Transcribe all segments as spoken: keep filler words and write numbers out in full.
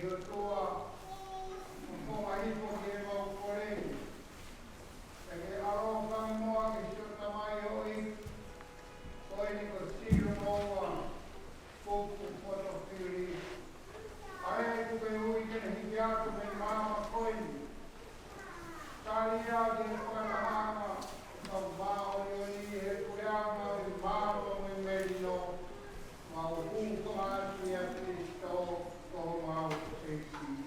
ʻOtua, ʻoku mau hifo ki heʻemau kole, ʻa e ʻaloʻofa mo e ʻofa ki siʻo Tamai ʻo e ʻEiki, ko eni ko Silo Moua Kupu Potofili, ʻa ia ʻoku ke ui ke ne hiki atu mei he maama ko eni. Tali ā ki he fakatahaʻanga ʻo e kau māʻoniʻoni ʻi he puleʻanga ʻo e māmani mo e melino, mau hūfanga atu ʻia Kalaisi ko homau ʻEiki.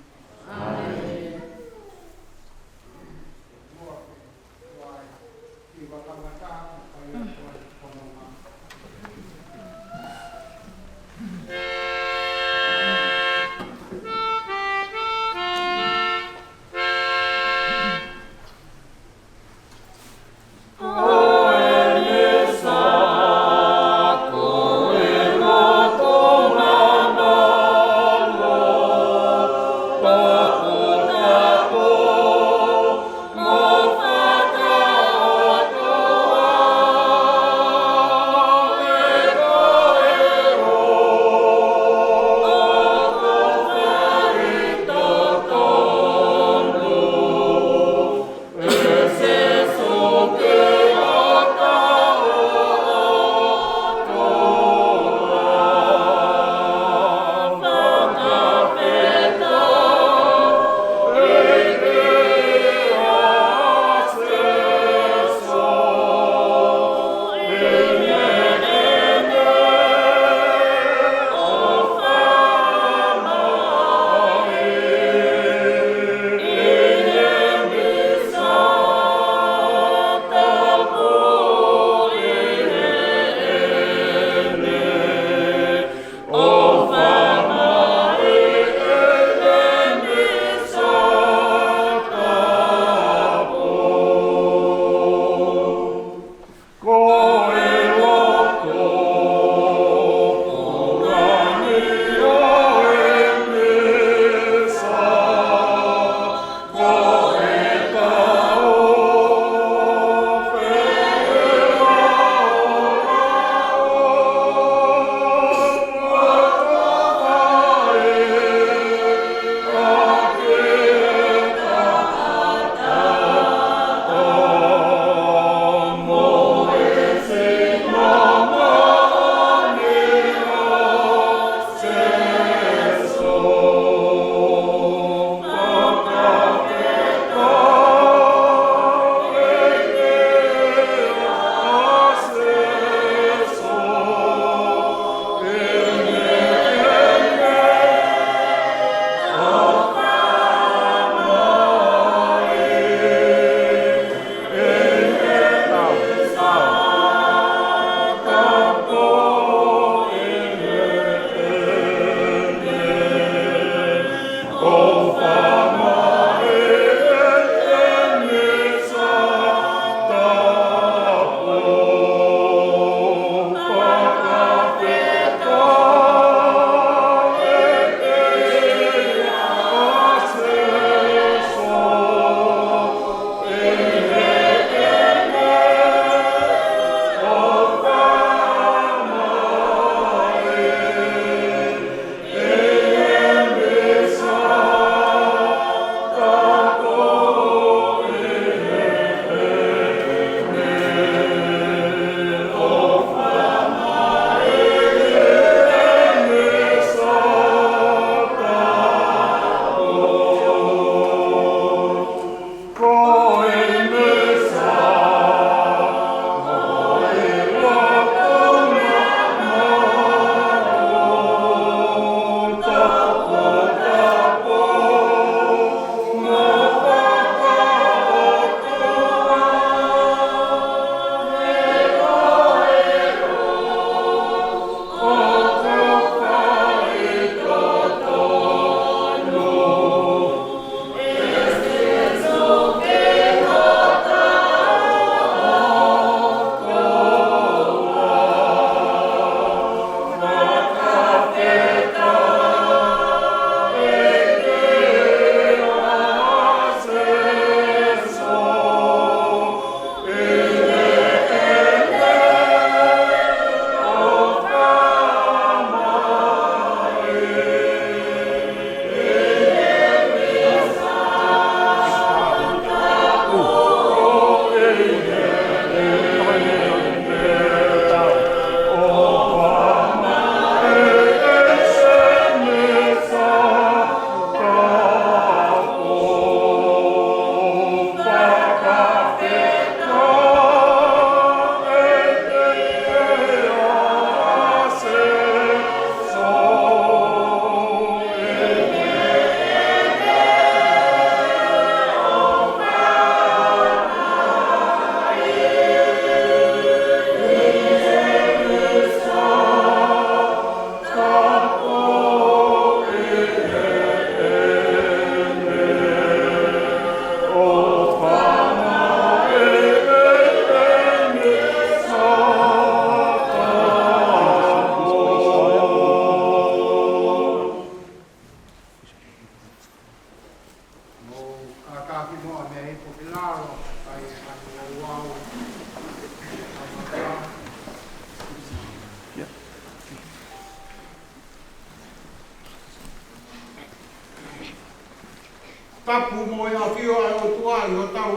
Tapu mo e ʻafio ʻa e ʻOtua ʻi hotau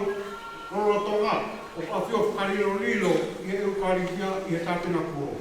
lotolotonga, ʻo ʻafio fakalilolilo ʻi he ʻEukalisia ʻi he tāpena kuo.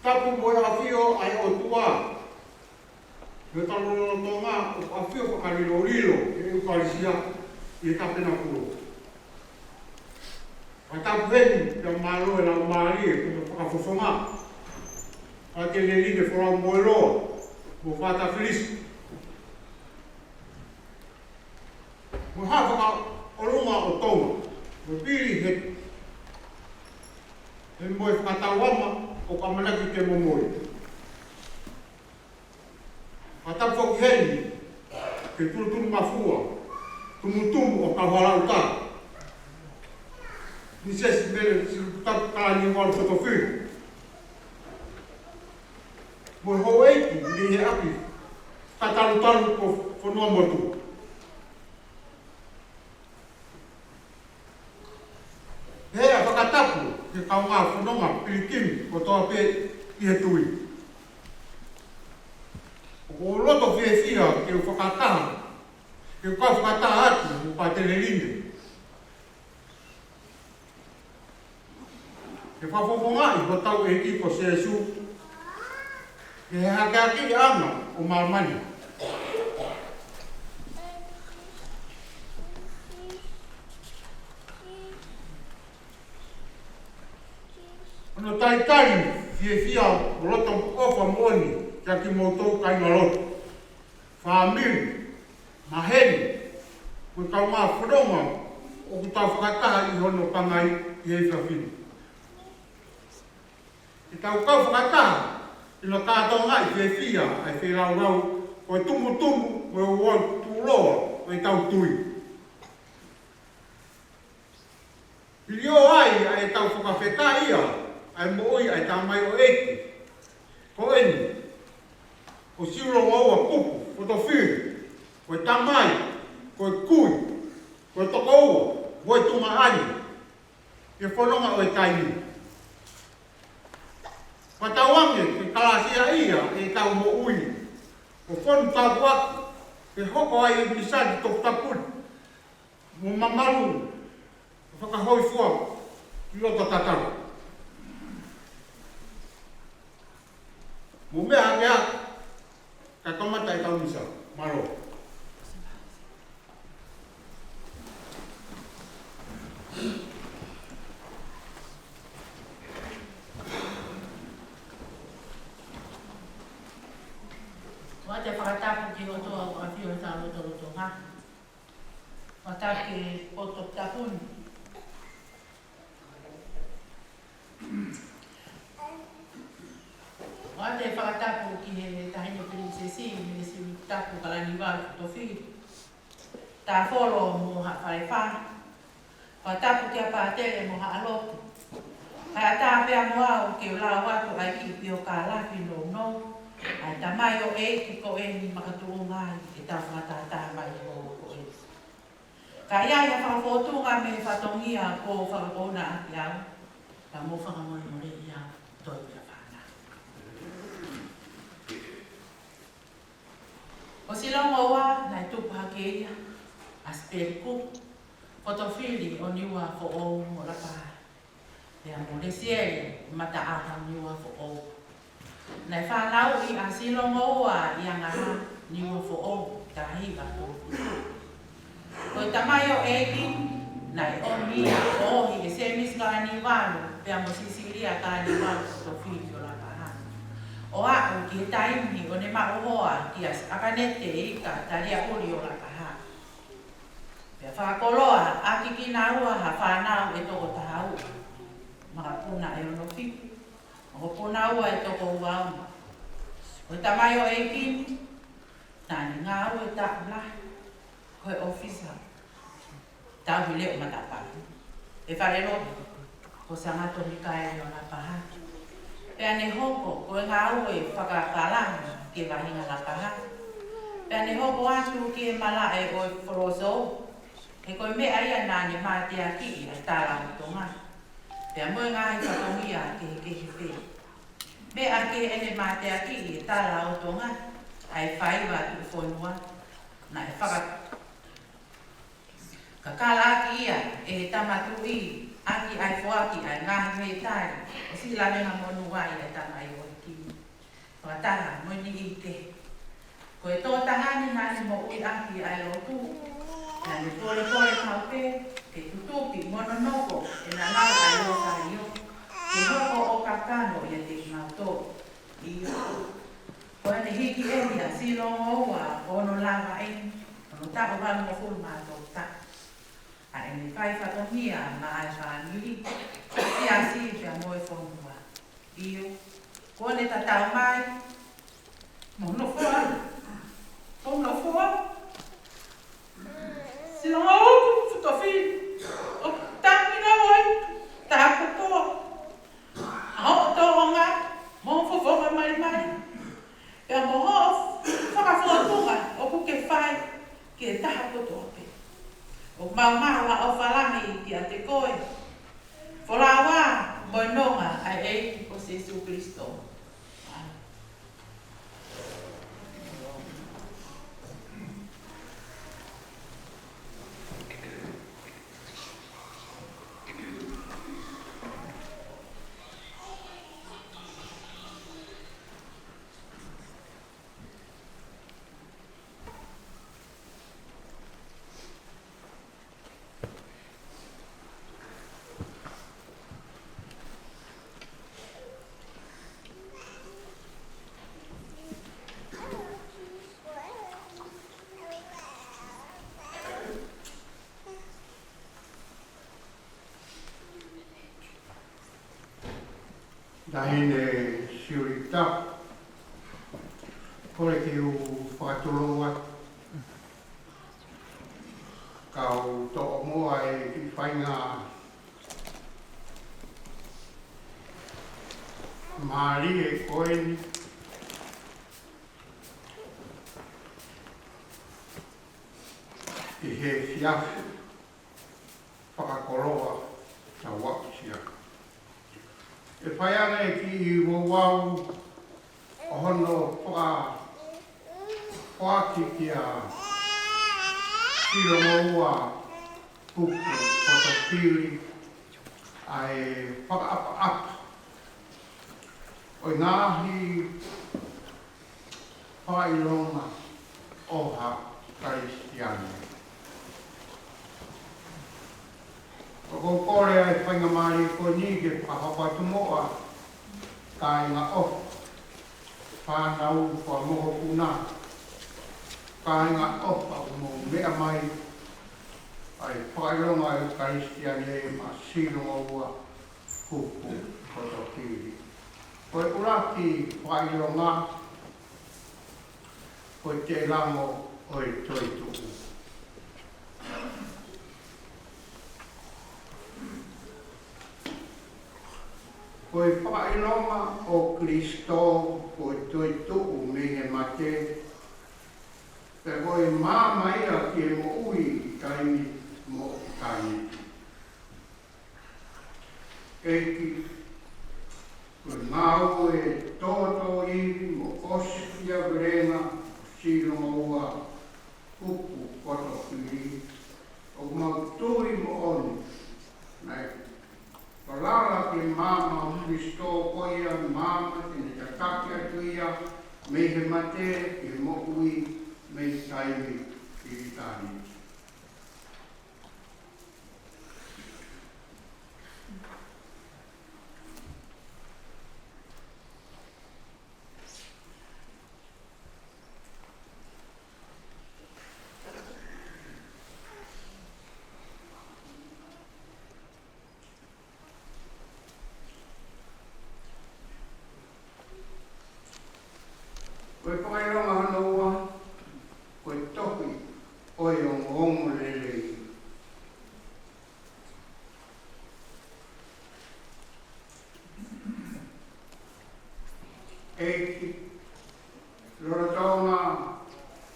Tapu mo e ʻafio ʻa e ʻOtua ʻi hotau lotolotonga, ʻo ʻafio fakalilolilo ʻi he ʻEukalisia ʻi he tāpena kuo. Fakatapu heni pea mālō e laumālie ko e fakafofonga ʻa Tēlelini Folau Moeloa mo Fata Filisi. Mo ha fakaʻolunga ʻo Tonga, mo Pili he, he mo e fakatauʻanga ʻoku ʻamanaki ke momoi. Fakatapu foki heni ki he Tulutunumafua, Tumutumu ʻo Kauhalaʻuta, Misesi Mele Silutapu Kalaniuvalu Fotofili, mo e houʻeiki mei he ʻapi fakatalutalu ko Fonuamotu. Pea fakatapu ki he kaungā fononga pilikimi kotoa pē ʻi he tui. ʻOku ou loto fiefia ke u fakataha, ke u kau fakataha atu mo Pātele Line, ke fakafofongaʻi hotau ʻEiki ko Sīsū, ki he hakeakiʻanga ʻo māmani. Hono talitali fiefia mo loto ʻofa moʻoni kiate kimoutolu kāingalotu, fāmili, maheni, mo e kaungā fononga ʻoku tau fakataha ʻi hono pangai ʻi he efiafi ni. Ke tau kau fakataha ʻi hono kātoangaʻi fiefia ʻa e feilaulau ko e Tumutumu mo e Ouau Tuʻuloa ʻo ʻetau tui. Hili ʻo ai ʻa ʻetau fakafetaʻi ʻa e moʻui ʻa e tamaioʻeiki ko eni, ko Silongoua Kupu Fotofili, ko e tamai, ko e kui, ko e tokoua, ko e tuongaʻane ʻi he fononga ʻo e taimi. Fakatauange ke kalāsiaʻi ʻetau moʻui, ʻo fonu tāpuaki ke hoko ai e misa ni toputapu mo mamalu, fakahōifua ki loto tatau. Mou meʻa hake ā, kae kamata ʻetau misa. Mālō. ʻOatu e fakatapu ki he ʻOtua ʻoku ʻafio ʻi hotau lotolotonga. Fakatapu ki he poto tapu ni. ʻOatu e fakatapu ki he Taʻahine Pilinisesi Mele Silutapu Kalaniuvalu Fotofili, Tāfolo mo Haʻa Falefā. Fakatapu kia Pātele mo Haʻa Lotu. Kae ʻatā pea mo au ke u lau atu ʻa e kiʻi piokālafi nounou ʻa e tamaioʻeiki ko eni makatuʻunga ai ʻetau fakatahataha mai he houa ko eni. Ka ʻi ai ha fakafōtunga mei he fatongia kuo fakapoongi ʻaki au, ka mou fakamolemoleʻi au, toe pea fānau. Ko Silongoua naʻe tupu hake ia ʻa Sipeli Kupu Fotofili ʻo Niuafoʻou mo Lapahai, pea mo Lesieli Mataʻaho Niuafoʻou. Naʻe fānauʻi ʻa Silongoua ʻi Angaha, Niuafoʻou, taha hiva tolu fitu. Ko e tamaioʻeiki naʻe ʻomi ia ʻo ohi ʻe Sēmisi Kalaniuvalu pea mo Sisilia Kalaniuvalu Fotofili ʻo Lapahai. ʻo aʻu ki he taimi ʻo ne maʻu hoa kia Siakanete Ika Taliaʻuli ʻo Lapaha. Pea fakakoloa ʻaki kinaua ha fānau ʻe toko taha ua, makapuna ʻe ono fitu, makapuna ua ʻe toko ua ua. Ko e tamaioʻeiki ni, naʻa ne ngāue taʻu lahi ko e ʻōfisa tauhi leʻo matapā ʻi he falelotu ko Sangato Mikaele ʻo Lapaha. Pea ne hoko ko e ngāue fakapalani ki he vaʻinga Lapaha. Pea ne hoko atu ki he malaʻe ʻo e Folosou, he ko e meʻa ia naʻa ne mateakiʻi ʻa e tala ʻo Tonga, pea mo e ngaahi fatongia kehekehe pē. Meʻa ke ʻene mateakiʻi e tala ʻo Tonga, ʻa e faiva tuʻufonua naʻe faka- kakalaʻaki ia ʻe he Tama Tuʻi, ʻaki ʻa e foaki ʻa e ngaahi mītali ʻo siʻi lavenga monū ai ʻa e tamaioʻeiki ni, fakataha mo e niʻihi kehe. Ko e tokotaha ni naʻa ne moʻui ʻaki ʻa e lotu, naʻa ne polepole maʻu pē ke tutuki mo nonoko ʻena lau ʻa e Lōsālio, ke hoko ʻo kakano ʻiate kinautolu. ʻIo, ko ʻene hiki eni ʻa Silongoua ʻo hono lava eni, hono taʻu valungofulu mā tolu taʻu, ʻa ʻene fai fatongia maʻa e fāmili, siasi pea mo e fonua. ʻIo, kuo ne tatau mai mo hono foha, mo hono foha, Silongoua Futofi, ʻo tangi ngāue ʻi he taha kotoa ʻa hoʻo tōʻonga mo e fofonga malimali, pea mo hoʻo fakafōtunga ʻoku ke fai ki he taha kotoa pē. ʻOku mau maʻu ʻa e ʻofa lahi kiate koe, folaua mo e nonga ʻa e ʻEiki ko Sīsū Kalaisi. Taʻahine Siulita, kole ke u fakatulou atu, kau toʻo muʻa e kiʻi faingamālie ko eni ʻi he efiafi fakakoloa tau aʻusia. ʻE fai ange e kiʻi ouau ʻo hono faka-, foaki kia Silongoua Kupu Potofili ʻa e fakaʻapaʻapa ʻo e ngaahi fakaʻilonga ʻo ha Kalisitiane. ʻOku ou kole ʻa e faingamālie ko eni ke fakahoko atu muʻa, kāinga ʻofa, fānau, fanga mokopuna, kāinga ʻofa ʻoku mou meʻa mai, ʻa e fakaʻilonga ʻo e Kalisitiane maʻa Silongoua Kupu Potofili. Ko e ʻuluaki fakaʻilonga, ko e telango ʻo e toetuʻu. Ko e fakaʻilonga ʻo Kalaisi ko e toetuʻu mei he mate, pea ko e maama ia ki he moʻui taimi mo ʻitāniti. ʻEiki, ko e ngāue tōtōivi mo ʻosifiavelenga ʻo Silongoua Kupu Potofili, ʻoku mau tui moʻoni naʻe falala ki he maama ʻo Kalaisi, ko ia maama te ne tataki atu ia mei he mate ki he moʻui mei taimi ki ʻitāniti. Ko e fakaʻilonga hono ua, ko e tohi ʻo e ongoongolelei. ʻEiki, lolotonga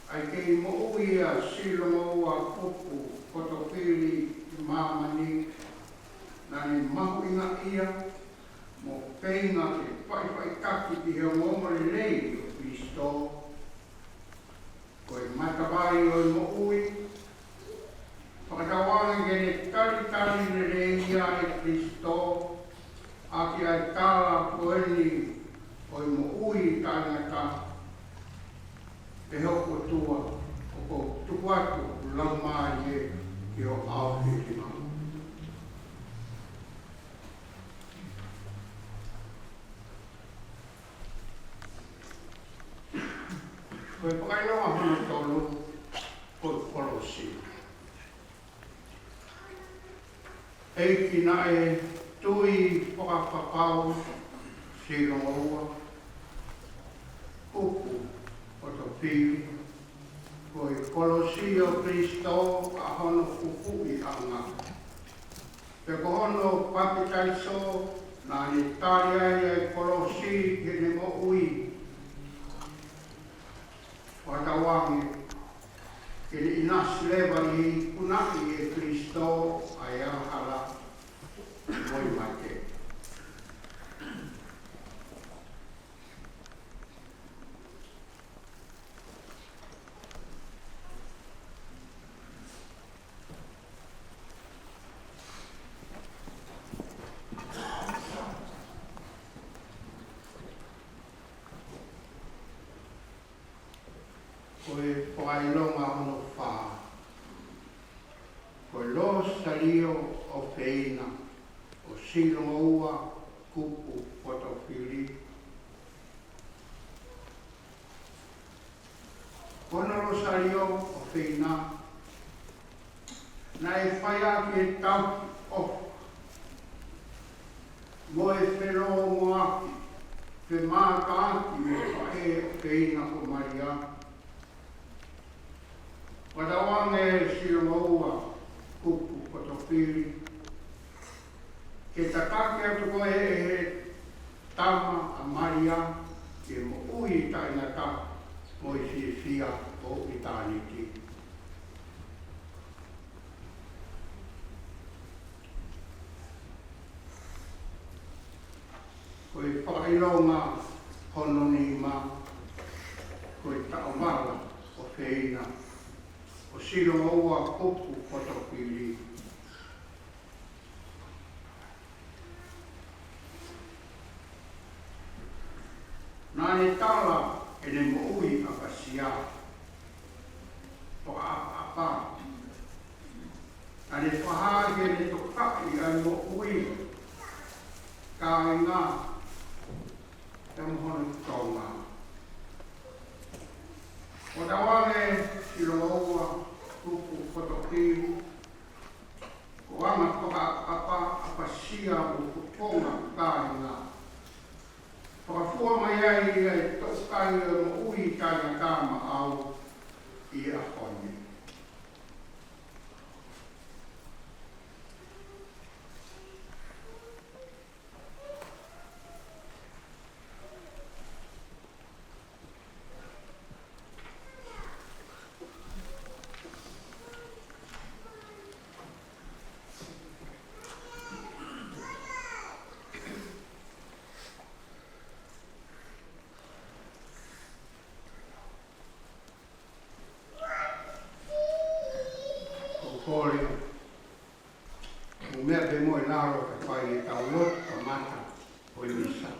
ʻa e kei moʻui ʻa Silongoua Kupu Potofili ʻi māmani, naʻa ne mahuʻingaʻia mo feinga ke faʻifaʻitaki ʻi he ongoongolelei ʻo Kalaisi, ko e matavai ʻo e moʻui, fakatauange ke ne talitali lelei ia ʻe Kalaisi, ʻaki ʻa e tala ko eni ʻo e moʻui taʻengata. ʻE hoku ʻOtua, ʻoku ou tuku atu ʻeku laumālie ki ho ʻao fiefia. Ko e fakaʻilonga hono tolu, ko e kolosi. ʻEiki, naʻe tui fakapapau Silongoua Kupu Potofili, ko e kolosi ʻo Kalaisi ʻa hono kupuʻiʻanga. Pea ko hono papitaiso, naʻa ne tali ai ʻa e kolosi ki heʻene moʻui. Fakatauange ke ne ʻinasi leva ʻi he ikunaʻi ʻe Kalaisi ʻa e angahala mo e mate. Ko e fakaʻilonga hono fā, ko e Losalio ʻofeina ʻo Silongoua Kupu Potofili. Ko hono Losalio ʻofeina, naʻe fai ʻaki e tauhi ʻofa mo e felōngoaki, femātaaki mo e faʻē ʻofeina ko Malia. Fakatauange Silongoua Kupu Potofili, ke tataki atu koe ʻe he Tama ʻa Malia ki he moʻui taʻengata mo e fiefia ʻo ʻitāniti. Ko e fakaʻilonga hono nima, ko e Taʻovala ʻofeina ʻo Silongoua Kupu Potofili. Naʻa ne tala ʻene moʻui ʻapasia, fakaʻapaʻapa. Naʻa ne fakahā ʻene tokaʻi ʻa e moʻui, kāinga, pea mo hono Tonga. Fakatauange Silongoua Kupu Potofili, ko ʻene fakaʻapaʻapasia mo hono kāinga, fakafua mai ai ʻa e tokaʻi ʻo e moʻui taʻengata maʻau ʻi he ʻaho ni. Ko e kole, ʻo meʻa pē mo e lalo kae fai ʻetau lotu kamata ʻo e misa.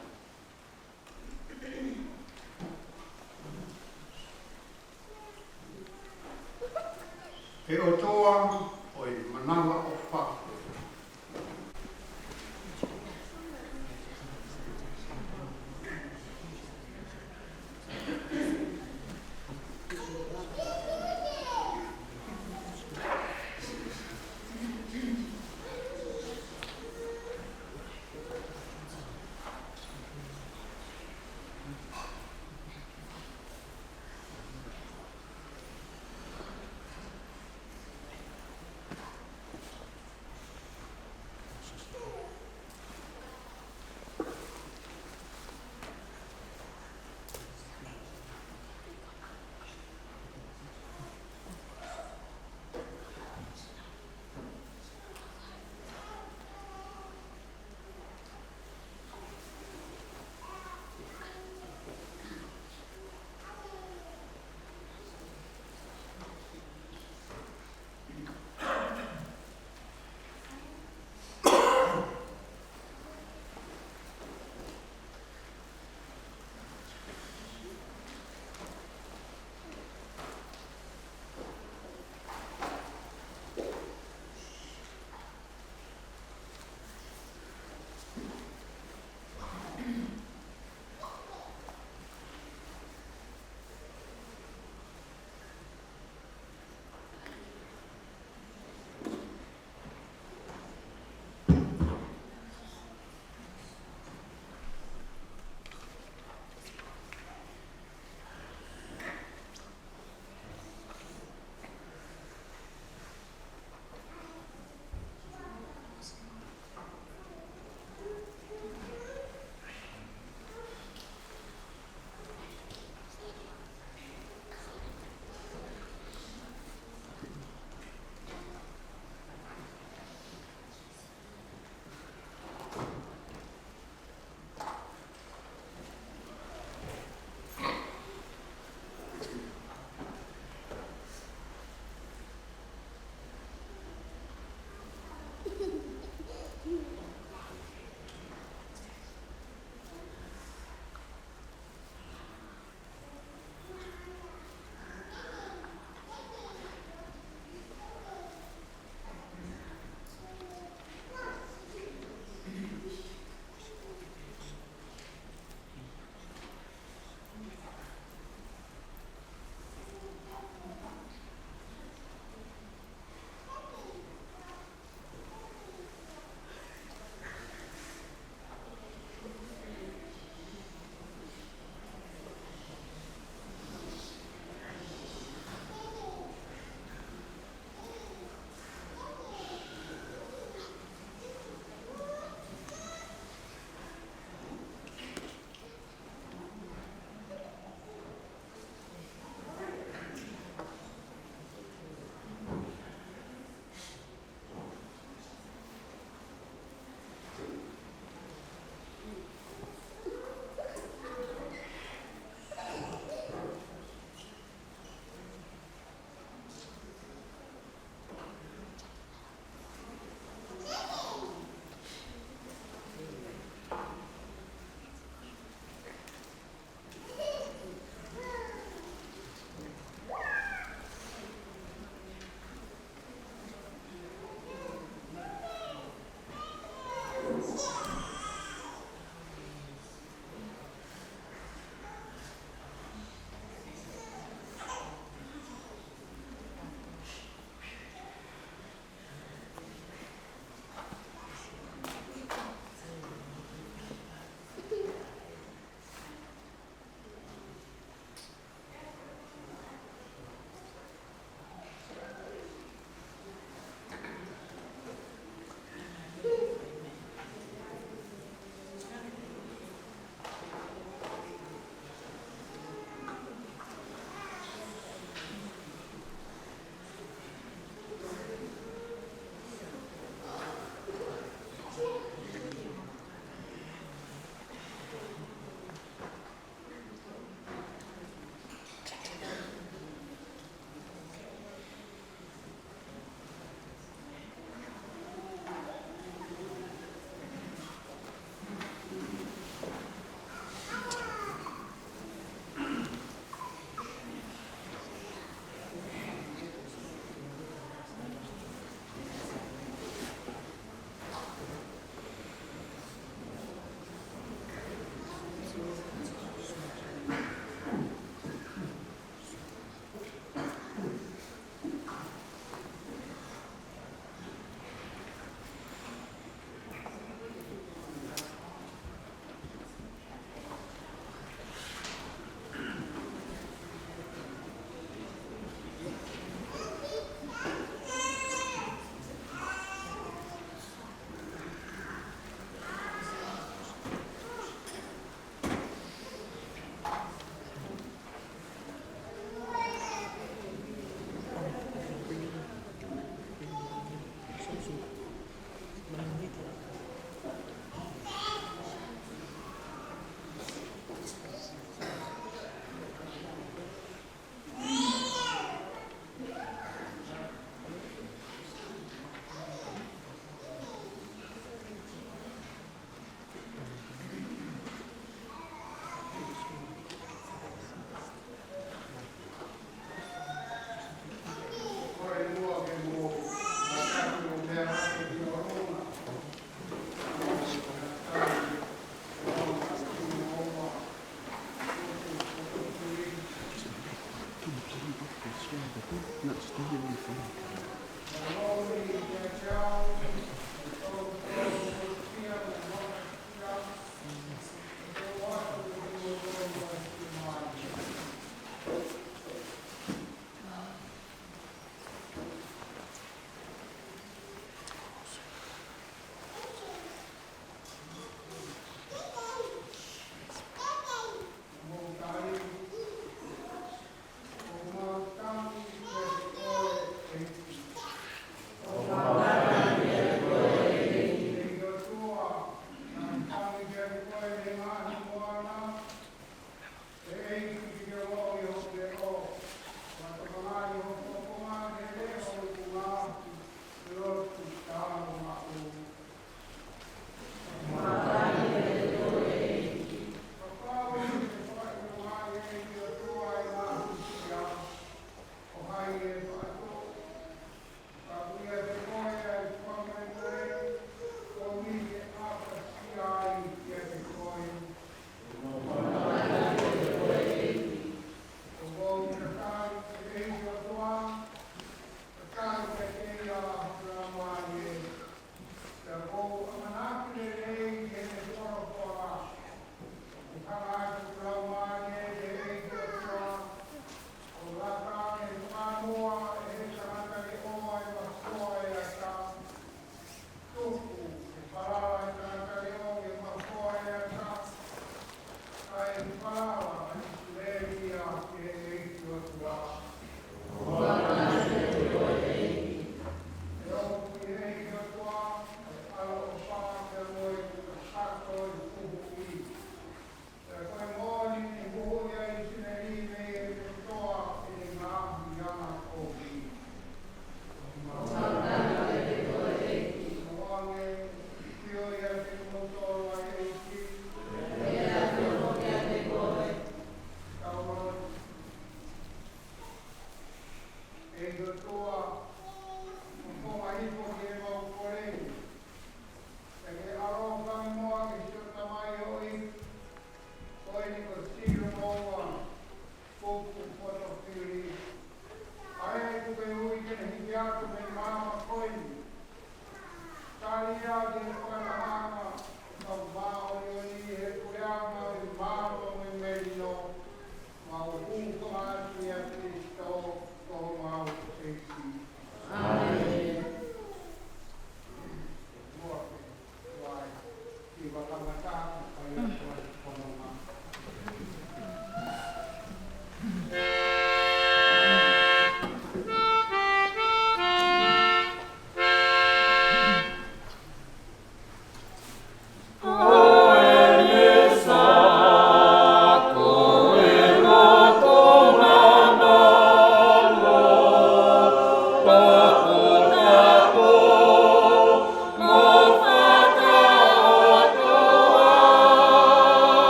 ʻE ʻOtua ʻo e manavaʻofa,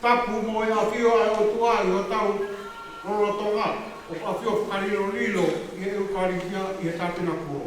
Tapu mo e ʻafio ʻa e ʻOtua ʻi hotau lotolotonga, ʻo ʻafio fakalilolilo ʻi he ʻEukalisia ʻi he tāpenakulo.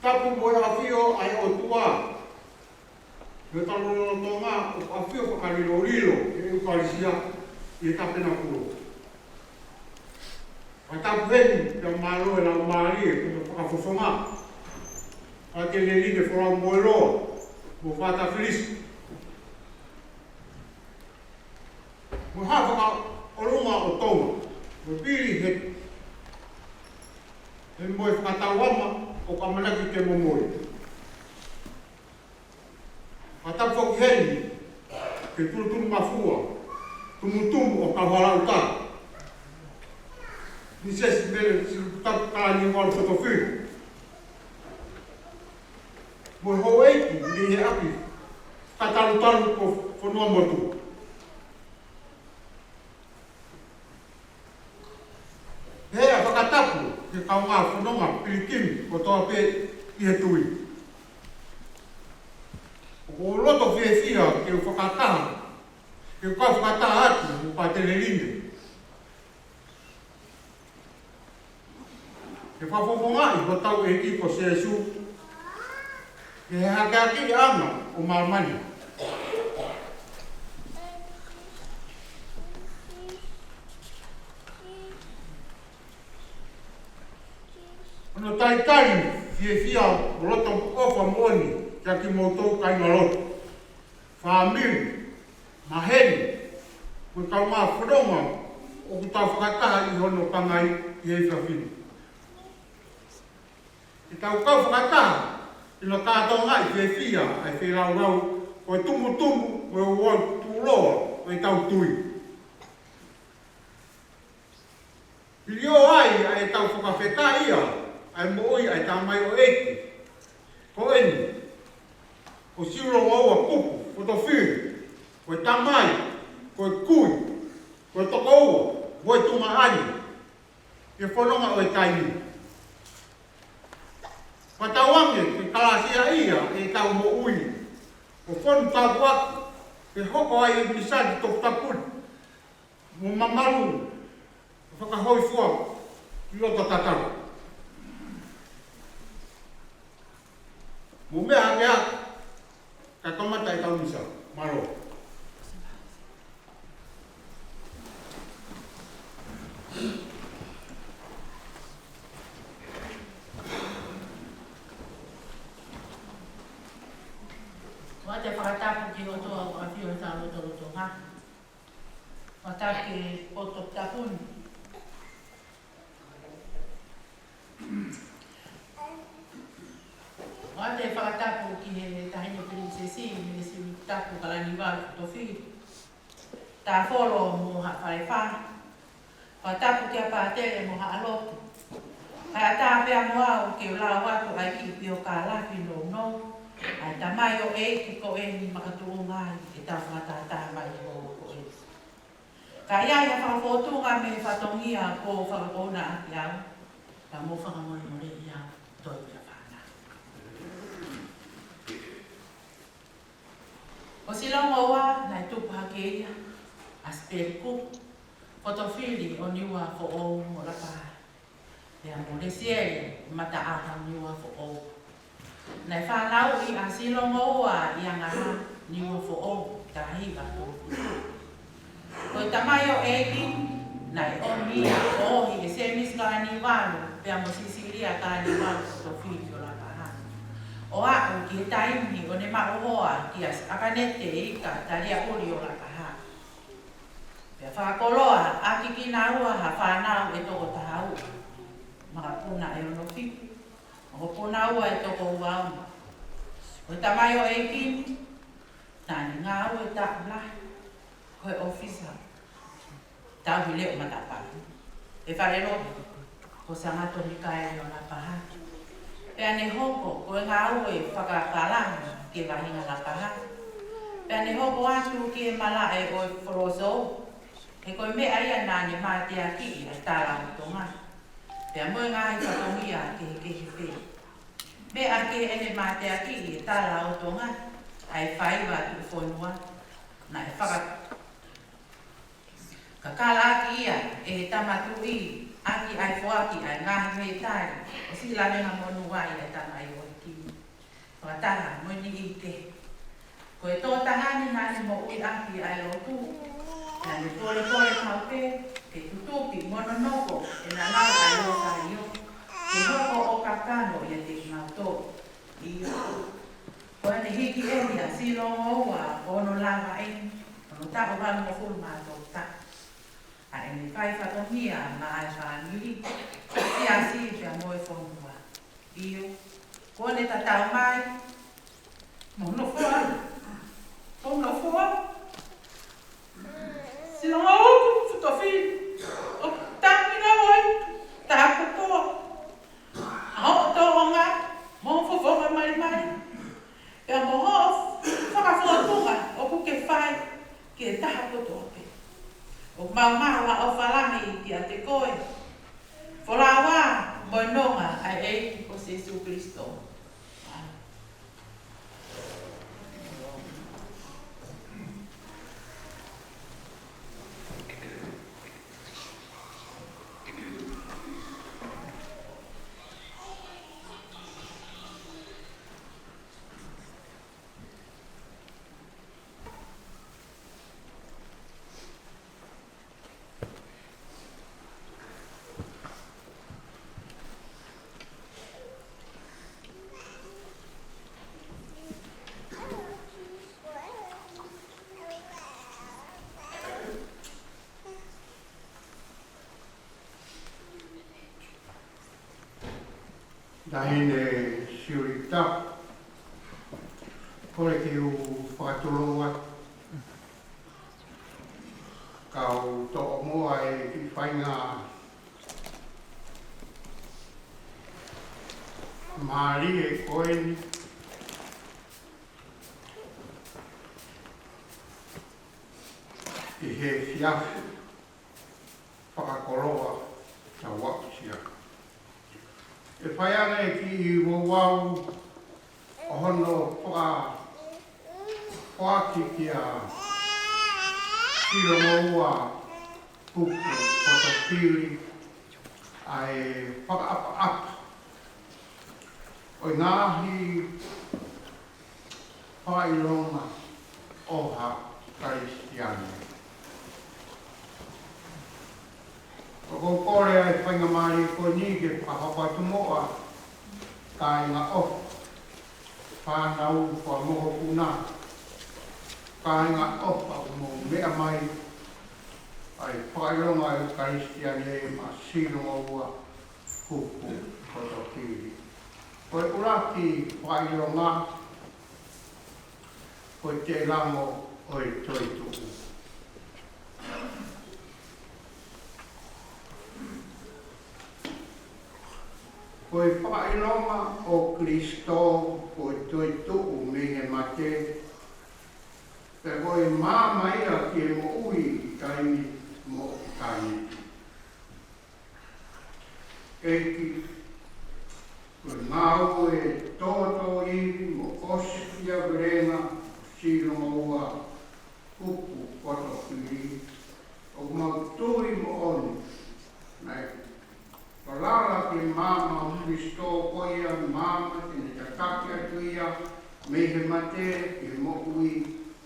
Tapu mo e ʻafio ʻa e ʻOtua ʻi hotau lotolotonga, ʻo ʻafio fakalilolilo ʻi he ʻEukalisia ʻi he tāpenakulo. Fakatapu heni pea mālō e laumālie ko e fakafofonga ʻa Tēlelini Folau Moeloa mo Fata Filisi. Mo ha fakaʻolunga ʻo Tonga, mo Pili he, he mo e fakatauʻanga ʻoku ʻamanaki ke momoi. Fakatapu foki heni ki he Tulutulu Mafua, Tumutumu ʻo Kauhalaʻuta, Misesi Mele Siluputapu Kalaniuvalu Fotofili, mo e houʻeiki mei he ʻapi fakatalutalu ko Fonuamotu. Pea fakatapu ki he kaungā fononga pilikimi kotoa pē ʻi he tui. ʻOku ou loto fiefia ke u fakataha, ke u kau fakataha atu mo Pātele Line, ke fakafofongaʻi hotau ʻEiki ko Sīsū, ki he hakeakiʻanga ʻo māmani. Hono talitali fiefia mo loto ʻofa moʻoni kiate kimoutolu kāingalotu, fāmili, maheni, mo e kaungā fononga ʻoku tau fakataha ʻi hono pangai ʻi he efiafi ni. Ke tau kau fakataha ʻi hono kātoangaʻi fiefia ʻa e feilaulau ko e Tumutumu mo e Ouau Tuʻuloa ʻo ʻetau tui. Hili ʻo ai ʻa ʻetau fakafetaʻia ʻa e moʻui ʻa e tamaioʻeiki ko eni, ko Siulongoua Kupu Fotofili, ko e tamai, ko e kui, ko e tokoua, ko e tuongaʻane ʻi he fononga ʻo e taimi. Fakatauange ke kalāsiaʻi ʻetau moʻui, ʻo fonu tāpuaki ke hoko ai e misa ni toputapu mo mamalu, fakahōifua ki loto tatau. Mou meʻa hake ā, kae kamata ʻetau misa. Mālō. ʻOatu e fakatapu ki he ʻOtua ʻoku ʻafio ʻi hotau lotolotonga. Fakatapu ki he poto tapu ni. ʻOatu e fakatapu ki he Taʻahine Pilinisesi Mele Siluputapu Kalaniuvalu Fotofili, Tāfolo mo Haʻa Falefā. Fakatapu kia Pātele mo Haʻa Lotu. Kae ʻatā pea mo au ke u lau atu ʻa e kiʻi piokālafi nounou ʻa e tamaioʻeiki ko eni makatuʻunga ai ʻetau fakatahataha mai he houa ko eni. Ka ʻi ai ha fakafōtunga mei he fatongia kuo fakapoongi ʻaki au, ka mou fakamolemoleʻi au, toe pea fānau. Ko Silongoua naʻe tupu hake ia ʻa Sipeli Kupu Fotofili ʻo Niuafoʻou mo Lapahai, pea mo Lesieli Mataʻaho Niuafoʻou. Naʻe fānauʻi ʻa Silongoua ʻi Angaha, Niuafoʻou, taha hiva tolu fitu. Ko e tamaioʻeiki naʻe ʻomi ia ʻo ohi ʻe Sēmisi Kalaniuvalu pea mo Sisilia Kalaniuvalu Fotofili ʻo Lapahai. ʻo aʻu ki he taimi ʻo ne maʻu hoa kia Siakanete Ika Taliaʻuli ʻo Lapaha. Pea fakakoloa ʻaki kinaua ha fānau ʻe toko taha ua, makapuna ʻe ono fitu, makapuna ua ʻe toko ua ua. Ko e tamaioʻeiki ni, naʻa ne ngāue taʻu lahi ko e ʻōfisa tauhi leʻo matapā ʻi he falelotu ko Sangato Mikaele ʻo Lapaha. Pea ne hoko ko e ngāue fakapalani ki he vaʻinga Lapaha. Pea ne hoko atu ki he malaʻe ʻo e Folosou, he ko e meʻa ia naʻa ne mateakiʻi ʻa e tala ʻo Tonga, pea mo e ngaahi fatongia kehekehe pē. Meʻa ke ʻene mateakiʻi e tala ʻo Tonga, ʻa e faiva tuʻufonua naʻe fakakakalaʻaki ia ʻe he Tama Tuʻi, ʻaki ʻa e foaki ʻa e ngaahi mītali ʻo siʻi lavenga monū ai ʻa e tamaioʻeiki ni, fakataha mo e niʻihi kehe. Ko e tokotaha ni naʻa ne moʻui ʻaki ʻa e lotu, naʻa ne polepole maʻu pē ke tutuki mo nonoko ʻena lau ʻa e Lōsālio, ke hoko ʻo kakano ʻiate kimautolu. ʻIo, ko ʻene hiki eni ʻa Silongoua ʻo hono lava eni, hono taʻu valungofulu mā tolu taʻu, ʻa ʻene fai fatongia maʻa e fāmili, siasi pea mo e fonua. ʻIo, kuo ne tatau mai mo hono foha, mo hono foha Silongoua Futofi, ʻo tangi ngāue ʻi he taha kotoa ʻa hoʻo tōʻonga mo e fofonga malimali, pea mo hoʻo fakafōtunga ʻoku ke fai ki he taha kotoa pē. ʻOku mau maʻu ʻa e ʻofa lahi kiate koe, folaua mo e nonga ʻa e ʻEiki ko Sīsū Kalaisi. Taʻahine Siulita, kole ke u fakatulou atu, kau toʻo muʻa e kiʻi faingamālie ko eni ʻi he efiafi fakakoloa tau aʻusia. ʻE fai ange e kiʻi ouau ʻo hono faka-, foaki kia Silongoua Kupu Potofili ʻa e fakaʻapaʻapa ʻo e ngaahi fakaʻilonga ʻo ha Kalisitiane. ʻOku ou kole ʻa e faingamālie ko eni ke fakahoko atu muʻa, kāinga ʻofa, fānau, fanga mokopuna, kāinga ʻofa ʻoku mou meʻa mai, ʻa e fakaʻilonga ʻo e Kalisitiane maʻa Silongoua Kupu Potofili. Ko e ʻuluaki fakaʻilonga, ko e telango ʻo e toetuʻu. Ko e fakaʻilonga ʻo Kalaisi ko e toetuʻu mei he mate, pea ko e maama ia ki he moʻui taimi mo ʻitāniti. ʻEiki, ko e ngāue tōtōivi mo ʻosifiavelenga ʻo Silongoua Kupu Potofili, ʻoku mau tui moʻoni naʻe falala ki he maama ʻo Kalaisi, ko ia maama te ne tataki atu ia mei he mate ki he moʻui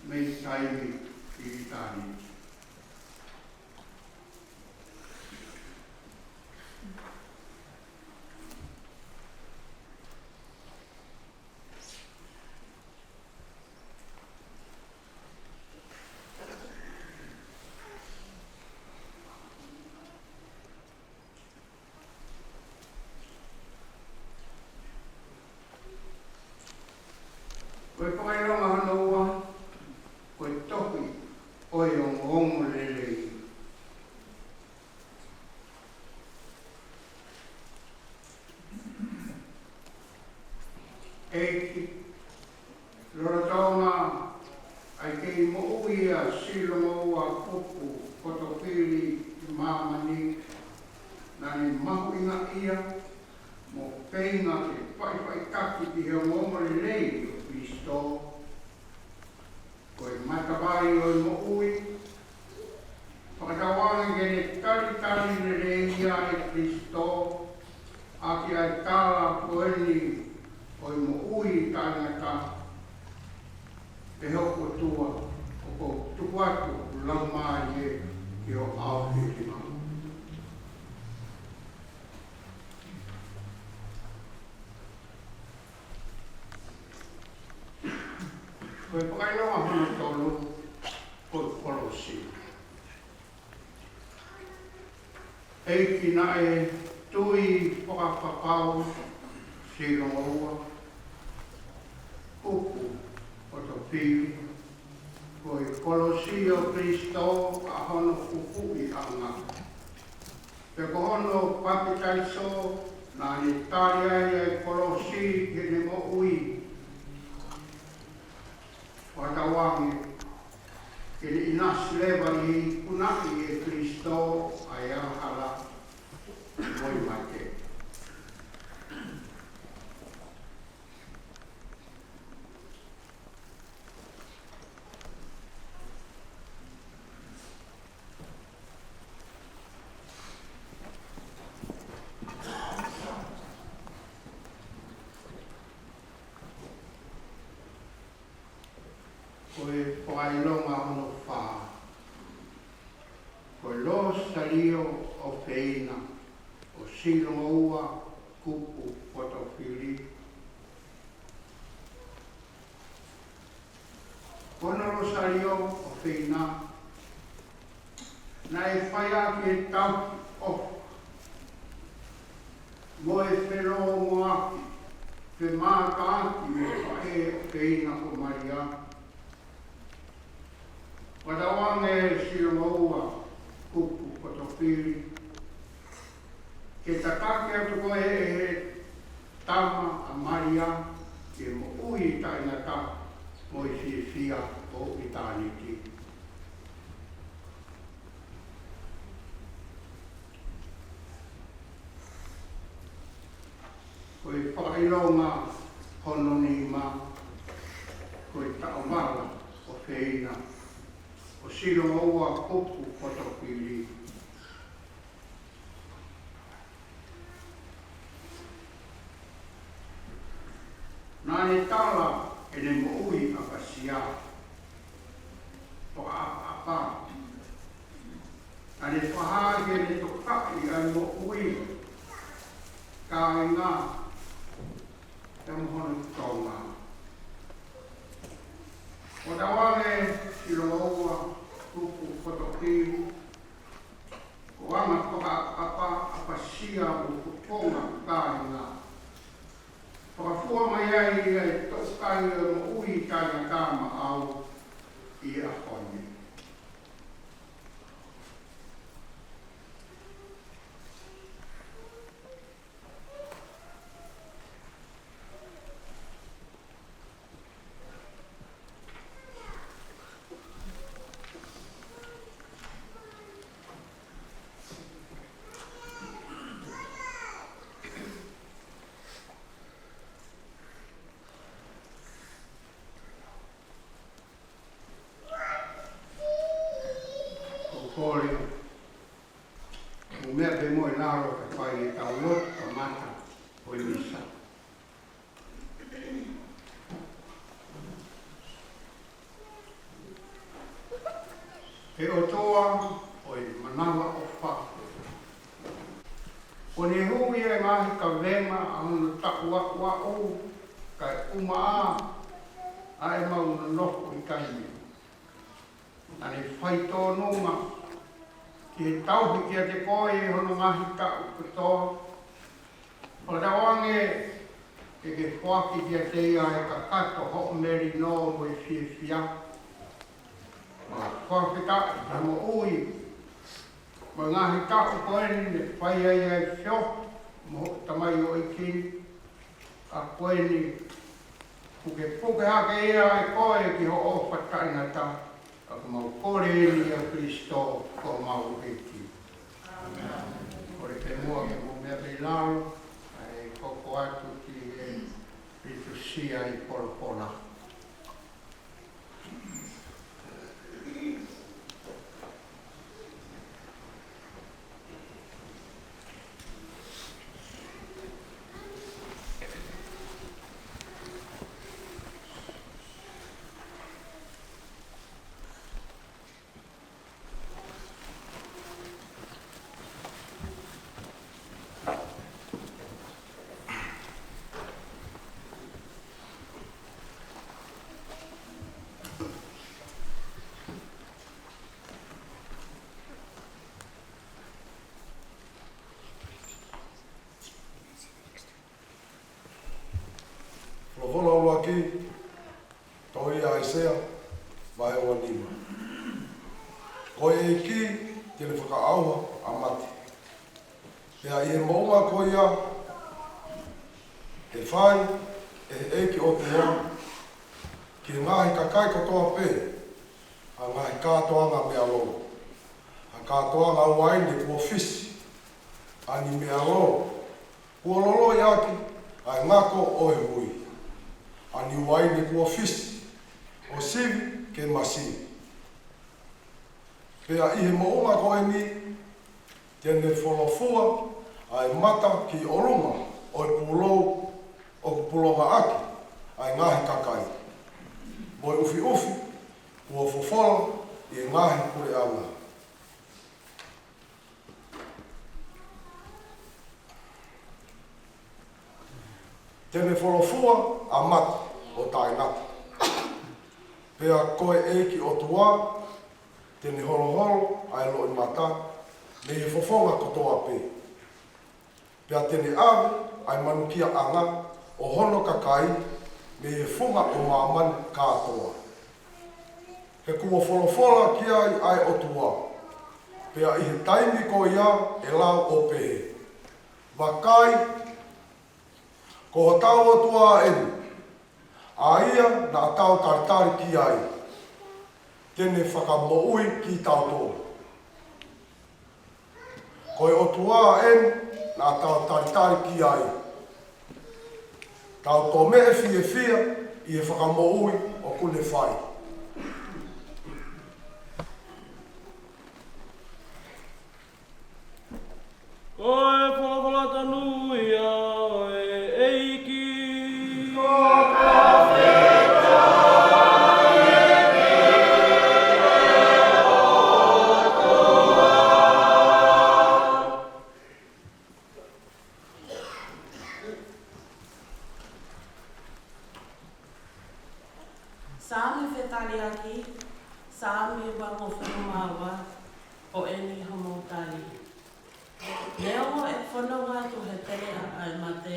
mei taimi ki ʻitāniti. ʻa Kupu Potofili ʻi māmani, naʻa ne mahuʻingaʻia mo feinga ke faʻifaʻitaki ki he ongoongolelei ʻo Kalaisi, ko e matavai ʻo e moʻui, fakatauange ke ne talitali lelei ia ʻe Kalaisi, ʻaki ʻa e tala ko eni ʻo e moʻui taʻengata, ʻE hoku ʻOtua, ʻoku ou tuku atu hoku laumālie ki ho ʻao fiefia. Ko e fakaʻilonga hono tolu, ko e kolosi. ʻEiki, naʻe tui fakapapau Silomoua Kupu Potofili, ko e kolosi ʻo Kalaisi ʻa hono kupuʻiʻanga. Pea ko hono papitaiso, naʻa ne tali ai ʻa e kolosi ki heʻene moʻui. Fakatauange ke ne ʻinasi leva ʻi he ikunaʻi ʻe Kalaisi ʻa e angahala mo e mate. Ko e fakaʻilonga hono fā, ko e Losalio ʻofeina ʻo Silomoua Kupu Potofili. Ko hono Losalio ʻofeina, naʻe fai ʻaki e tauhi ʻofa mo e felōngoaki, femātaaki mo e faʻē ʻofeina ko Malia. Fakatauange Silomoua Kupu Potofili, ke tataki atu koe ʻe he tama ʻa Malia ki he moʻui taʻengata mo e fiefia ʻo ʻitāniti. Ko e fakaʻilonga hono nima, ko e Taʻomala ʻofeina ʻo Silomoua Kupu Potofili. Naʻa ne tala ʻene moʻui ʻapasia, fakaʻapaʻapa. Naʻa ne fakahā ʻene tokaʻi ʻa e moʻui, kāinga, pea mo hono Tonga. Fakatauange Silomoua Kupu Potofili, ko e anga fakaʻapaʻapa, ʻapasia mo e fofonga kāinga, fakafua mai ai ʻa e tokaʻi ʻo e moʻui taʻengata maʻau ʻi he ʻaho ni. Ko e kole, ʻo meʻa pē mo e lalo kae fai ʻetau lotu kamata ʻo e misa. ʻE ʻOtua ʻo e manavaʻofa, kuo ne hū ʻi he ngaahi kavenga ʻa hono taʻu aʻuaʻu, kae ʻumaʻā ʻa ʻemau nonofo ʻi taimi. Naʻa ne faitōnunga ki he tauhi kiate koe ʻi hono ngaahi taʻu kotoa. Fakatauange ke ke foaki kiate ia ʻa e kakato hoʻo melino mo e fiefia. Mau fakafetaʻi he moʻui mo e ngaahi taʻu ko eni ne fai ai ʻa e feohi mo hoʻo tamaioʻeiki ni. Ka ko eni, pukepuke hake ia ʻe koe ki hoʻo ʻofa taʻengata, Ka mau kole eni ʻia Kalaisi ko homau ʻEiki. Kole pē muʻa ke mou meʻa pē ʻi lalo, ʻai hoko atu ki he Litūsia ʻi Polopola. Folofola ʻuluaki, tohi ʻa ʻAisea, vahe ua nima. Ko e ʻEiki te ne fakaʻauha ʻa mate. Pea ʻi he moʻunga ko ia, ʻe fai ʻe he ʻEiki ʻOtua ki he ngaahi kakai kotoa pē ha ngaahi kātoanga meʻalō, ha kātoanga uaine kuo fisi, ʻa e meʻalō kuo loloi ʻaki ʻa e ngako ʻo e hui, ʻa e uaine kuo fisi ʻo sivi ke masiva. Pea ʻi he moʻunga ko eni, te ne folofua ʻa e mata ki ʻolunga ʻo e pulou ʻoku pulonga ʻaki ʻa e ngaahi kakai, mo e ʻufiʻufi kuo fofola ʻi he ngaahi puleʻanga. Te ne folofua ʻa mate ʻo taʻengata. Pea ko e ʻEiki ʻOtua te ne holoholo ʻa e loʻimata mei he fofonga kotoa pē. Pea te ne ʻave ʻa e manukiaʻanga ʻo hono kakai mei he funga ʻo māmani kātoa. He kuo folofola ki ai ʻa e ʻOtua, pea ʻi he taimi ko ia ʻe lau ʻo pehē: Vakai, ko hotau ʻOtua eni, ʻa ia naʻa tau talitali ki ai, te ne fakamoʻui kitautolu. Ko e ʻOtua eni naʻa tau talitali ki ai, tau tomeʻe fiefia ʻi he fakamoʻui ʻoku ne fai. Ko e folofola tonu ia ʻo e ʻEiki. Saame fetaliaki, Saame uangofulu mā ua, ko eni homou tali. Neongo ʻeku fononga atu he teleʻa ʻa e mate,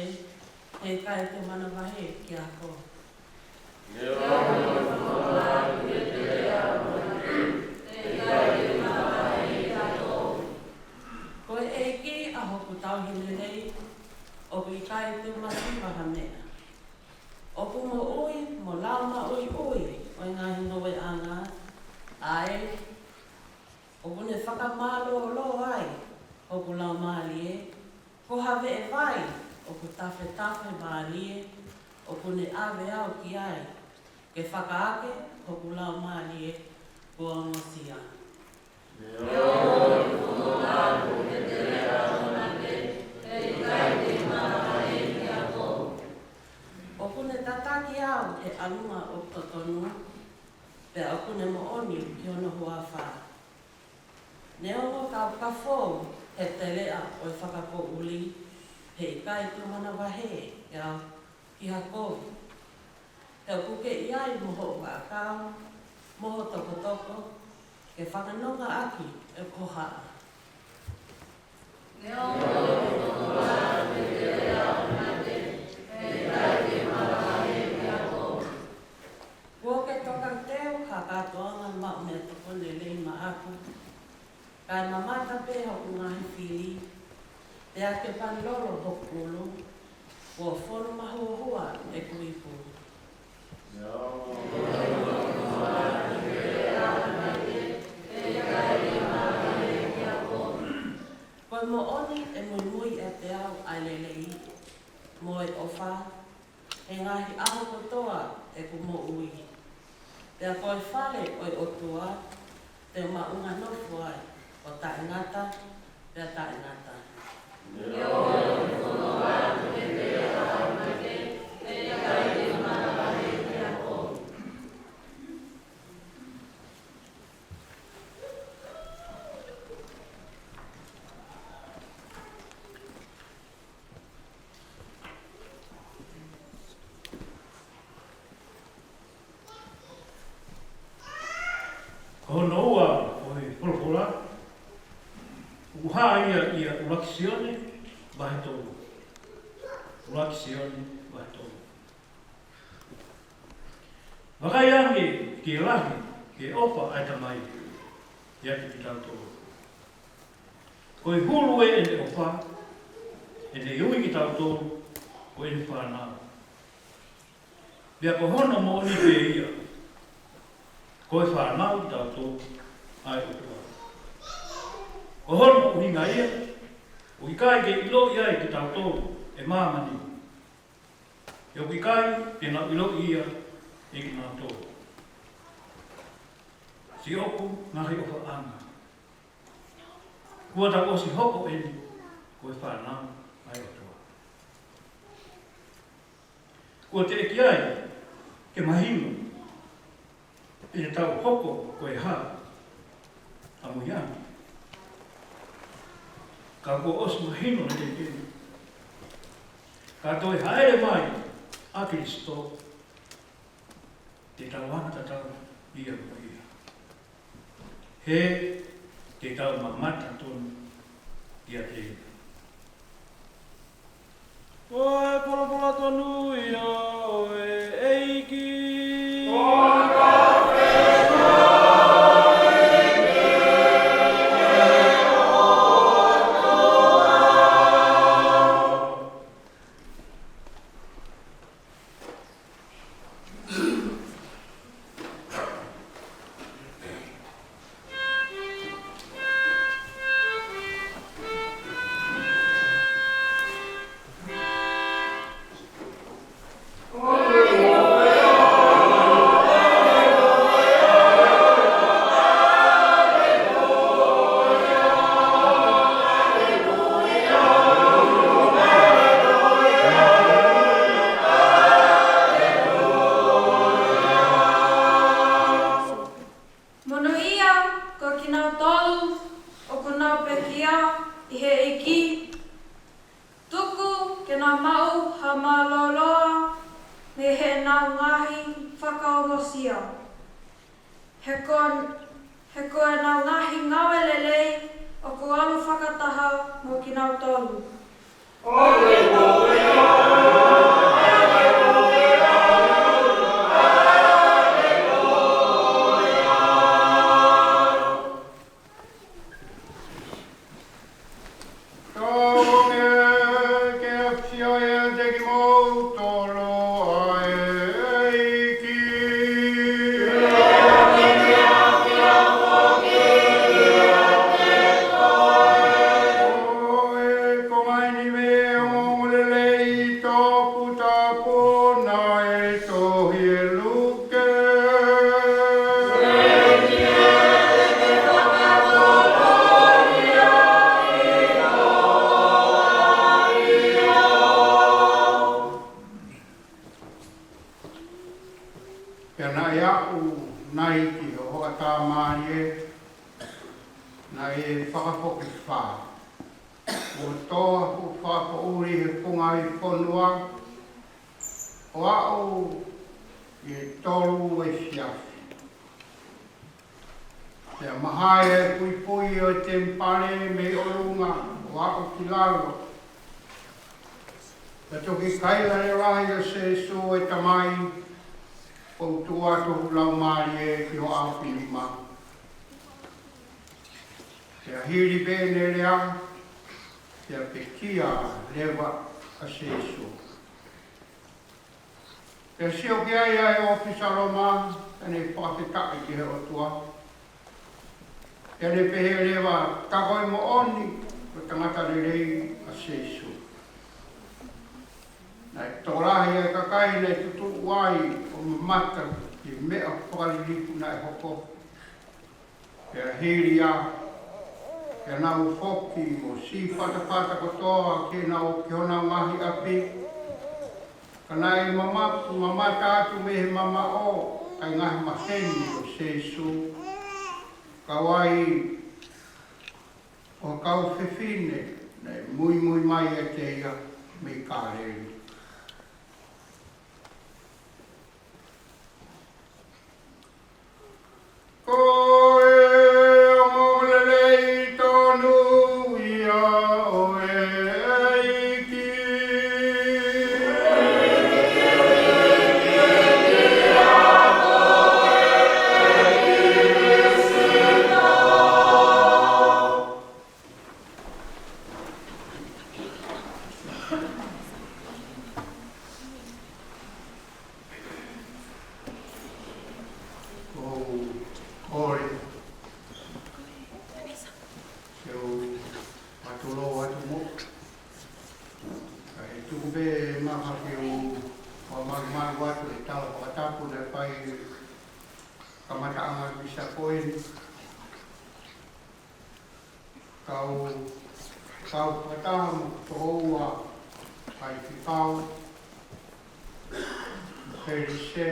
heʻikai te u manavahē kiate koe. Neongo ʻeku fononga atu he teleʻa ʻa e mate, heʻikai te u manavahē kiate koe. Ko e ʻEiki ʻa hoku tauhi lelei, ʻoku ʻikai te u masiva ha meʻa. ʻOku moʻui mo lau maʻuiʻui ʻo e ngaahi noueʻanga, ʻa ē ʻoku ne fakamālōlō ai hoku laumālie, ko ha veʻe vai ʻoku tafetafe mālie ʻoku ne ʻave au ki ai, ke fakaake hoku laumālie kuo ongosia. Neongo ʻeku fononga atu he teleʻa ʻa e mate, heʻikai te u manavahē kiate koe. ʻOku ne tataki au he ʻalunga ʻoku totonu, pea ʻoku ne moʻoni ki hono huafa. Neongo kau kafou he teleʻa ʻo e fakapoʻuli, heʻikai te u manavahē kiate koe. He ʻoku ke ʻi ai mo hoʻo vaʻakau, mo ho tokotoko, ke fakanonga ʻaki ʻeku hohaʻa. Neongo ʻeku fononga atu he teleʻa ʻa e mate, heʻikai te u manavahē kiate koe. Kuo ke tokanga teu ha kātoanga maʻu meʻatokoni lelei maʻaku, kae mamata pē hoku ngaahi fili, pea ke pani lolo hoku ʻulu, kuo fonu mahuohua ʻeku ipu. Neongo ʻeku fononga atu he teleʻa ʻa e mate, Ko e moʻoni ʻe muimui ʻiate au ʻa e lelei mo e ʻofa he ngaahi ʻaho kotoa ʻeku moʻui. Pea ko e fale ʻo e ʻOtua te u maʻu ha nofo ai ʻo taʻengata pea taʻengata. Ko hono ua ʻo e folofola, ʻoku hā ia ʻia ʻUluaki Sione vahe tolu. ʻUluaki Sione vahe tolu. Vakai ange ki he lahi ʻo e ʻofa ʻa e Tamai ʻiate kitautolu. Ko e hulu ʻo ʻene ʻofa, ʻene ui kitautolu ko ʻene fānau. Pea ko hono moʻoni pē ia, ko e fānau kitautolu ʻa e ʻOtua. Ko hono ʻuhinga ia ʻoku ʻikai ke ʻiloʻi ai kitautolu ʻe māmani, he ʻoku ʻikai ke nau ʻiloʻi ia ʻe kinautolu. Siʻoku ngaahi ʻofaʻanga, kuo tau ʻosi hoko eni ko e fānau ʻa e ʻOtua. Kuo teʻeki ai ke mahino pe te tau hoko ko e hā ʻamui ange. Ka kuo ʻosi mahino lelei pē, ka toe hāʻele mai ʻa Kalaisi, te tau anga tatau ia mo ia, he te tau mamata tonu kiate ia. Ko e folofola tonu ia ʻo e ʻEiki. Monūʻia ko kinautolu ʻoku nau pekia ʻi he ʻEiki. Tuku ke nau maʻu ha mālōlō mei heʻenau ngaahi fakaongosia. He ko, he ko ʻenau ngaahi ngāue lelei ʻoku ʻalu fakataha mo kinautolu. Tau ʻoange ke ʻafio ʻiate kimoutolu ʻa e ʻEiki. Ko e konga eni mei he ongoongolelei toputapu naʻe tohi ʻe Luke. Pea naʻe aʻu nai ki he hoʻatā mālie, naʻe fakafokifā, kuo toa hono fakapoʻuli he funga ʻo e fonua, ʻo aʻu ʻi he tolu efiafi. Pea mahae ʻa e puipui ʻo e temipale mei ʻolunga ʻo aʻu ki lalo. Pea toki kaila leva ʻe Sēsū ʻa e Tamai, ʻo tuʻu atu ho Laumālie ki ho ʻaofinima. Pea hili pē ʻene lea, pea pekia leva ʻa Sēsū. Pea sio ki ai ʻa e ʻōfisa Loma, pea ne fakafetaʻi ki he ʻOtua. Pea ne pehē leva, ka ko e moʻoni, Ko e tangata lelei ʻa Sīsū. Naʻe tokolahi ʻa e kakai naʻe tutuʻu ai ʻo mamata ki he meʻa fakalilifu naʻe hoko. Pea hili ia, pea nau foki mo sīfatafata kotoa ki honau, ki honau ngaahi ʻapi. Ka naʻe mamaku, mamata atu mei he mamaʻo ʻa e ngaahi maheni ʻo Sīsū, kau ai ʻa e kau fefine naʻe muimui mai ʻiate ia mei Kāleli. Ko e ongoongolelei tonu ia ʻo e ʻEiki. ʻOku ou kole ke u fakatulou atu muʻa. Kae tuku pē maha ke u fakamalumalu atu he tala fakatapu naʻe fai kamataʻanga ʻa e pisa ko eni. Kau, kau fakataha mo Toʻoua Faifekau Felise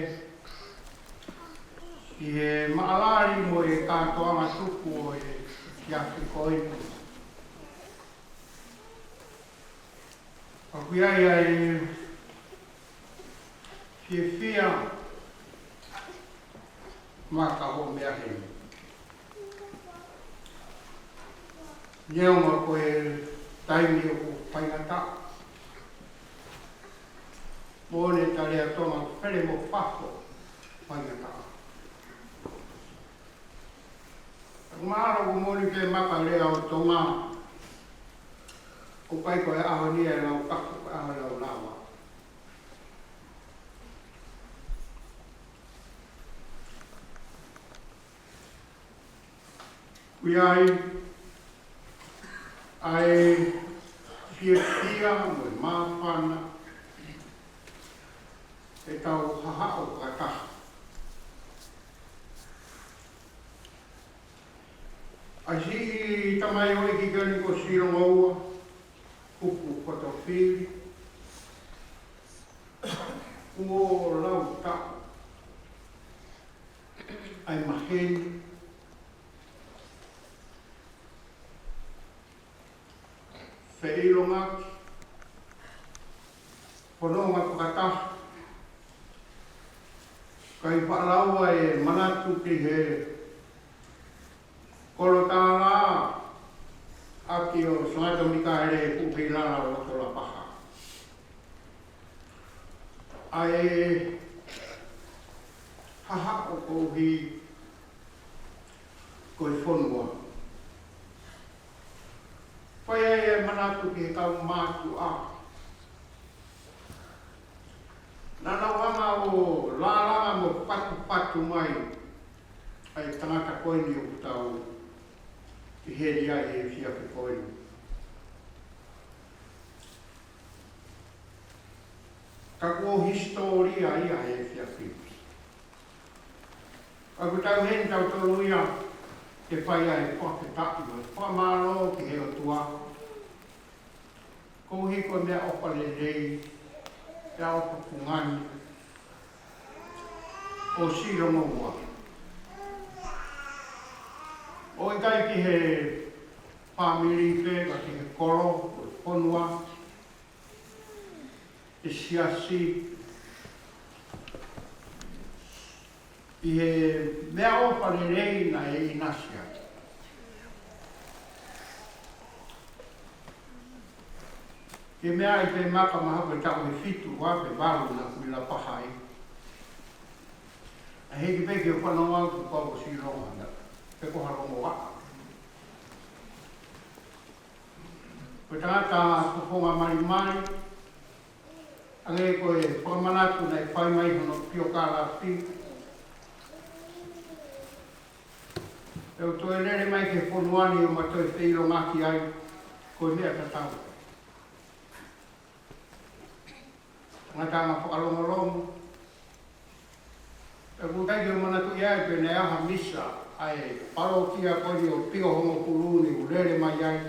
ʻi he maʻalali mo e kātoanga tuku ʻo e efiafi ko eni. ʻOku ʻi ai ʻa e fiefia maʻa hoʻo meʻa heni. Neongo ko e taimi ʻoku faingataʻa, mo e tali ʻa Tonga fele mo fafo faingataʻa. Mahalo ʻoku moʻoni pē maʻa e lea ʻo Tonga, ʻoku ʻikai ko e ʻaho ni ʻe lau kaku, ko e ʻaho ʻe lau lava. ʻOku ʻi ai ʻa e fiefia mo e māfana ʻetau hahaʻo fakataha. ʻA e siʻi tamaioʻeiki ko eni ko Silongoua Kupu Potofili, kuo lau taʻu ʻa e maheni, feʻilongaki, fononga fakataha, kae fakalaua e manatu ki he kolo tālā ʻaki ʻo Sangata Mikaele Kuʻuheilala ʻo Loto Lapaha. ʻA e hahaʻo koeʻuhi ko e fonua. Fai ai e manatu ki he kau mātuʻa. Naʻa nau hanga ʻo lālanga mo patupatu mai ʻa e tangata ko eni ʻoku tau ʻi heni ai he efiafi ko eni. Ka ko e hisitōlia ia he efiafi. Ka ʻoku tau heni tautolu ia ke fai ai e fakafetaʻi mo e fakamālō ki he ʻOtua. Koeʻuhi ko e meʻaʻofa lelei, meʻaʻofa fungani ʻo Silongoua. ʻOku ʻikai ki he fāmili pē, ka ki he kolo, ko e fonua, e siasi, ʻi he meʻaʻofa lelei naʻe ʻinasi ai. Ke meaʻi pē maʻa ka mahalo ko e taʻu ʻe fitu ʻa pe valu naʻa ku ʻi Lapaha ai. ʻA e hiki pē ke u fanongo au kuo pau ko Silongoua, pe ko ha longoaʻa. Ko e tangata fofonga malimali, hangē ko e fakamanatu naʻe fai mai hono piokalafi. ʻE u toe lele mai ki he fonua ni ʻo ma toe feʻilongaki ai. Ko e meʻa tatau. Tangata anga fakalongolongo. Pea ʻoku ʻikai ke u manatuʻi ai pe naʻe ʻi ai ha misa ʻa e palokia ko eni ʻo Pio Hongofulu ni ʻoku lele mai ai,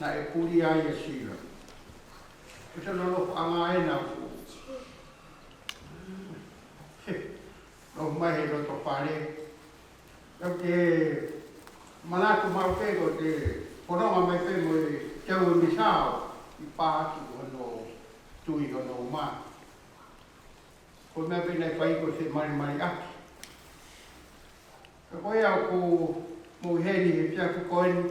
naʻe puli ai ʻa Sila. Ko e tau nofoʻanga ena ʻoku nofo mai he loto fale. Ka ke manatu maʻu pē ko e fononga mai pē mo e teu e misa ʻi pā atu hono tui hono uma. Ko e meʻa pē naʻe fai ko e femalimalaki. Ka ko ia ʻoku mou ʻi heni he efiafi ko eni,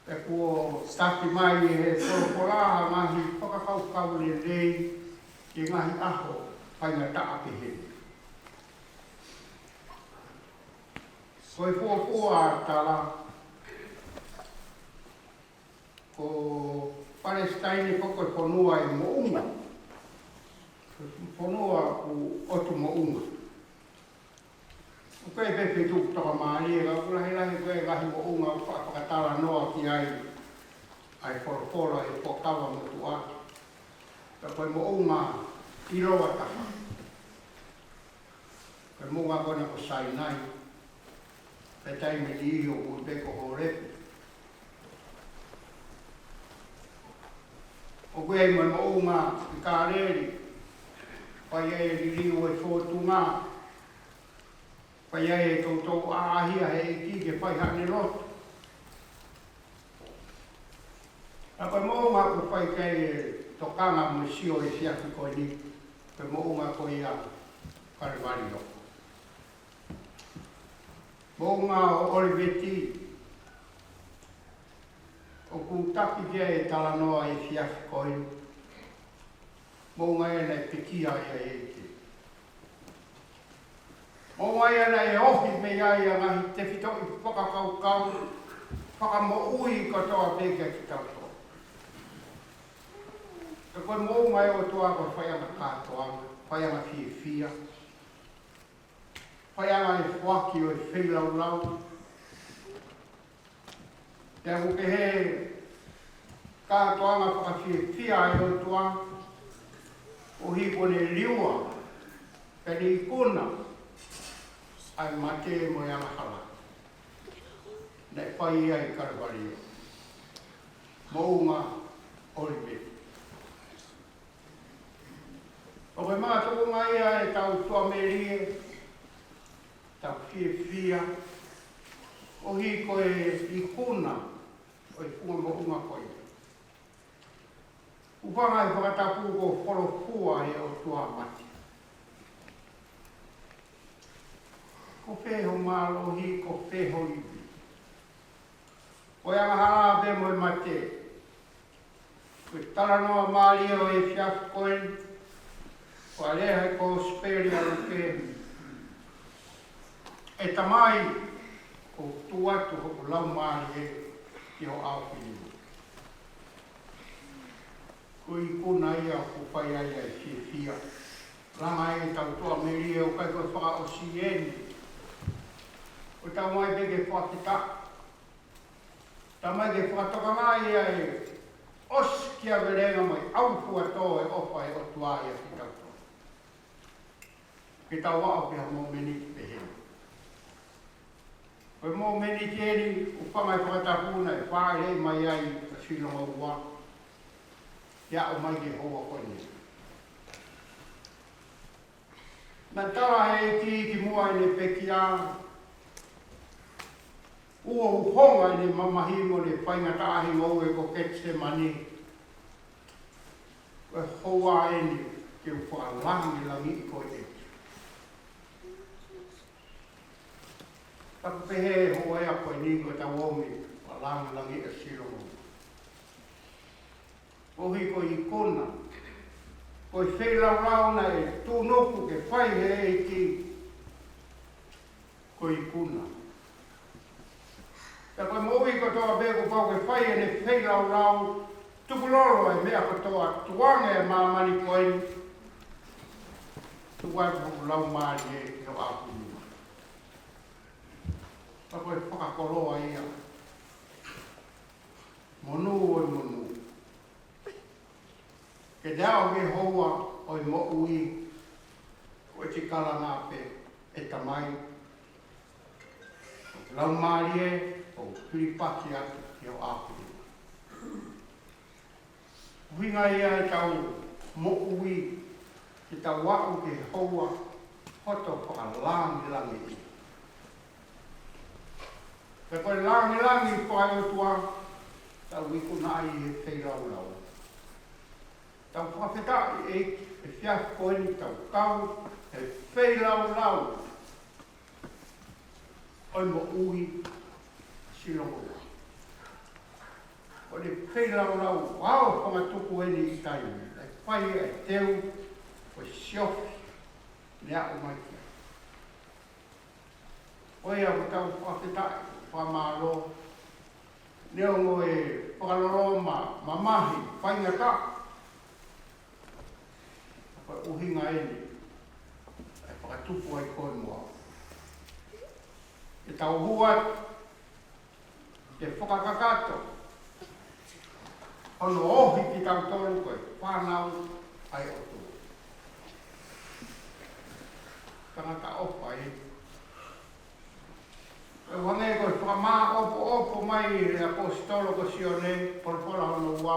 pea kuo taki mai ʻe he folofola ha ngaahi fakakaukau lelei ki he ngaahi ʻaho faingataʻa pehē ni. Ko e fuofua tala, ko Palesitaine ko e fonua ʻo e moʻunga. Fonua ʻoku ʻotu moʻunga. ʻOku ʻi ai pē feituʻu toka mālie, ka ʻoku lahilahi ko e ngaahi moʻunga ʻoku faʻa fakatalanoa ki ai ʻa e folofola ʻi he Fuakava Motuʻa. Ka ko e moʻunga ʻiloa taha, ko e moʻunga ko ena ko Sainai, pea taimi ni ʻoku ui pē ko Holepi. ʻOku ʻi ai mo e moʻunga ʻi Kāleli, fai ai e liliu ʻo e fōtunga, fai ai e toutou ʻaʻahia he ʻEiki ke fai haʻane lotu. Ka ko e moʻunga ʻoku fai ki ai e tokanga mo e sio he efiafi ko eni, ko e moʻunga ko ia ʻo Kalevalio. Moʻunga ʻo ʻOliveti, ʻoku taki ki ai e talanoa he efiafi ko eni. Moʻunga ia naʻe pekia ai ʻa e ʻEiki. Moʻunga ia naʻe ohi mei ai ʻa e ngaahi tefitoʻi fakakaukau fakamoʻui kotoa pē kiate kitautolu. Ka ko e moʻunga ʻo e ʻOtua ko e faiʻanga kātoanga, faiʻanga fiefia, faiʻanga ʻo e foaki ʻo e feilaulau. Pea ʻoku pehē kātoanga fakafiefia ʻa e ʻOtua, ʻo hiki ʻene liua, pea ne ikuna ʻa e mate mo e angahala naʻe fai ai ʻi Kalevalio. Moʻunga ʻOliveti. ʻOku ʻi ai e makatuʻunga ia ʻetau tuʻamelie, tau fiefia, ʻo hiki ko e ikuna ʻo e funga moʻunga ko ia. Hūfanga he fakatapu ko e folofola ʻa e ʻOtua mate. Ko fē ho mālohi, ko fē ho ivi. Ko e angahala pē mo e mate. Ko e talanoa mālie ʻo e efiafi ko eni, ʻoku lea he Kosipeli ʻa Luke: ʻE Tamai, ʻoku ou tuku atu hoku laumālie ki ho ʻaofinima. Ko e ikuna ia ʻoku fai ai ʻa e fiefia. Langa ai ʻetau tuʻamelie, ʻoku ʻikai ko e fakaʻosi eni. ʻOku tau ō mai pē ke fakafetaʻi. Tau ō mai ke fakatokangaʻi ʻa e ʻosikiavelenga mo e ʻaufuatō ʻo e ʻofa ʻa e ʻOtua ʻiate kitautolu. Ke tau aʻu ki ha momeniti pehē ni. Ko e momeniti eni, hūfanga he fakatapu naʻe fāʻeleʻi mai ai ʻa Silonga Ua, ʻi he aʻu mai ki he houa ko eni. Naʻe tala ʻe he ʻEiki kimuʻa ʻene pekia, ʻoku ou honga ʻene mamahi mo ʻene faingataʻaʻia ʻi he ngoue ko Ketisemani. Ko e houa eni ke u fakalāngilangiʻi koe, ʻEiki. Ka ʻoku pehē houa ia ko eni ko ʻetau ō mai fakalāngilangiʻi ʻa Silonga. Koeʻuhi ko e ikuna. Ko e feilaulau naʻe tuʻunuku ke fai ʻe he ʻEiki, ko e ikuna. Pea ko e moʻui kotoa pē kuo pau ke fai ʻene feilaulau, tukulolo e meʻa kotoa, tukuange e māmani ko eni, tuku atu hoku laumālie ki ho ʻaofinima. Pea ko e fakakoloa ia. Monū ʻo e monū. Ke aʻu ki he houa ʻo e moʻui, ko e kalanga pē ʻe Tamai, ʻo e Laumālie, ʻoku hilifaki atu ki hoʻo ʻapi. ʻUhinga ia ʻetau moʻui, ke tau aʻu ki he houa hoto fakalāngilangiʻi. Pea ko e lāngilangi fakaʻotua, tau ikunaʻi he feilaulau. Tau fakafetaʻi ʻEiki, he efiafi ko eni tau kau he feilaulau ʻo e moʻui Silongo Ua. Ko e feilaulau ʻo e fanga tuku eni ʻi taimi, ʻe fai e teu, ko e siofi, ne aʻu mai ki ai. Ko ia ʻoku tau fakafetaʻi, fakamālō, neongo e fakaloloma, mamahi, faingataʻa, ko e ʻuhinga eni ʻe fakatupu ai koe mo au. Ke tau hū atu, ke fakakakato hono ohi kitautolu ko e fānau ʻa e ʻOtua. Tangata ʻofa ē. ʻO hangē ko e fakamāʻopoʻopo mai ʻe he ʻaposetolo ko Sione, folofola hono ua,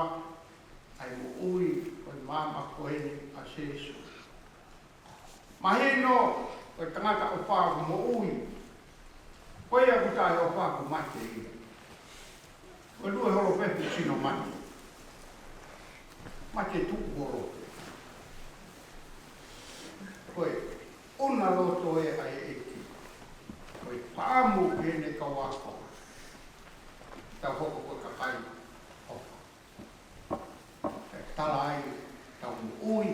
ʻa e moʻui ʻo e maama ko eni ʻa Sīsū. Mahino, ko e tangata ʻofa ʻoku moʻui. Ko ia ʻoku taʻeʻofa ʻoku mate ia. Ko e lue holo pē ʻoku sino mate. Mate tuʻu holo. Ko e ʻuna loto ē ʻa e ʻEiki. Ko e fakaʻamu ki heʻene kau ako. Tau hoko ko e kakai ʻofa. Ke tala ai ʻetau moʻui,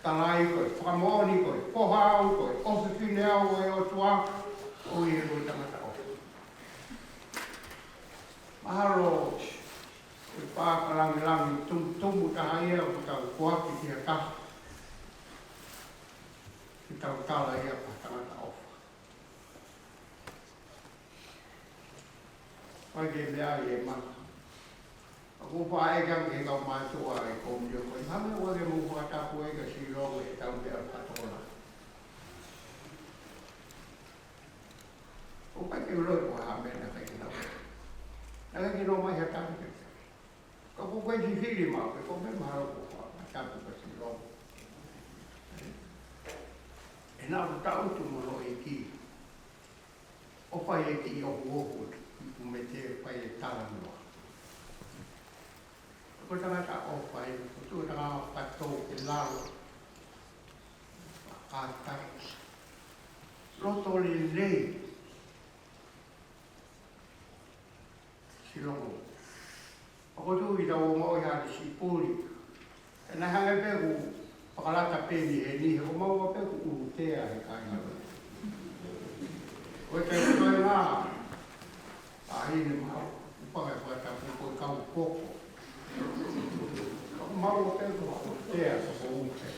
tala ai ko e fakamoʻoni, ko e foha au, ko e ʻofefine au ʻo e ʻOtua, ʻoku ou tangata ʻofa. Mahalo, ko e pā ka langilangi tumutumu taha ia ʻoku tau foaki ki ha taha. Ke tau tala ia ko ha tangata ʻofa. Fai ke meʻa ʻi he mata. ʻOku ou faʻa ʻeke ange ki he kau mātuʻa ʻi he komio ko ē, hā e meʻa ʻoku ʻikai ke mou fakatapu ai kia Silongo ʻi heʻetau meʻa fakatōlalo. ʻOku ʻikai ke u ʻilo pe ko e hā e meʻa naʻe ʻikai ke nau. Naʻe ʻikai ke nau ʻomai ha tali. Ka ʻoku ou fifili maʻu pē ko e meʻa mahalo ʻoku ou fakatapu kia Silongo. ʻE naʻa ku taʻutu mo hono ʻeiki. ʻO fai e kiʻi ohuohu, ʻoku mei te fai e talanoa. Ko e tangata ʻofa ē, ko e tuʻu tangata ʻofa tō ke lalo. Kātaki. Loto lelei. Silongo. ʻOku ou tui ʻoku tau ongoʻi ha kiʻi sipuli. ʻE naʻe hangē pē ʻoku fakalata pē ni heni, he ko maua pē ʻoku ʻutea he kāinga. Ko e taimi ko ē naʻe ʻi ai e maau, ʻoku paka fakatapu ko e kau koko. Ko maua pē ʻoku ʻutea ko ʻutea.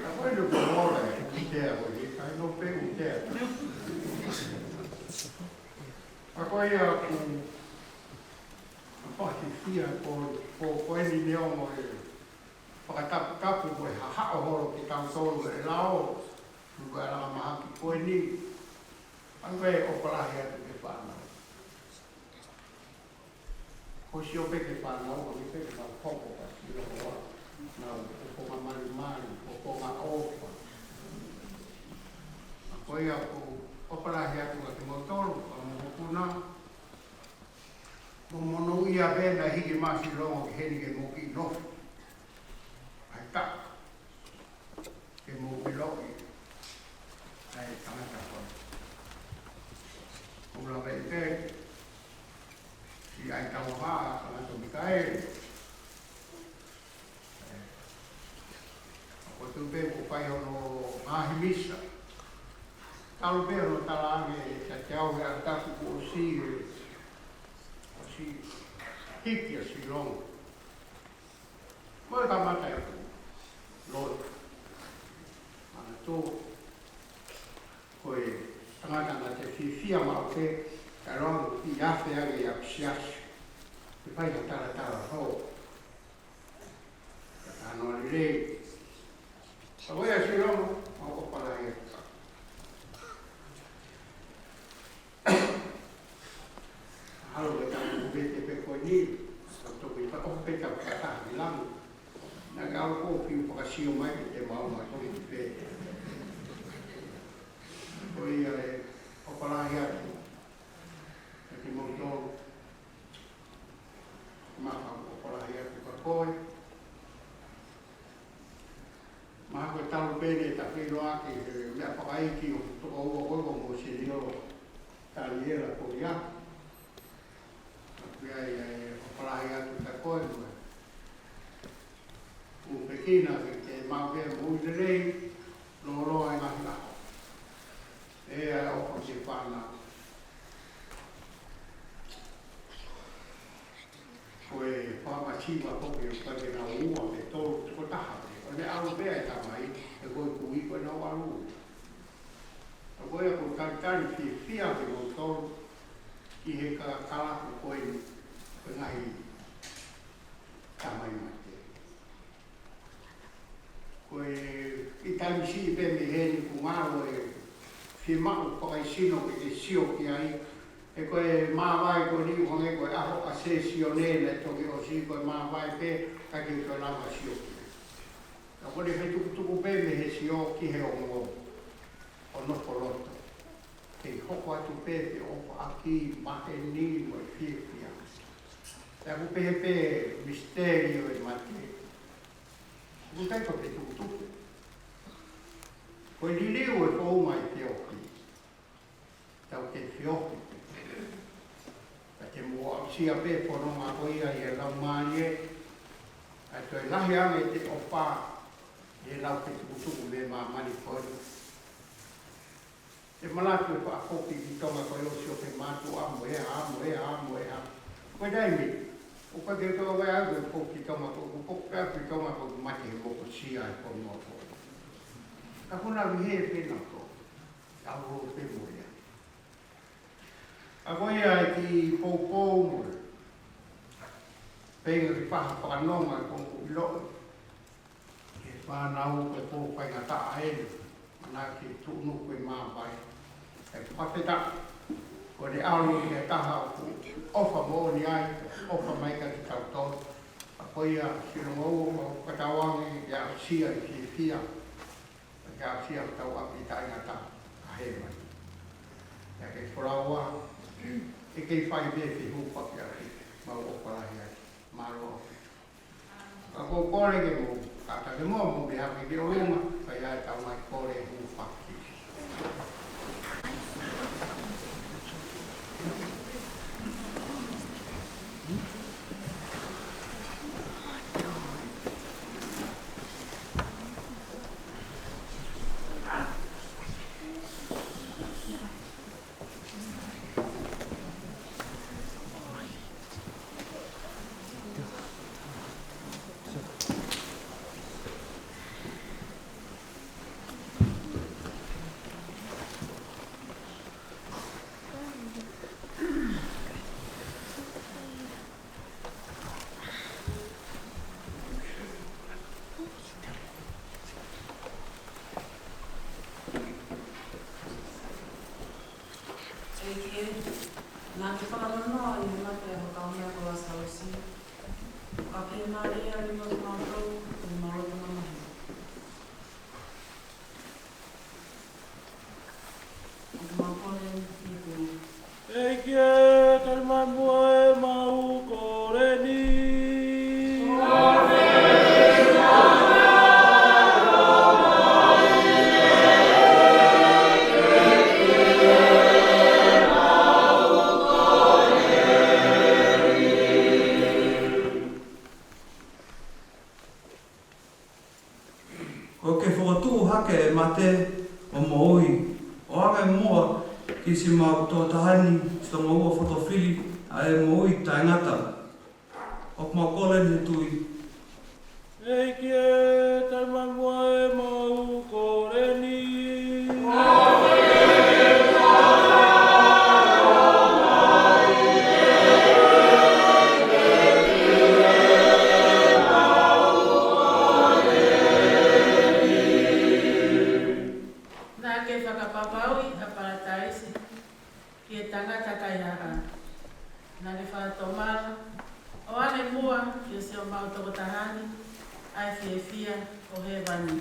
ʻA ko e no ko ora e ʻutea ko e kāinga pē ʻutea. ʻA ko ia ʻoku, ʻoku pakitia ko, ko, ko eni neongo e fakataputapu ko e hahaʻo holo kitautolu ʻe lao, mo e langa mahaki ko eni, ʻa ko e ʻofa lahi atu ki he fānau. Ko e sio pē ki he fānau, ʻa ko e pē ke nau hoko ka sio hoa, nau ʻofa malimali, ʻofa ʻofa. ʻA ko ia ʻoku ʻofa lahi atu kia kimoutolu, ʻa mo mokuna, mo monūʻia pē naʻe hiki mai Silongo ki heni ke mou kiʻi nofo. ʻAi tā. Ke mou ʻiloʻi. ʻAi tangata ko ē. Ko lava ʻi pē. Siʻi ʻai tau hā, tangata Mikaele. ʻOku ou tui pē ʻoku fai hono ngaahi misa. Talu pē hono talaange ʻe Tatiau he ʻaho tapu kuo ʻosi, ʻosi hiki ʻa Silongo. Mo e kamata e ʻoku lotu. Mana tō. Ko e tangata naʻa te fiefia maʻu pē, ka longo ki afe ange ʻi ʻapi siasi. Ke fai ha talatala hou. Ano lelei. Ka ko ia Silomo, mau ʻofa lahi atu. Halo ke tau kuvete pē ko eni, ka toki ta ʻofa pē tau kata ni langu. Naʻa ke ʻalu ko fiu fakasio mai ke te mau ma toki pē. Ko ia ʻe ʻofa lahi atu. Ke mau tō. Mau ʻofa lahi atu ka koe. Mahalo ko e talu pē eni ʻeta feʻiloaki he meʻa fakaʻeiki ʻo tokoua ko ē ko Mōseniolo Taniela ko ia. Ka ko ia ʻe ʻofa lahi atu ka koe mo e ʻū pekina ke ke maʻu pē moʻui lelei, lōloa e ngaahi ʻaho. ʻE ʻofa ki he fānau. Ko e fakamasiva foki ʻoku ʻikai ke nau ua pe tolu, ko e taha pē. ʻO ne ʻalu pē ʻa e tamai, he ko e kui ko ē naʻa nau ʻalu. Ka ko ia ʻoku ou talitali fiefia kimoutolu ki he kakala ko ē ko e ngaahi tamai mate. Ko e ʻi taimi siʻi pē mei heni ʻoku ngalo e fiemaʻu fakaesino ke ke sio ki ai. He ko e māvae ko eni ʻoku hangē ko e ʻaho ʻa Sesione naʻe toki ʻosi, ko e māvae pē ka ke toe lava sio ki ai. Ka ko e fetukutuku pē mei he sio ki he ongo ʻo nofo loto. Kei hoko atu pē ke ʻofaʻaki maheni mo e fiefia. Pea ʻoku pehē pē misiteli ʻo e mate. ʻOku ʻikai ko e fetukutuku. Ko e liliu e founga ʻi he feohi. Tau ke feohi. Ka te mou aʻusia pē fononga ko ia ʻi he Laumālie. ʻA e toe lahi ange ʻete ʻofa ʻi he lau fetukutuku mei māmani ko eni. Te malatu e faʻa foki ki Tonga ko e ʻosi ʻo ke mātuʻa mo e hā, mo e hā, mo e hā. Ko e taimi, ʻoku ʻikai ke tau ʻai au ke foki ki Tonga ko, ʻoku foki pē au ki Tonga ko ʻeku mate he mokosia e fonua ko. Ka ko na vihe pē na ko. Au ro pē mo ia. A ko ia e kiʻi poupou mo e. Peinga ke faha fakanonga ko ʻiloʻi. Ke fānau ko e pō faingataʻa eni, naʻa ke tuʻunuku e māvae. ʻE fakafetaʻi, ko ʻene ʻalu ki he taha ʻoku ʻofa moʻoni ai, ʻofa mai kiate kitautolu. A ko ia, Silomo ua, ʻoku tau ange ke aʻusia ʻi he fiefia, ke aʻusia hotau ʻapi taʻengata, ʻa hēvani. ʻIa ke folaua, ʻe kei fai pē fehuʻi paki ʻaki, mau ʻofa lahi ai, mālō. Ka ko e kole ke mou, kātaki mou, mou meʻa hake ki ʻolunga, ka ʻi ai ʻetau ngaahi kole hūfaki. ʻEiki, naʻa ke fakanonoa ʻi he mate ʻa ho kaumeʻa ko Lāsalosi. Ka pehē mai ʻe lima kimautolu, ʻoku mau loto mamahi. ʻOku mau kole ʻi he ʻEiki ē, tali mai muʻa ʻemau kole ni. ʻOku ke fokotuʻu hake e mate ʻo moʻui. ʻOange muʻa ki siʻemau tokotaha ni, siʻi ongo ua fotofili, ʻa e moʻui taʻengata. ʻOku mau kole ni he tui. ʻEiki ē, tali mai muʻa ʻemau kole ni. Naʻa ne fakatomala, ʻoange muʻa kia siʻomau tokotaha ni ʻa e fiefia ʻo hēvani.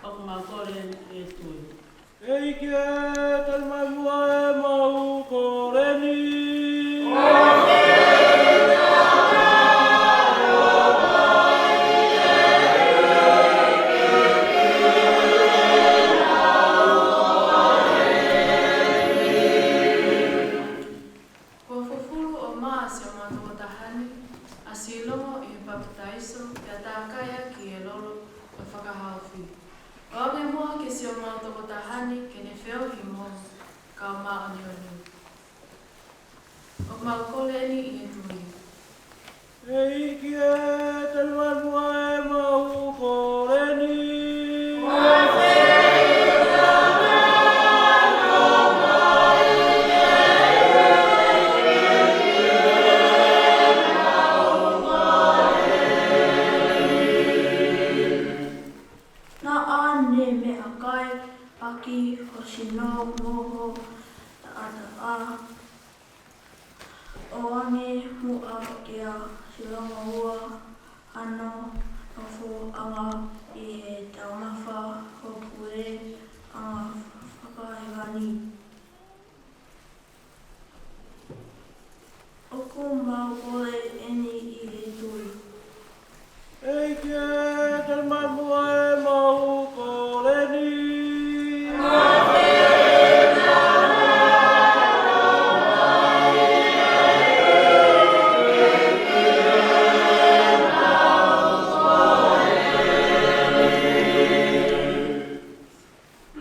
ʻOku mau kole ʻi he tui. ʻEiki ē, tali mai muʻa ʻemau kole ni. Kuo fufulu ʻo mā siʻomau tokotaha ni ʻa Silongo ʻi he papitaiso, pea tākai ʻaki ʻi he lolo ʻo e fakahaofi. ʻOange muʻa kia siʻomau tokotaha ni ke ne feohi mo kau māʻoniʻoni. ʻOku mau kole eni ʻi he tui. ʻEiki ē, tali mai muʻa ʻemau kole ni. Naʻa ne meʻakai ʻaki ho sino mo ho taʻataʻa. ʻOange muʻa kia Silongo ua hano nofoʻanga ʻi he taumafa ʻo e puleʻanga fakahēvani. ʻOku mau kole eni ʻi he tui. ʻEiki ē, tali mai muʻa ʻemau kole ni.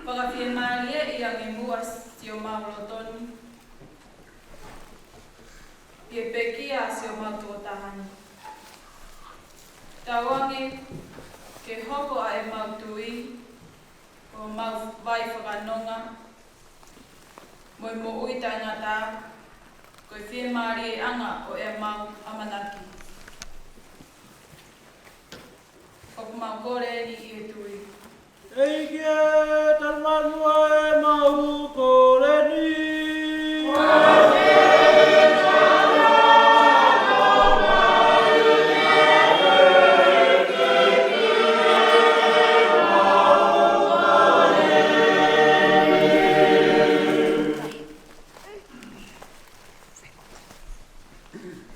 Fakafiemālieʻi ange muʻa siʻomau loto ni, ʻi he pekia ʻa siʻomau tokotaha ni. Tauange ke hoko ʻa ʻemau tui ko homau vai fakanonga mo e moʻui taʻengata, ko e fiemālieʻanga ʻo ʻemau ʻamanaki. ʻOku mau kole eni ʻi he tui. ʻEiki ē, tali mai muʻa ʻemau kole ni.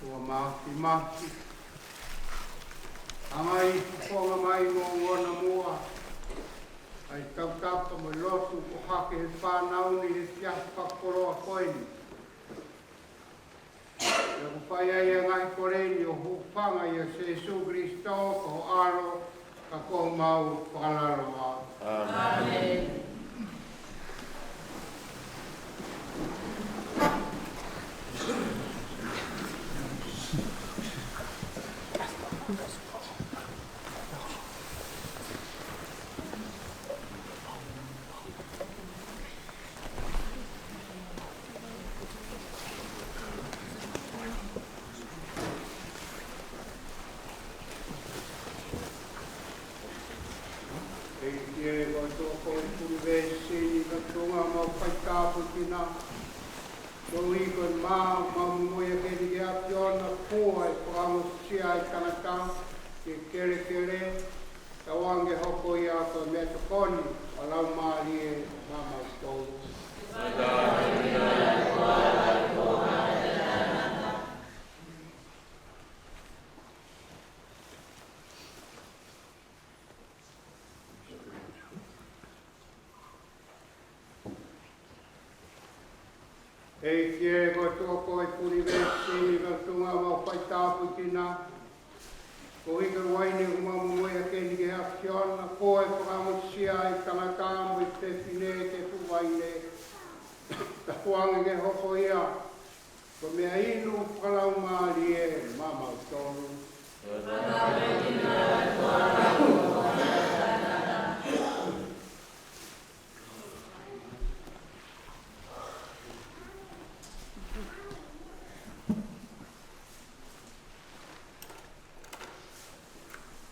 Ua mafi mafi. Hanga ʻi he fofonga mai mo ongona muʻa ʻa e tautapa mo e lotu ʻohake he fānau ni he efiafi fakakoloa ko eni. Pea ʻoku fai ai ʻa e ngaahi kole ni ʻo hūfanga ʻia Sīsū Kalaisi ko ho ʻAlo, ka ko homau Fakalaloa. ʻĀmeni. ʻEiki ē, ko e toko ʻi he ʻunivēsi ni, ka tunga mau faitāpuekina. Koeʻuhi ko e mā, mau momoʻi ʻaki eni ki he ʻAfiona, kuo ʻe fakaongosia ʻa e tangata ki he kelekele, tauange ke hoko ia ko e meʻatokoni ʻo e Laumālie Māʻoniʻoni. ʻEiki ē, ko e toko ʻi he ʻunivēsi ni, ka tunga mau faitāpuekina. Koeʻuhi ko e uaine ʻoku mau momoʻi ʻaki eni ki he ʻAfiona, kuo ʻe fakaongosia ʻa e tangata mo e fefine ki he fuʻu uaine. Tauange ke hoko ia ko e meʻainu fakalaumālie maʻamautolu.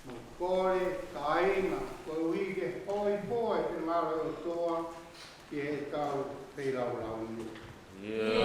Mo kole kāinga, koeʻuhi ke hōifua ʻa e finangalo ʻo e ʻOtua ʻi heʻetau feilaulau ni. ʻIo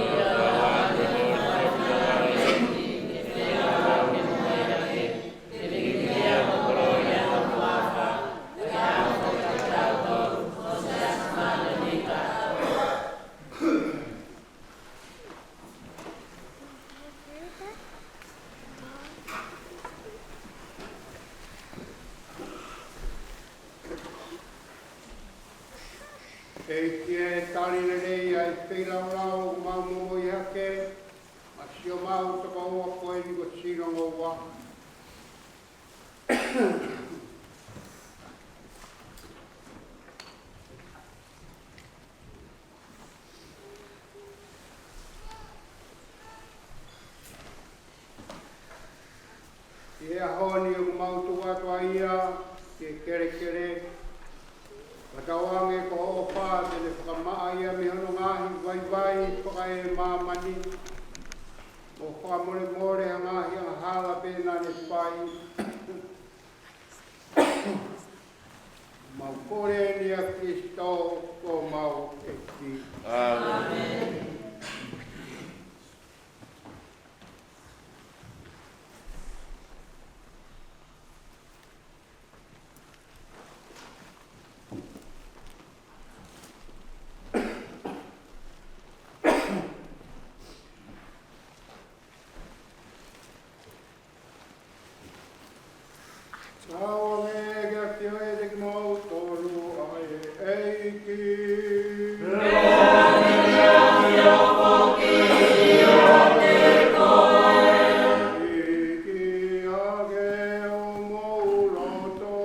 ʻEiki ē, tali lelei ʻa e feilaulau ʻoku mau momoi hake, ʻa siʻomau tokoua ko eni ko Sino Ngoua. ʻI he ʻaho ni ʻoku mau tuku atu ai ia ki he kelekele, fakatauange ko hoʻo ʻofa te ne fakamaʻa ia mei hono ngaahi vaivai fakaemāmani, mo fakamolemole ʻa e ngaahi angahala pē naʻa ne fai. Mau kole ni ʻia Kalaisi ko homau ʻEiki. ʻĀmeni. Tauange ke ʻafio ʻiate kimoutolu ʻa e ʻEiki. ʻIki ake homou loto.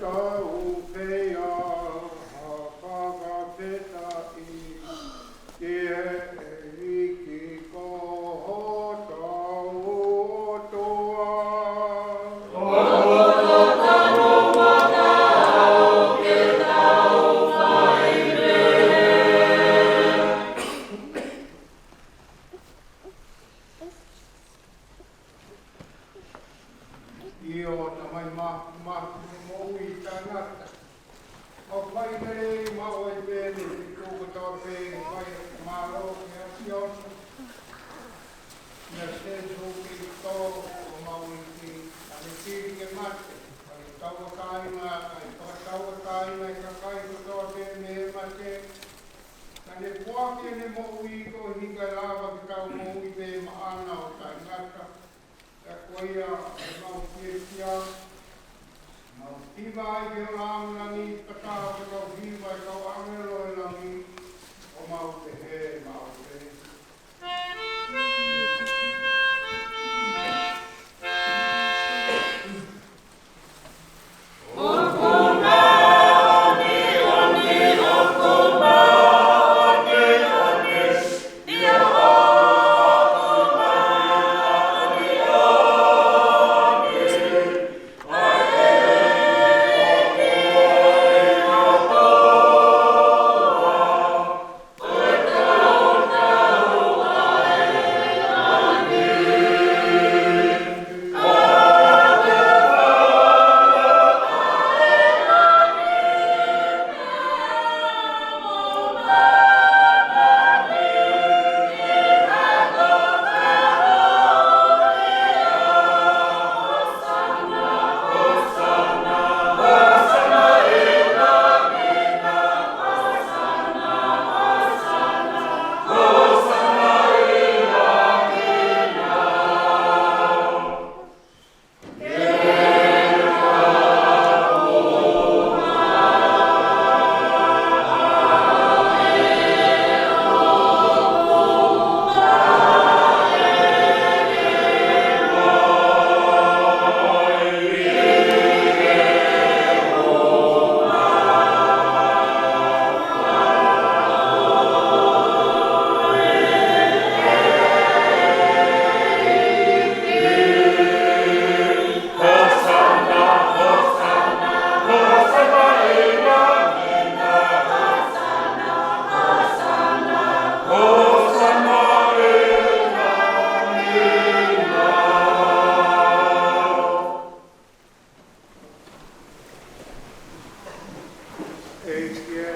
Tau pehē ā. Fakafetaʻi ki he ʻEiki ko hotau ʻOtua. ʻIo, Tamai māfimafi, moʻui taʻengata. ʻOku fai lelei maʻu ai pē mei he feituʻu kotoa pē ʻoku fai ai ʻa e mālō ki he ʻAfiona. ʻIa Sēsū Kalaisi ko homau ʻEiki, naʻa ne fili ke mate, fai tauʻatāina, fai fakatauʻatāina ʻa e kakai kotoa pē mei he mate. Naʻa ne foaki ʻene moʻui koeʻuhi kae lava ke tau moʻui pē maʻana ʻo taʻengata. Pea ko ia ʻoku mau fiefia, mau hiva ai ki ho langilangi, pea ʻoku mau hiva ʻa e kau ʻāngelo ʻo e langi, ʻo mau pehē maʻu pē. ʻEiki ē,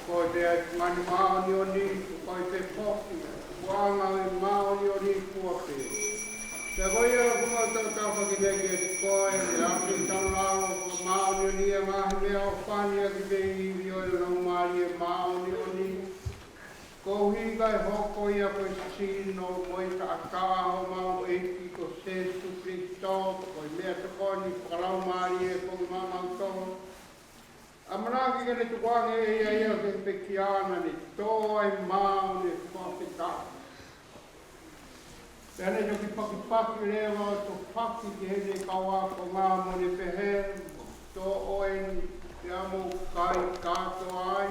ko e ʻAlo ʻo e Māʻoniʻoni, ko koe pē foki, ʻoku ʻi ai ʻa e māʻoniʻoni kotoa pē. Pea ko ia ʻoku mau tautapa ki ai kiate koe, ʻe ʻafio ʻi hotau lalo, ʻoku māʻoniʻoni ʻa e ngaahi meʻa ʻoku fāʻeleʻi ʻaki pē ʻe he ivi ʻo e Laumālie Māʻoniʻoni. Koeʻuhi kae hoko ia ko e sino mo e taʻataʻa ʻo homau ʻEiki ko Sīsū Kalaisi, ko e meʻatokoni fakalaumālie ʻo kimautolu. ʻAmanaki ke ne tukuange ʻe ia ia ki he pekia naʻa ne tō ai, mo ne fakafetaʻi. Pea ne toki pakipaki leva ʻo tofaki ki heʻene kau ākonga mo ne pehē, Tō eni, pea mou kai kātoa ai.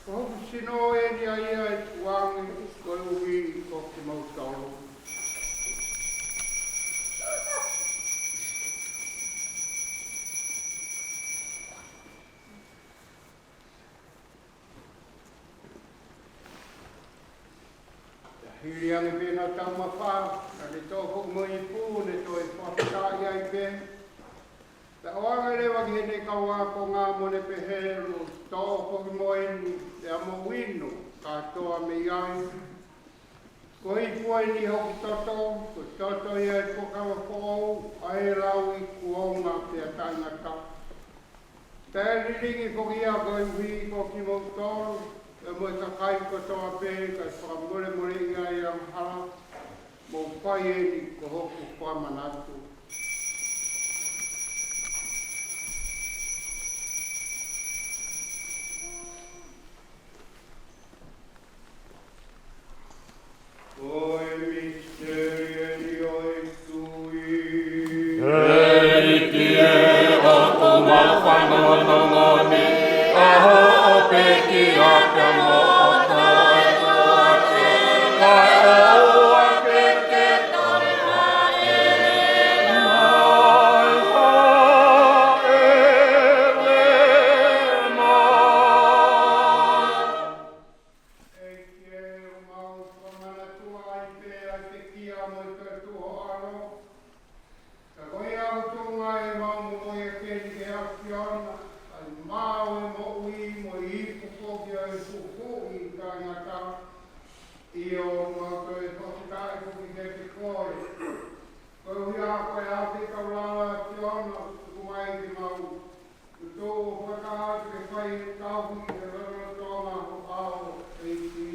Ko hoku sino eni ʻa ia ʻe tukuange koeʻuhi ko kimautolu. Pea hili ange pē ʻenau taumafa, naʻa ne tō foki mo e ipu, ne toe fakafetaʻi ai pē. Pea ʻoange leva ki heʻene kau ākonga mo ne pehē, Mou toʻo foki mo eni, pea mou inu kātoa mei ai. Ko e ipu eni ʻi hoku toto, ko e toto ia ʻo e fuakava foʻou, ʻa ia ʻe lau ʻi kuonga pea taʻengata. Pea ʻe lilingi foki ia koeʻuhi ko kimoutolu, pea mo e kakai kotoa pē, kae fakamolemoleʻi ai ʻa e angahala. Mou fai eni ko hoku fakamanatu. Ko e misiteli eni ʻo e tui. ʻEiki ē, ʻoku mau fanongonongo ni ʻa hoʻo pekia pea mo hoʻo tō ʻa e tui, kae ʻoua ke ke tali mai ʻa e lelei mai. ʻEiki ē, ʻoku mau fakamanatua ai pē ʻa e pekia mo e toetuʻu ho ʻAlo. Ka ko ia ʻoku tuʻunga ʻemau momoi ʻaki eni ki he ʻAfiona, ʻa e maʻu ʻo e moʻui mo e ipu foki ʻo e huhuʻi taʻengata. ʻIo, ʻoku mau toe fakafetaʻi foki kiate koe. Koeʻuhi ko e ʻAfio taulala ʻo e ʻAfiona, tuku mai ke mau tuʻu fakataha atu ke fai e tauhi ʻi he lotolotonga ho ʻao, ʻEiki.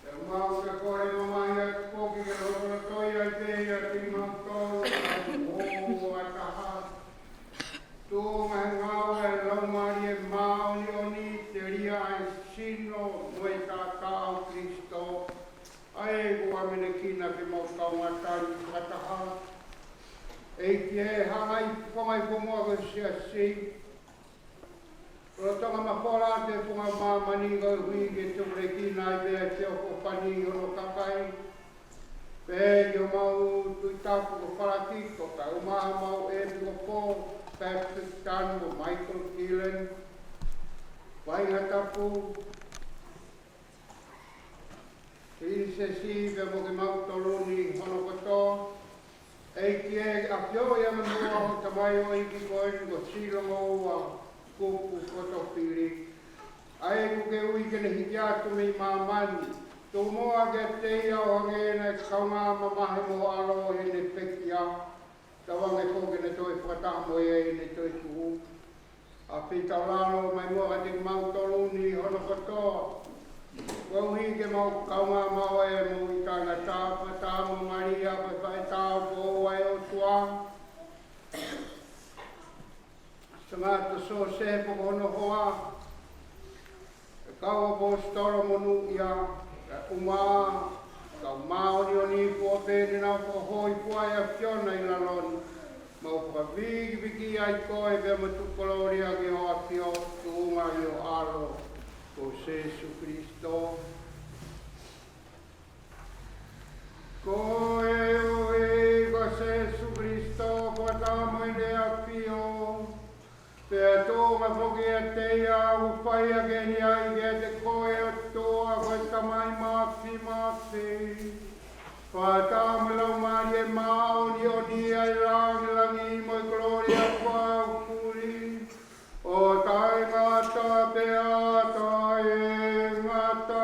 Pea mau toe kole mamahi atu foki ke lotolotoʻi ai pē ʻiate kimautolu ʻa e moʻui ʻo e taha. Tuʻunga he ngāue ʻa e Laumālie Māʻoniʻoni, telia ʻa e sino mo e taʻataʻa ʻo Kalaisi. ʻA ia ʻoku ʻamanekina ke mau kaungā tali fakataha. ʻEiki ē, hanga ʻi he konga ʻi he fonua ko e siasi, lolotonga mafola atu e funga māmani koeʻuhi ke tupulekina ai pē ʻa e feʻofoʻofani ʻo hono kakai. Pea ʻi homau Tuʻi Tapu ko Falakiko, kae ʻumaʻā homau ʻEpikopō, Patrick Tan mo Michael Killen, Vaʻinga Tapu, Pilinisesi pea mo kimautolu ni hono kotoa. ʻEiki ē, ʻafioʻi ange muʻa ho tamaioʻeiki ko eni ko Silongoua Kupu Kotofili. ʻA ia ʻoku ke ui ke ne hiki atu mei māmani. Tomuʻa kiate ia ʻo hangē naʻe kaungā mamahi mo ho ʻAlo ʻi heʻene pekia. Tauange foki ke ne toe fakataha mo ia ʻi heʻene toetuʻu. ʻAfio taulalo mai muʻa kiate kimautolu ni hono kotoa. Koeʻuhi ke mau kaungā maʻu ʻa e moʻui taʻengata, fakataha mo Malia ko e faʻē taʻu foʻou ʻa e ʻOtua. Sangata Siosefa ko hono hoa. ʻE kau ʻaposetolo monūʻia, ʻe uma, kau māʻoniʻoni foʻou pē ne nau fakahōifua ʻa e ʻAfiona ʻi lalo ni. Mau fakavīkiviki ai koe pea mau tuku kolōlia ki ho ʻAfio, tuʻunga ʻi ho ʻAlo ko Sīsū Kalaisi. Ko e ʻOtua ko Sīsū Kalaisi, ko e Tama ʻo e ʻAfio, pea tuʻunga foki ʻiate ia ʻoku fai ʻaki eni ʻa e ʻai kiate koe ʻOtua ko e Tamai Māfimafi. Fakataha mo e Laumālie Māʻoniʻoni ʻa e lāngilangi mo e kolōlia fakaʻaufuli. ʻO taʻengata pea taʻengata.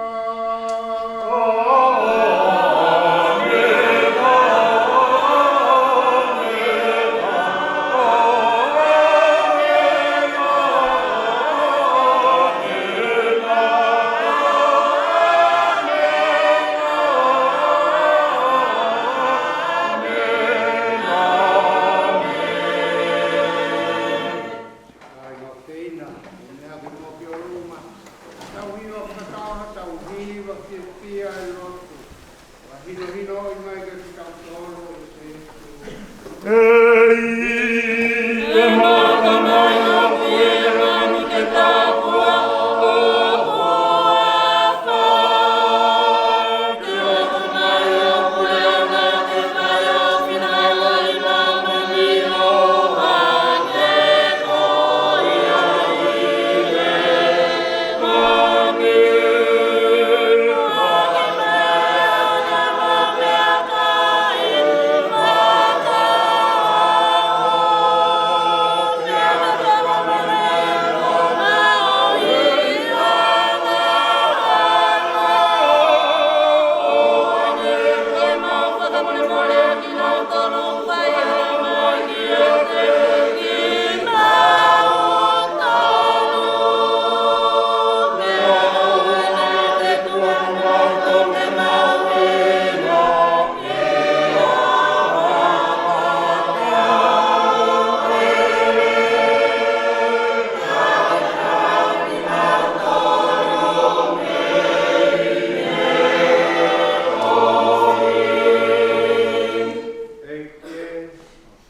ʻEiki,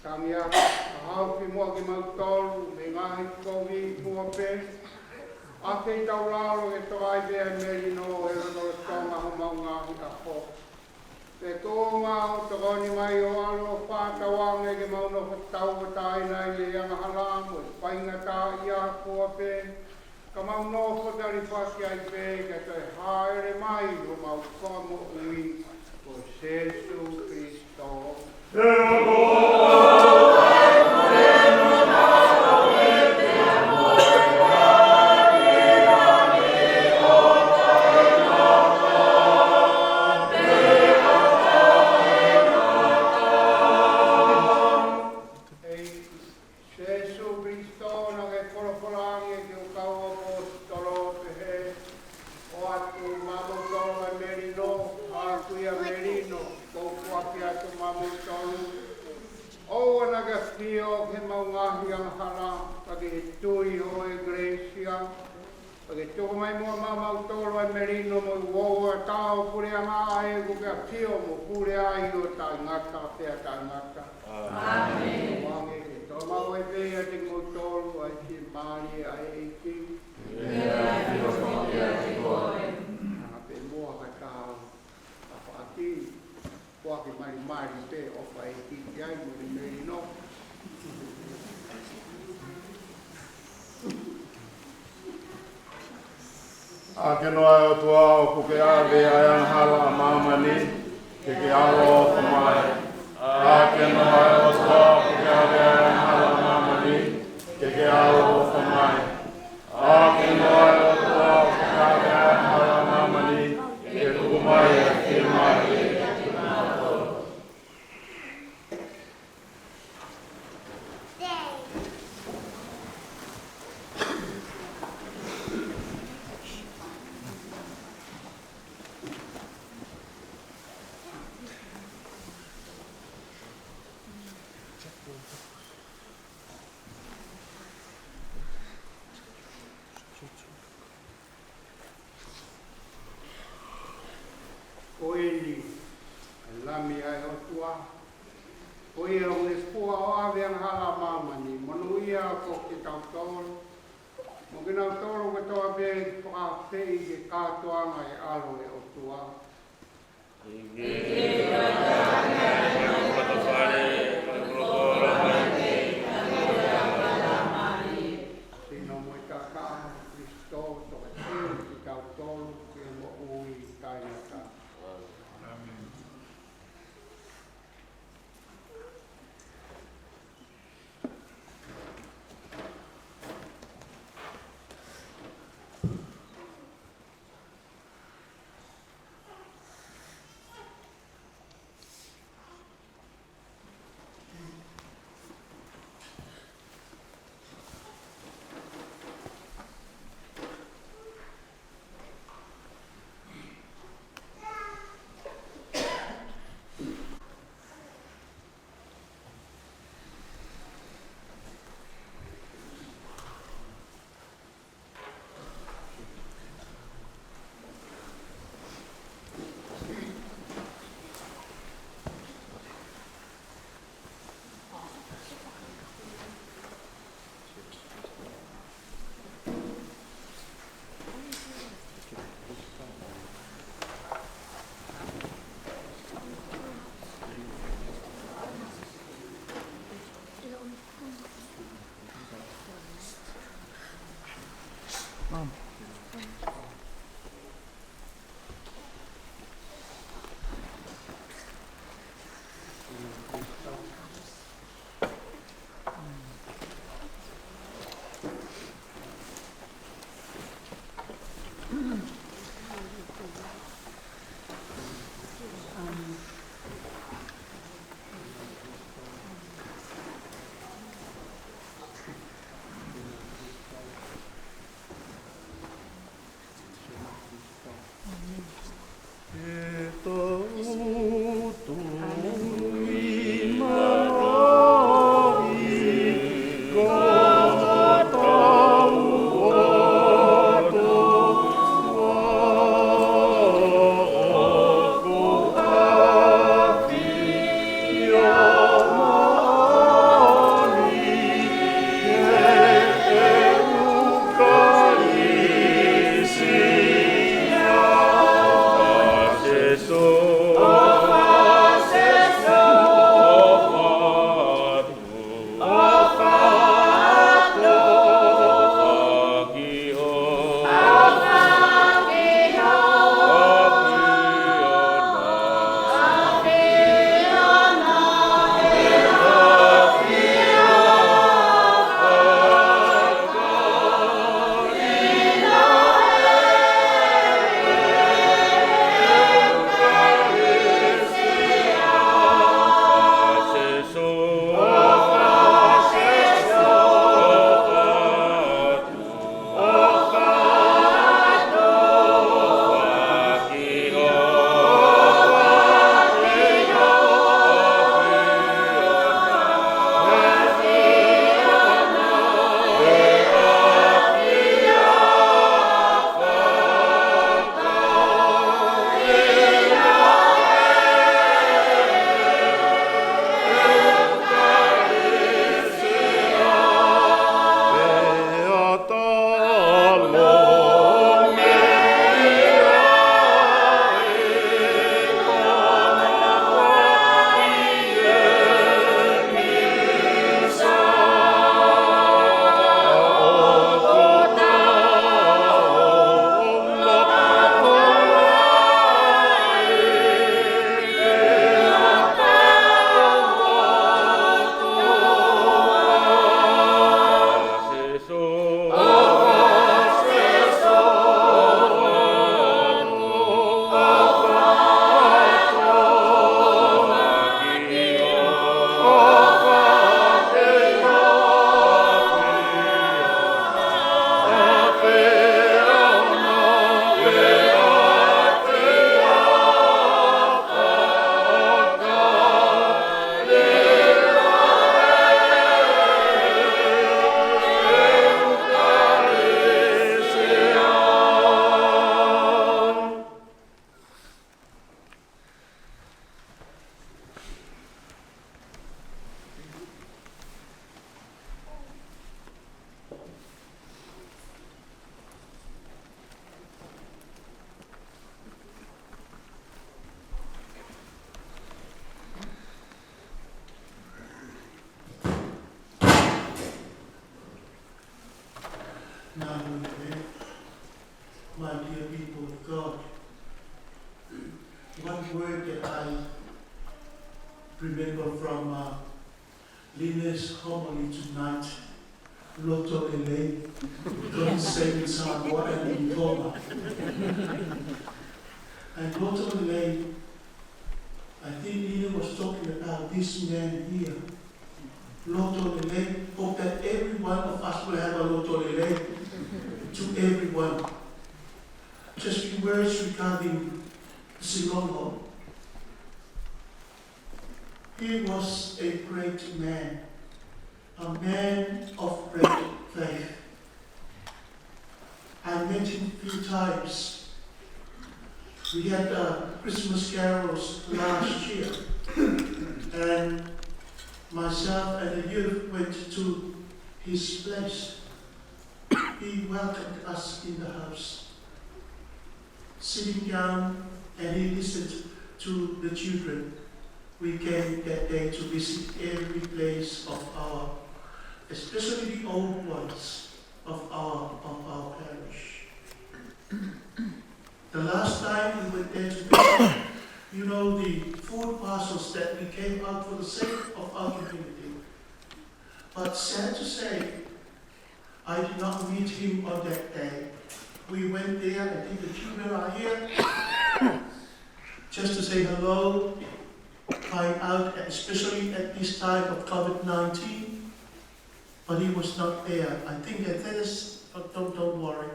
tangi atu, kahaʻu kimuʻa kimautolu mei he ngaahi kovi kuo pē ʻa kei tau lalo ke toʻa ai pē ʻa e melino he lotolotonga homau ngaahi ʻaho. Pea tuʻunga ʻo tokoni mai ʻo ʻAlo ʻo fātauange ke mau nofo tauʻatāina ʻi he angahala mo e faingataʻaʻia kuo pē, ka mau nofo talifaki ai pē ke toe hāʻele mai homau Fakamoʻui ko Sēsū Kalaisi. Sēsū Kalaisi, naʻa ke folofola ange ki hoʻo kau ʻaposetolo ʻo pehē, ʻoatu maʻamautolu ʻa e melino, ʻa e kuia melino, kuo u foaki atu maʻamautolu. ʻOua naʻa ke ʻafio ki heʻemau ngaahi angahala, ka ke tui ho ʻEkalesia, pea ke tuku mai muʻa maʻamautolu ʻa e melino mo e uouangataʻa ʻo e puleʻanga ʻa ia ʻoku ke ʻafio mo pule ai ʻo taʻengata pea taʻengata. ʻĀmeni. Tuku ange ke tau maʻu ai pē ʻiate kimoutolu ʻa e fiemālie ʻa e ʻEiki. Ke ʻafio foki ʻiate koe. Hanga pē muʻa ha taha ʻo tafaʻaki, ʻoua ke malimali pē ʻofa ʻEiki ki ai mo e melino. ʻAkenoa ʻe ʻOtua ʻoku ke ʻave ʻa e angahala ʻa māmani, ke ke ʻaloʻofa mai. ʻAkenoa ʻe ʻOtua ʻoku ke ʻave ʻa e angahala ʻa māmani, ke ke ʻaloʻofa mai. ʻAkenoa ʻe ʻOtua ʻoku ke ʻave ʻa e angahala ʻa māmani, ke tuku mai ʻa e fiemālie kiate kimautolu. Ko eni ʻa e Lami ʻa e ʻOtua, ko ia ʻoku ne fua ʻo ʻave ʻa e angahala ʻa māmani. Monūʻia ʻa kitautolu, mo kinautolu kotoa pē ʻoku fakaafeʻi ki he kātoanga ʻo e ʻAlo ʻo e ʻOtua. Sino mo e Tamaʻi, Kalaisi, tokateu kitautolu ki he moʻui taʻengata. ʻĀmeni. Now, my dear people of God, one word that I remember from, uh, Linda's homily tonight, loto lelei, God save in Samoa and in Tonga. And loto lelei, I think Linda was talking about this man here. Loto lelei, hope that every one of us will have a loto lelei to everyone. Just a few words regarding Silongo. He was a great man, a man of great faith. I met him a few times. We had, uh, Christmas carols last year, and myself and the youth went to his place. He welcomed us in the house, sitting down, and he listened to the children. We came that day to visit every place of our, especially the old ones of our, of our parish. for the sake of our community. But sad to say, I did not meet him on that day. We went there, I think the children are here, just to say hello, find out, especially at this time of COVID nineteen. But he was not there. I think that that is, but don't, don't worry.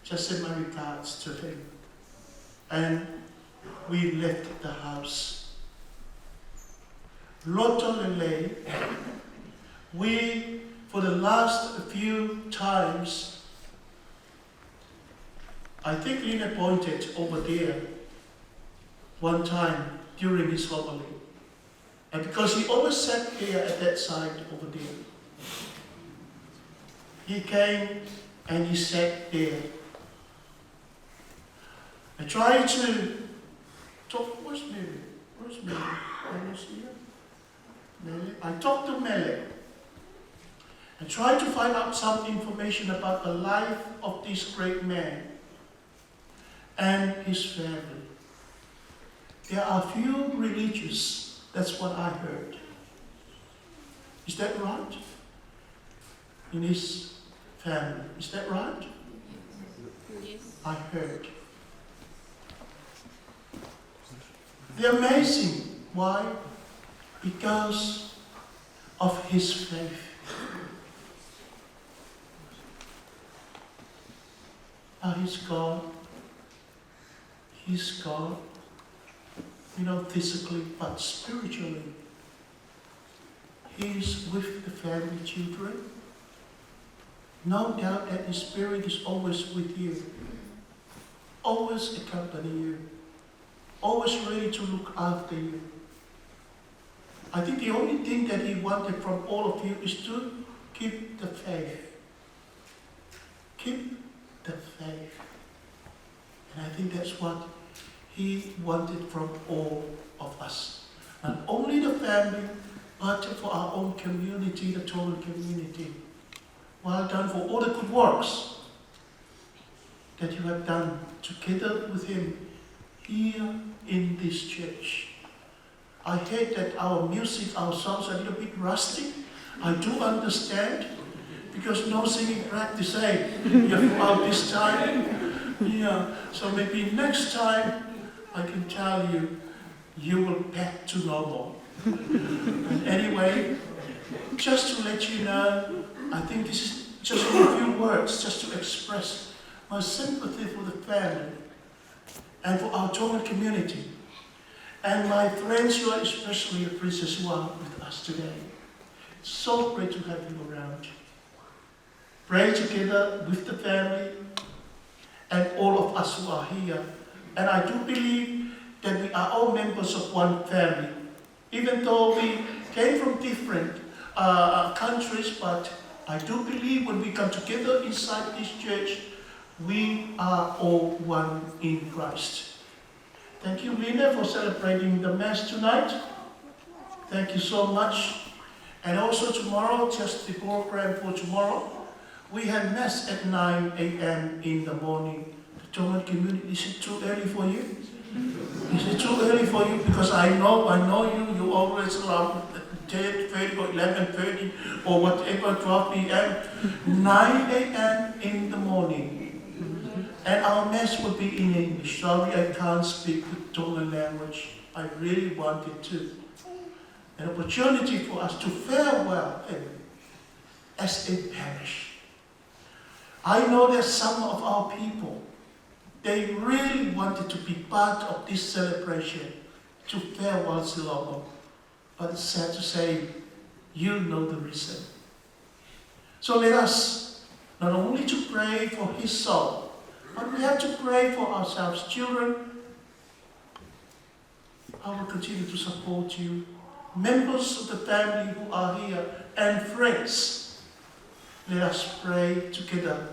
Just send my regards to him. And we left the house. Loto lelei, we, for the last few times, I think Lina pointed over there one time during his homily. And because he always sat there at that side over there. He came and he sat there. I tried to talk, where's Mele? Where's Mele? Mele's here? Mele? I talked to Mele. I tried to find out some information about the life of this great man and his family. There are few religious, that's what I heard. Is that right? In his family, is that right? Yes. I heard. The amazing, why? Because of his faith. Now he's gone. He's gone, you know, physically, but spiritually, he's with the family children. No doubt that his spirit is always with you, always accompany you, always ready to look after you. I think the only thing that he wanted from all of you is to keep the faith. Keep the faith. And I think that's what he wanted from all of us. Not only the family, but for our own community, the Tongan community. Well done for all the good works that you have done together with him here in this church. I heard that our music, our songs are a little bit rusty. I do understand, because no singing practice, eh? Yeah, throughout this time. Yeah, so maybe next time I can tell you, you will back to normal. And anyway, just to let you know, I think this is just a few words just to express my sympathy for the family and for our Tongan community. And my friends, you are especially a princess who are with us today. It's so great to have you around. Pray together with the family and all of us who are here. And I do believe that we are all members of one family. Even though we came from different, uh, countries, but I do believe when we come together inside this church, we are all one in Christ. Thank you, Lina, for celebrating the Mass tonight. Thank you so much. And also tomorrow, just the program for tomorrow, we have Mass at nine a.m. in the morning. The Tongan community, is it too early for you? Is it too early for you? Because I know, I know you, you always love ten thirty or eleven thirty or whatever, twelve p.m., nine a.m. in the morning. And our Mass will be in English. Sorry, I can't speak the Tongan language. I really wanted to. An opportunity for us to farewell him as a parish. I know that some of our people, they really wanted to be part of this celebration to farewell Silomo. But it's sad to say, you know the reason. So let us not only to pray for his soul, but we have to pray for ourselves, children. I will continue to support you, members of the family who are here, and friends. Let us pray together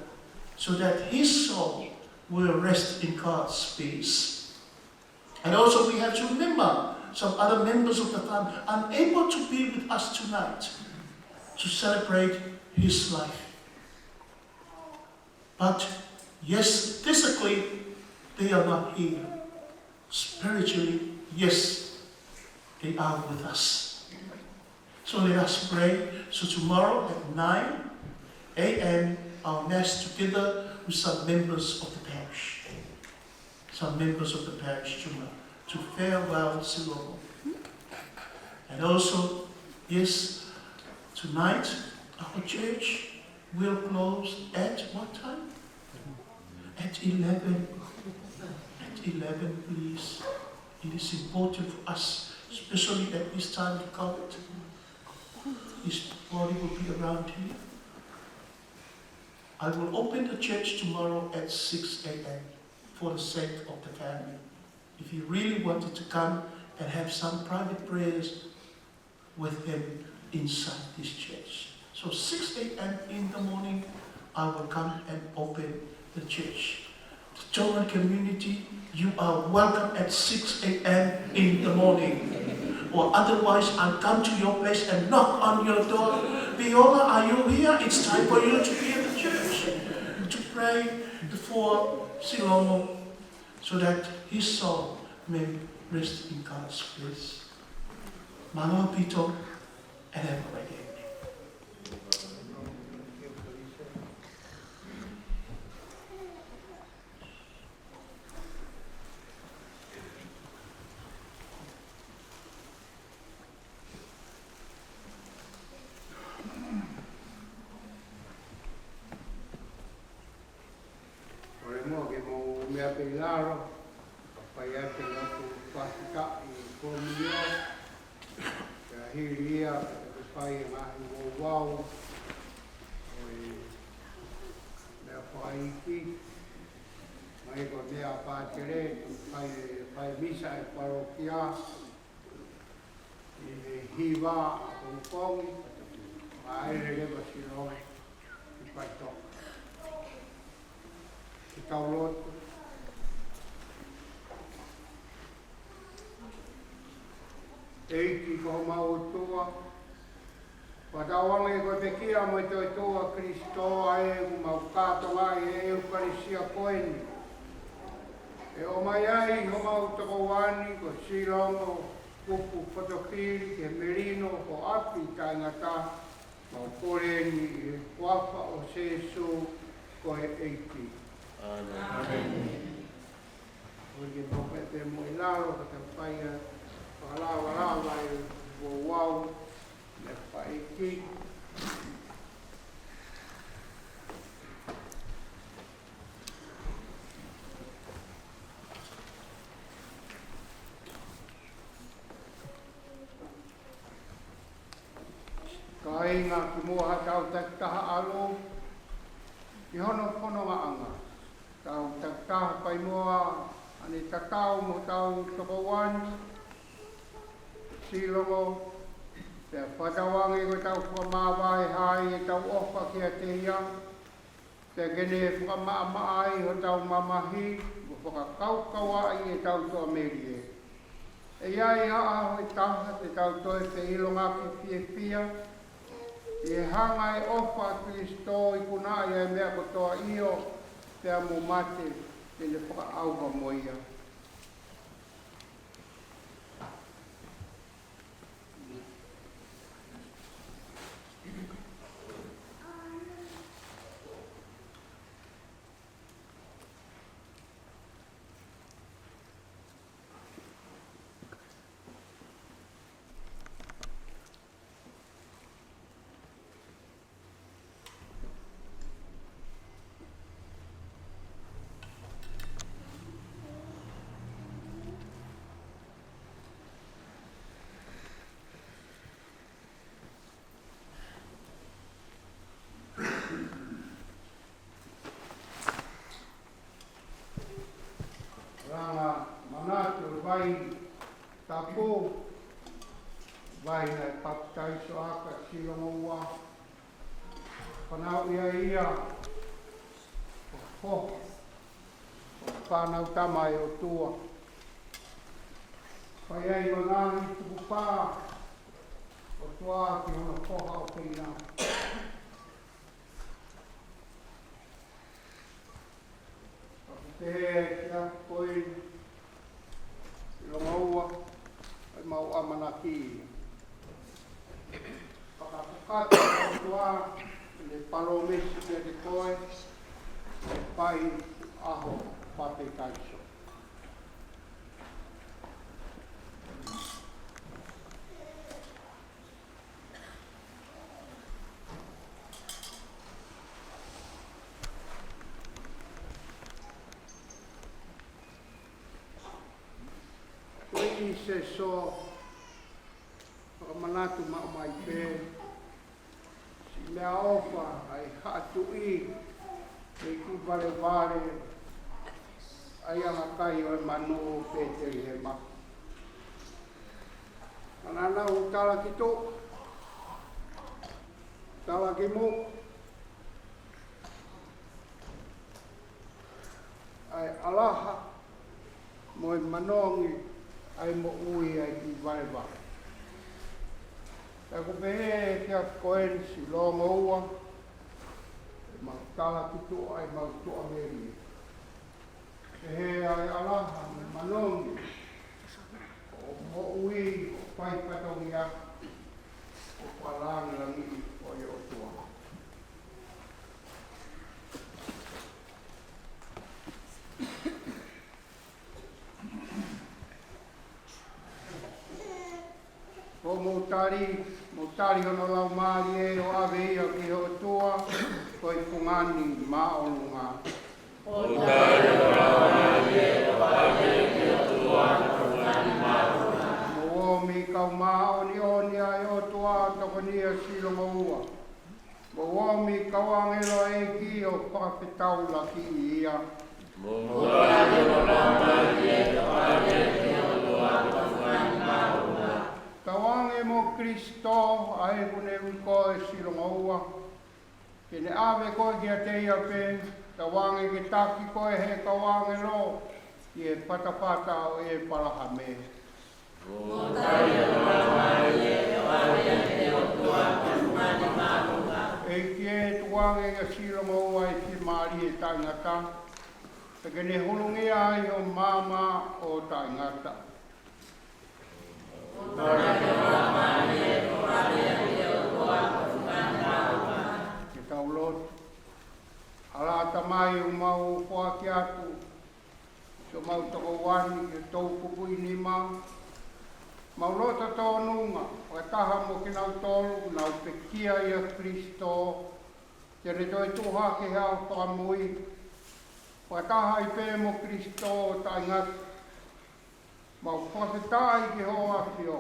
so that his soul will rest in God's peace. And also we have to remember some other members of the family unable to be with us tonight to celebrate his life. But yes, physically, they are not here. Spiritually, yes. They are with us. So let us pray. So tomorrow at nine A M, our mass together with some members of the parish. Some members of the parish tomorrow to farewell Silomo. And also, yes, tonight our church will close at what time? At eleven. At eleven, please. It is important for us, especially at this time of COVID. His body will be around here. I will open the church tomorrow at six A M for the sake of the family. If you really wanted to come and have some private prayers with him inside this church. So six A M in the morning, I will come and open the church. The Tongan community, you are welcome at six A M in the morning. Or otherwise, I'll come to your place and knock on your door. Viola, are you here? It's time for you to be at the church to pray before Silomo, so that his soul may rest in God's place. Mālō ʻaupito, and have a great evening. Kole muʻa ke mou meʻa pē ʻi lalo, ka fai atu ʻeku fakafetaʻi ʻi he kōmio, pea hili ia, pea ke fai e ngaahi ouau ʻo e meʻa fakaʻeiki, mai ko e meʻa pātele, ke fai e, fai misa e palokia, ʻi he hiva ʻapongipongi, ʻa e lele ʻa Silomo ʻi Paitoka. Ke tau lotu. ʻEiki ko homau ʻOtua, fakatauange ko e pekia mo e toetuʻu ʻa Kalaisi ʻa ē ʻoku mau kātoanga ʻi he ʻEukalisia ko eni. ʻE ʻomai ai homau tokoua ni ko Silomo Kupu Potofili ki he melino ʻo e ʻapi taʻengata, mau kole ni ʻi he huafa ʻo Sīsū ko e ʻEiki. ʻĒmeni. Kole ke mau pē pē mo ʻi lalo ka tau fai ʻa e fakalavalava ʻi he ouau, meʻa fakaʻeiki. Kāinga, kimuʻa haʻatau takitaha ʻalu ki hono fonongaʻanga, tau takitaha fai muʻa ʻa e tatau mo hotau tokoua ni, Silomo, pea fakatauange ko ʻetau fakamāvae hai ʻetau ʻofa kiate ia, pea ke ne fakamaʻamaʻa ai hotau mamahi, mo fakakaukauaʻi ʻetau toʻamelie. ʻE ʻi ai ha ʻaho ʻe taha te tau toe feʻilongaki fiefia, ʻi he hanga ʻe he ʻofa ʻa Kalaisi ʻo ikunaʻi ʻa e meʻa kotoa, ʻio, pea mo mate, te ne fakaʻauha mo ia. Langa manatu vai tapu, vai naʻe papitaiso ʻaki ʻa Silomo ua, fanauʻi ai ia ko e foha ʻo e fānautama ʻo e ʻOtua. Fai ai ʻa e ngaahi tukupā ʻo e ʻOtua ki hono foha ʻofeina. Ka ko e pehē ʻa e kiʻi ako ko eni, Silomo ua, ʻoku mau ʻamanaki Siʻi kiate koe, ʻi he fai ʻaho papitaiso. Ko e ʻEiki Sēsū, fakamanatu maʻu mai pē siʻi meʻaʻofa ʻa e haʻa tuʻi, ʻa e kiʻi valevale ʻa e anga kai ʻo e manu ʻo Petelihema. Naʻa nau talaki tuʻa, talaki muʻa ʻa e ʻalaha mo e manongi ʻa e moʻui ʻa e kiʻi valevale. Pea ʻoku pehē kiate koe siʻi Longoua, ʻemau talaki tuʻa ʻemau tuʻamelie. Pehē ʻa e ʻalaha mo e manongi ʻo e moʻui ʻoku fai fatongia ʻoku fakalāngilangiʻi ʻa e ʻOtua. ʻOku mou tali, mou tali hono Laumālie ʻo ʻave ia ki he ʻOtua, ko e fungani māʻolunga. ʻOku tali hono Laumālie ʻo ʻave ia ki he ʻOtua, ko e fungani māʻolunga. Mou ō mai kau māʻoniʻoni ʻa e ʻOtua, tokoni ʻa Silongoua. Mou ō mai kau ʻāngelo ʻa e ʻEiki ʻo fakafetaulaki ia. Mou tali hono Laumālie ʻo ʻave ia ki he ʻOtua, ko e fungani māʻolunga. Tauange mo Kalaisi, ʻa ē kuo ne ui koe Silongoua, ke ne ʻave koe kiate ia pē, tauange ke taki koe ʻe he kau ʻāngelo ʻi he fatafata ʻo ʻĒpalahame. Mou tali hono Laumālie ʻo ʻave ia ki he ʻOtua, ko e fungani māʻolunga. ʻEiki ē, tukuange kia Silongoua ʻa e fiemālie taʻengata, pea ke ne hulungia ai ho maama ʻo taʻengata. Mou tali hono Laumālie ʻo ʻave ia ki he ʻOtua, ko e fungani māʻolunga. Ke tau lotu. ʻAlā Tamai, ʻoku mau foaki atu siʻomau tokoua ni ki ho toukupu ʻi nima. Mau loto tōnunga, fakataha mo kinautolu ʻoku nau pekia ʻia Kalaisi, te ne toe tuʻu hake he ʻaho fakamui. Fakataha ai pē mo Kalaisi taʻengata. Mau fakafetaʻi ki hoʻo ʻAfio,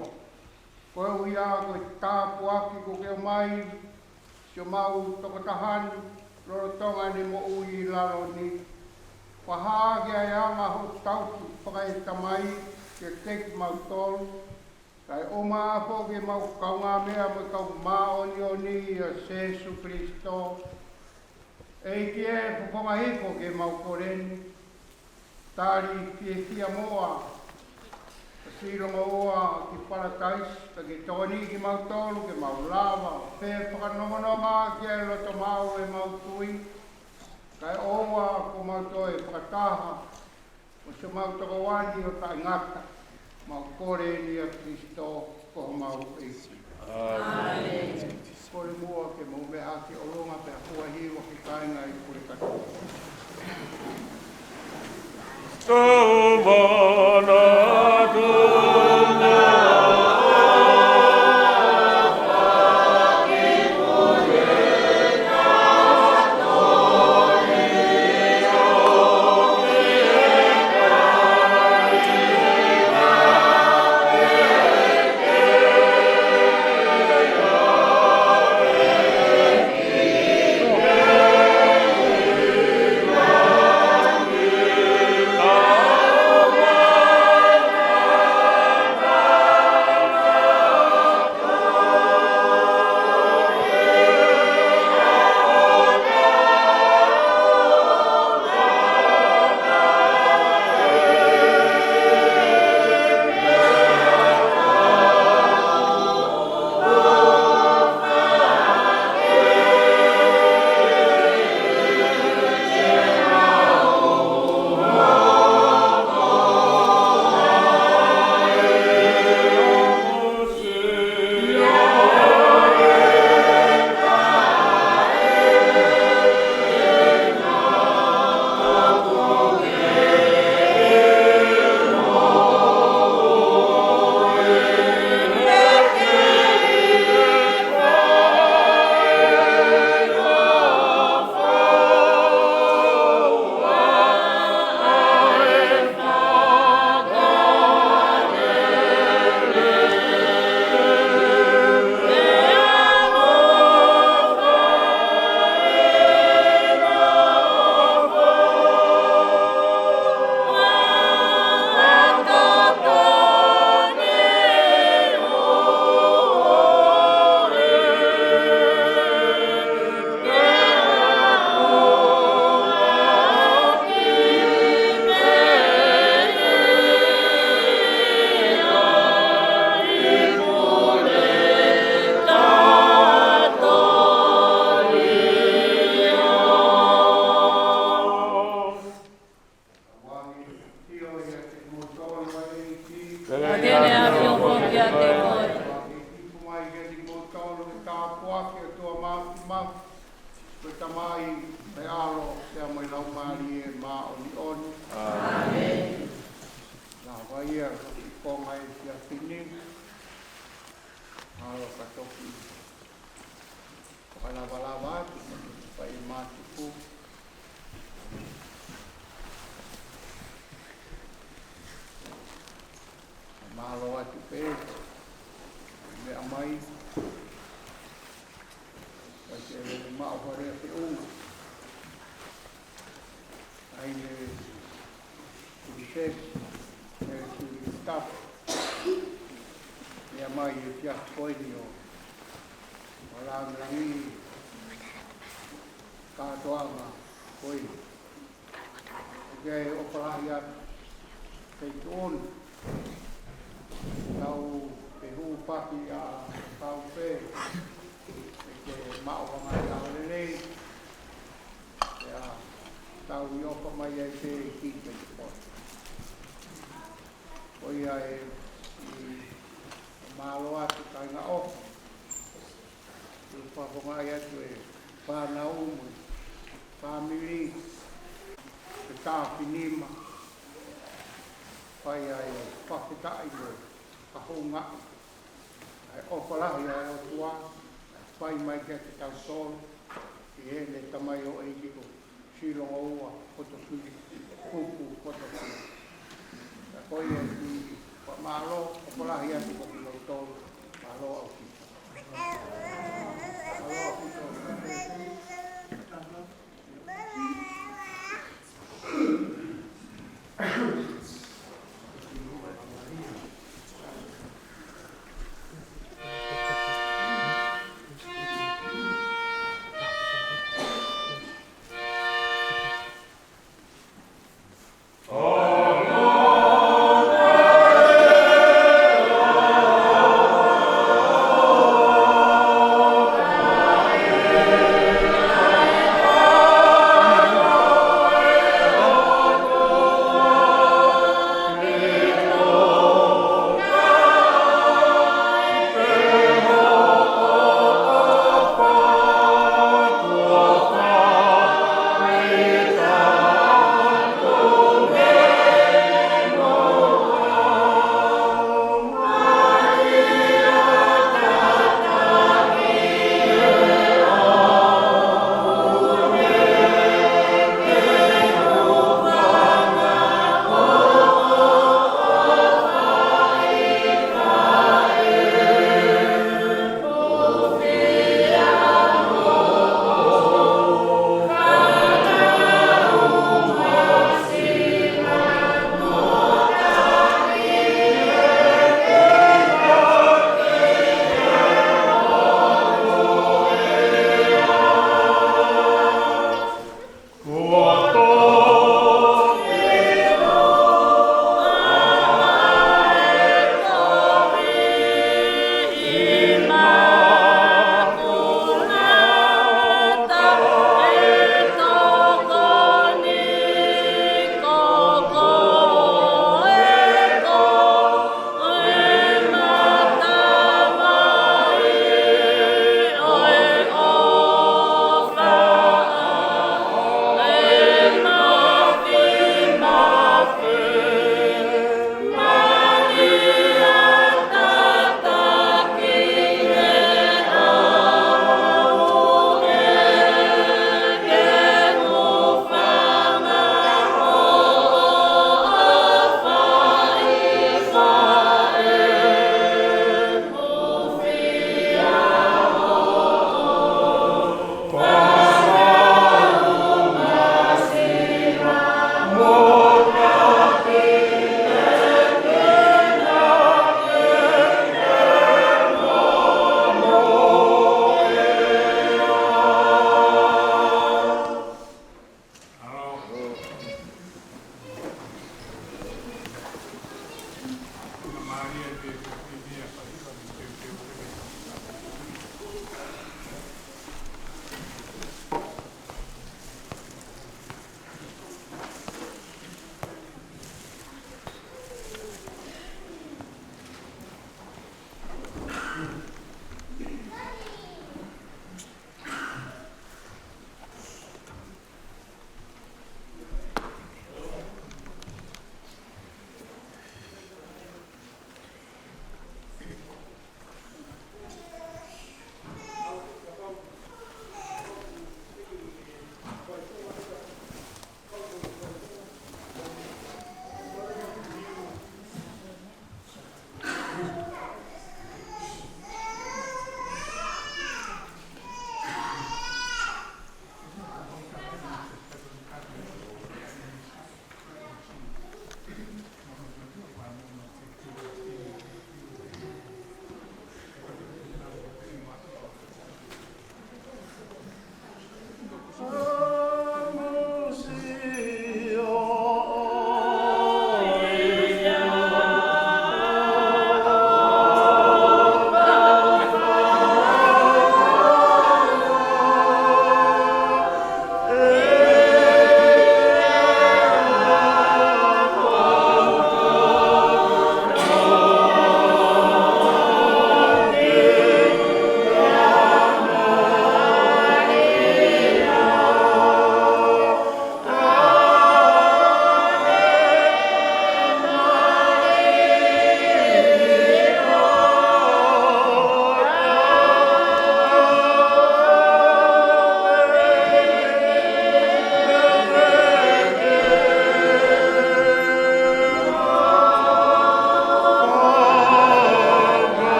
koeʻuhi ko e tāpuaki kuo ke ʻomai siʻomau tokotaha ni lolotonga ʻene moʻui ʻi lalo ni. Fakahā ʻaki ʻa e anga hoʻo tauhi fakaetamai kiate kimautolu, kae ʻumaʻā foki ʻemau kaungāmeʻa mo e kau māʻoniʻoni ʻia Sēsū Kalaisi. ʻEiki ē, fofonga hifo ki heʻemau kole ni. Tali fiefia muʻa ʻa Silongoua ki Palataisi, pea ke tokoniʻi kimautolu ke mau lava ʻo fefakanonganonga ki he loto maʻu ʻo ʻemau tui. Kae ʻoua kuo mau toe fakataha mo siʻomau tokoua ni ʻo taʻengata. Mau kole ni ʻia Kalaisi ko homau ʻEiki. ʻĒmeni. Kole muʻa ke mou meʻa ki ʻolunga pea fua hiva ki he kāinga ʻi he pule kātoa. Tau manatu Pea ʻAlo, pea mo e Laumālie Māʻoniʻoni. ʻĀmeni. Lava ia ko e konga ʻo e efiafi ni. ʻAlo ka toki fakalavalava atu, ka toki fai mātuku. Mālō atu pē, meʻa mai, ʻa e te lele maʻu hore ke unga. ʻA ia, tuli sesi, ʻe tuli tapu. Meʻa mai ʻi he efiafi ko eni ʻo, ʻo langilangi, kātoanga ko eni. ʻOku ʻofa lahi atu ki he ʻOtua. Tau pehū paki ʻa tau pē, ʻe ke maʻu ʻa e ngaahi ʻaho lelei. Pea tau ʻi ʻofa mai ai pē ki he ʻOtua. Ko ia ē, ʻi he mālō atu kāinga ʻofa. ʻOku ou fakafofongaʻi atu e fānau mo e fāmili, ʻa e tākinima, fai ai e fakafetaʻi mo e fakahoungaʻi. ʻA e ʻofa lahi ʻa e ʻOtua, ʻa e fai mai kiate kitautolu, ʻi heʻene Tamai ʻo e ʻEiki ko Silo ʻo ua, poto suli, kupu, poto suli. Ka ko ia ʻi he fakamālō, ʻofa lahi atu kiate kimoutolu, mālō ʻaupito. Mālō ʻaupito.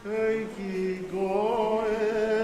ʻEiki ko e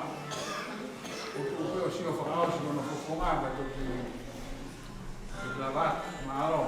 ʻOku ou sio fakaʻosi ʻo nofo fonga ka toki, toki lava, mālō.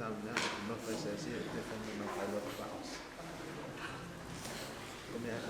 Now, now, no place as here, different than my local house. Come here.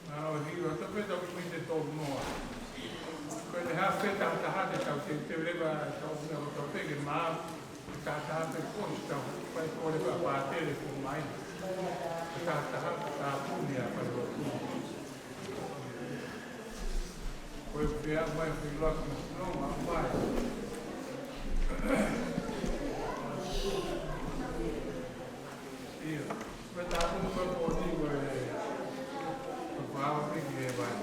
Now, he was a bit of me the dog more. But the half pet out the heart, I would say, the river, I told them to take him out. Taha taha pē ko e tau fai kole ka pātele ko mai. Taha taha ka tāpuni a fai lotu. Ko e pea mai ki lotu no ma mai. Ia. Ko e tāpuni ko e pōti ko e. Ko e pāwa pē ki he vai.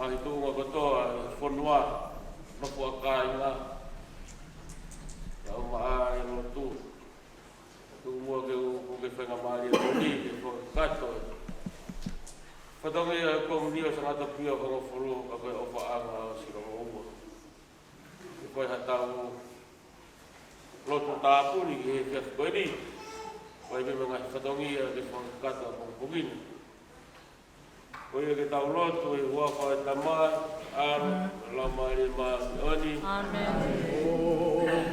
Ngaahi tuʻunga kotoa ʻo e fonua, nofo ʻa kāinga, kae ʻumaʻā e lotu. Tuku muʻa ke u, ke u faingamālie moʻoni ke fakakakato e fatongia ʻo e Komiunio Sangato Pio hongofulu, ka ko e ʻofaʻanga ʻo Silomoua. Ko e haʻatau lotu tāpuni ki he efiafi ko eni. Ko e meʻa ngaahi fatongia ke fakakakato ʻapongipongi ni. Ko ia ke tau lotu ʻi he huafa ʻo e Tamai, ʻAlo, Laumālie Māʻoniʻoni. ʻĀmeni.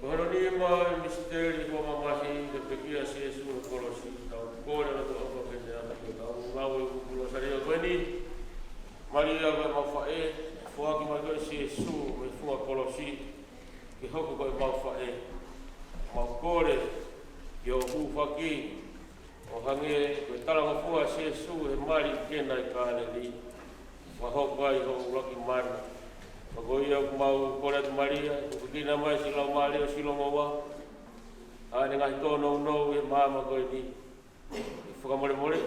Ko hono nima ʻo e misiteli kuo mamahi, ko e pekia ʻa Sīsū he kolosi. Tau kole ʻa e ʻOtua ke ne ʻafio ʻi hotau ngāue ʻi he kupu Lōsalia ko eni. Malia ko homau faʻē, foaki mai koe Sīsū mei he funga kolosi ke hoko ko homau faʻē. Mau kole ki hoʻo hūfaki, ʻo hangē ko e talangofua ʻa Sīsū he mali ʻi Kena ʻi Kāleli, fakahoko ai hoʻo ʻuluaki mana. Pea ko ia ʻoku mau kole atu Malia, tuku ke ʻafio mai siʻi laumālie ʻo Silomoua, ʻa ʻene ngaahi tōnounou he māmani ko eni, ke fakamolemole,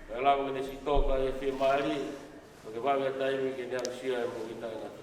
kae lava ke ne sitoka ʻi he fiemālie, pea ke vave ha taimi ke ne aʻusia ʻemau kiʻi taʻengata.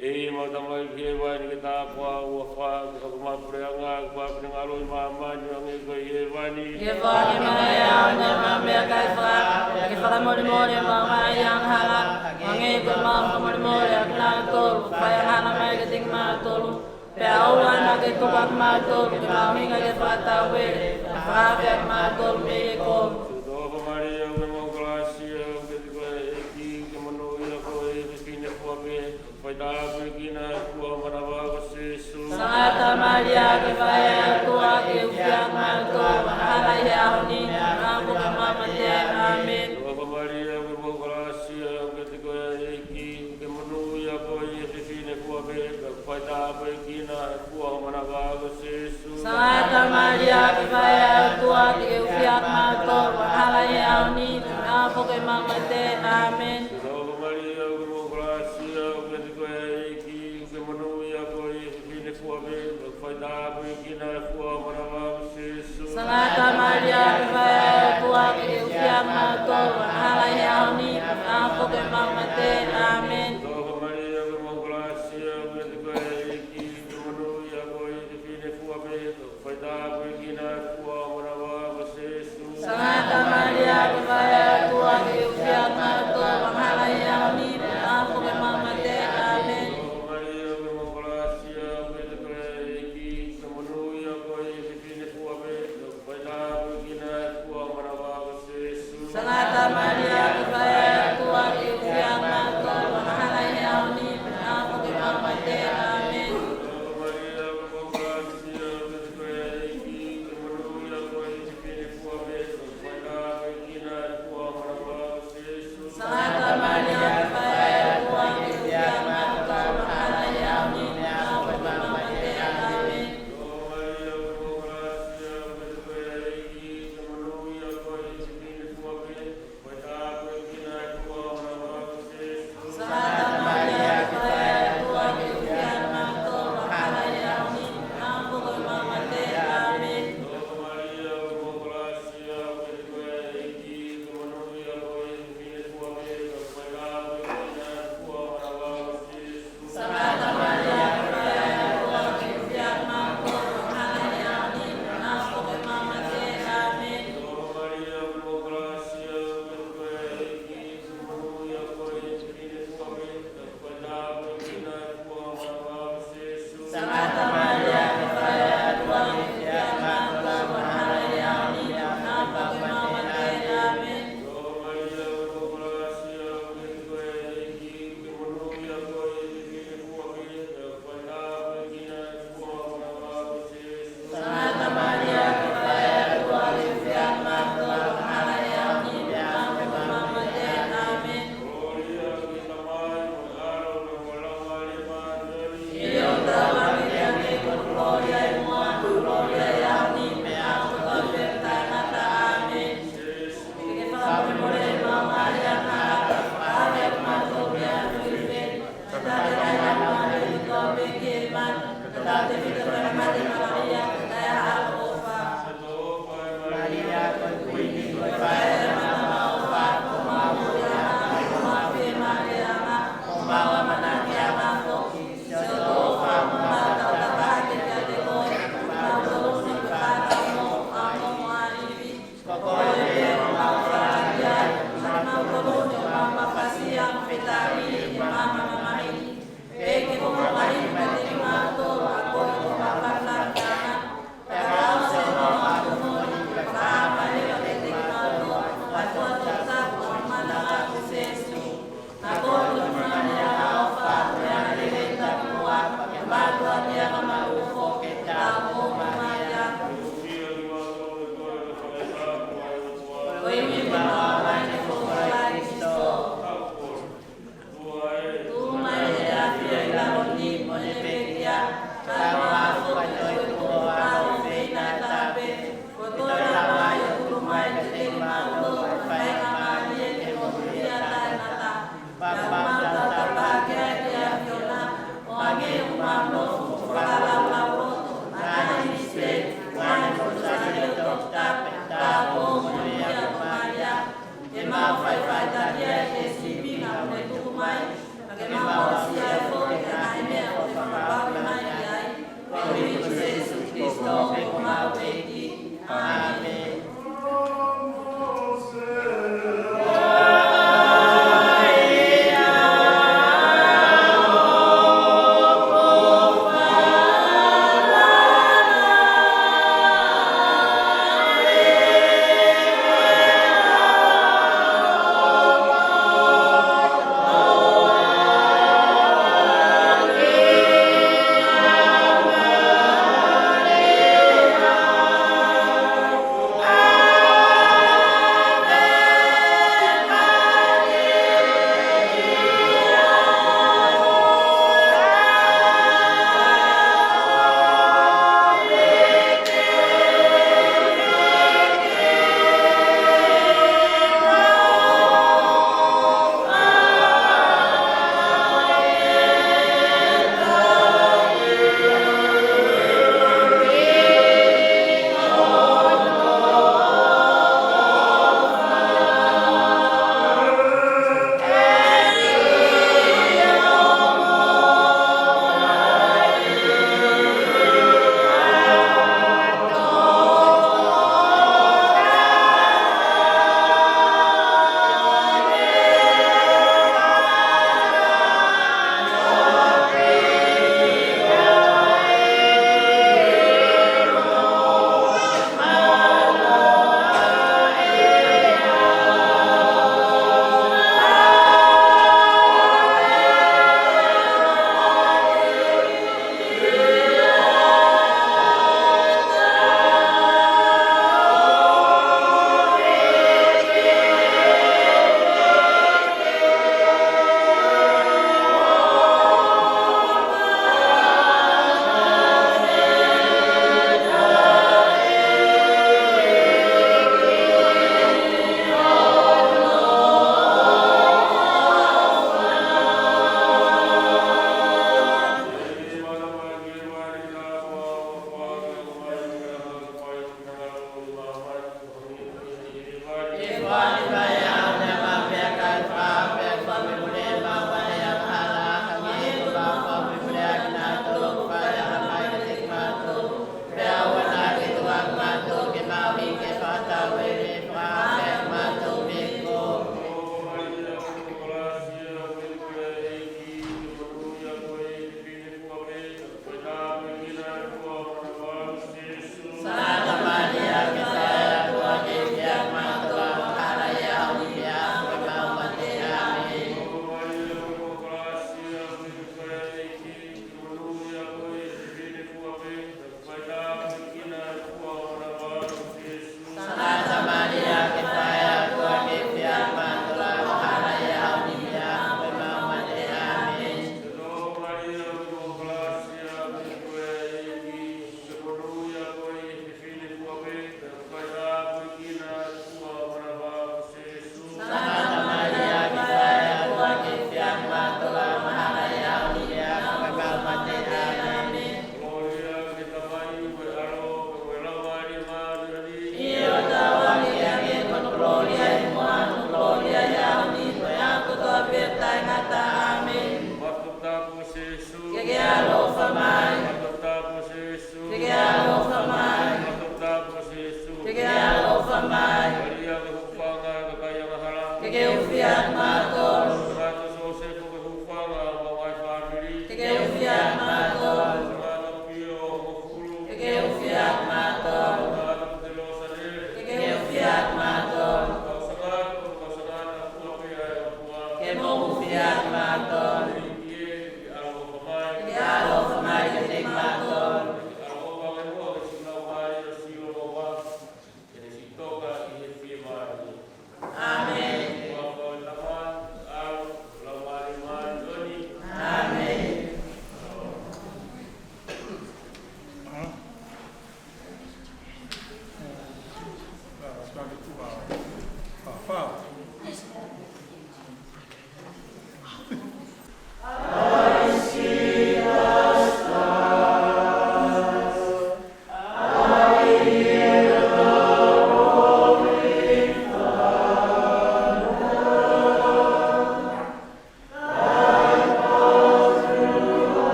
ʻEiki, ʻemau Tamai ʻi hēvani, ke tāpuhā ho huafa, ke hoko homau puleʻanga, ke fai ho finangalo ʻi māmani ʻo hangē ko ia ʻi hēvani. Ke foaki mai ʻa e ʻaho ni haʻamau meʻakai fakaʻaho, ke fakamolemole ʻemau ngaahi angahala, ʻo hangē ko ʻemau fakamolemole ʻa kinautolu ʻoku fai angahala mai kiate kimautolu. Pea ʻoua naʻa ke tuku ʻa kimautolu ke maʻu ʻi he ngaahi fakatauele, ka ke fakahaofi ʻa kimautolu mei he kovi. Siʻoto ʻofa Malia, ʻoku ke maʻu ʻa e kalasia, ʻoku ke ʻiate koe ʻi he ʻEiki, ʻoku ke monūʻia koe ʻi he fefine fua pē, faitāpuekina ʻa e fua ʻo ho manava ko Sīsū. Sangata Malia, ʻoku ke fai ʻe he ʻOtua ke ʻufiʻaki kimautolu angahala ʻi he ʻaho ni, pea ʻi he ʻaho ʻo ʻemau mate. ʻĀmeni. Siʻoto ʻofa Malia, ʻoku ke maʻu ʻa e kalasia, ʻoku ke ʻiate koe ʻi he ʻEiki, ʻoku ke monūʻia koe ʻi he fefine fua pē, pea faitāpuekina ʻa e fua ʻo ho manava ko Sīsū. Sangata Malia, ʻoku ke fai ʻe he ʻOtua ke ʻufiʻaki kimautolu angahala ʻi he ʻaho ni, pea ʻi he ʻaho ʻo ʻemau mate. ʻĀmeni. Siʻoto ʻofa Malia, ʻoku ke maʻu ʻa e kalasia, ʻoku ke ʻiate koe ʻi he ʻEiki, ʻoku ke monūʻia koe ʻi he fefine fua pē, pea faitāpuekina ʻa e fua ʻo ho manava ko Sīsū. Sangata Malia, ʻoku ke fai ʻe he ʻOtua kimautolu, angahala ʻi he ʻaho ni, pea ʻi he ʻaho foki ʻemau mate. ʻĀmeni. Tō Maria, ʻoku ʻi ai pē ʻa e ʻEiki, ko e monūʻia koe ʻi he fefine fua pehē, ʻoku faitāpuekina ʻa e fua ʻo ho manava ko Sēsū. Sangata Malia, ko e faʻē ʻo e ʻOtua, ke ke ʻofa kiate kimautolu, angahala ʻi he ʻaho ni, pea ʻi he ʻaho foki ʻemau mate. ʻĀmeni. Tō Maria, ʻoku ʻi ai pē ʻa e ʻEiki, ko e monūʻia koe ʻi he fefine fua pehē, ʻoku faitāpuekina ʻa e fua ʻo ho manava ko Sēsū. Sangata Malia, ko e faʻē ʻo e ʻOtua, ke ke ʻofa kiate kimautolu,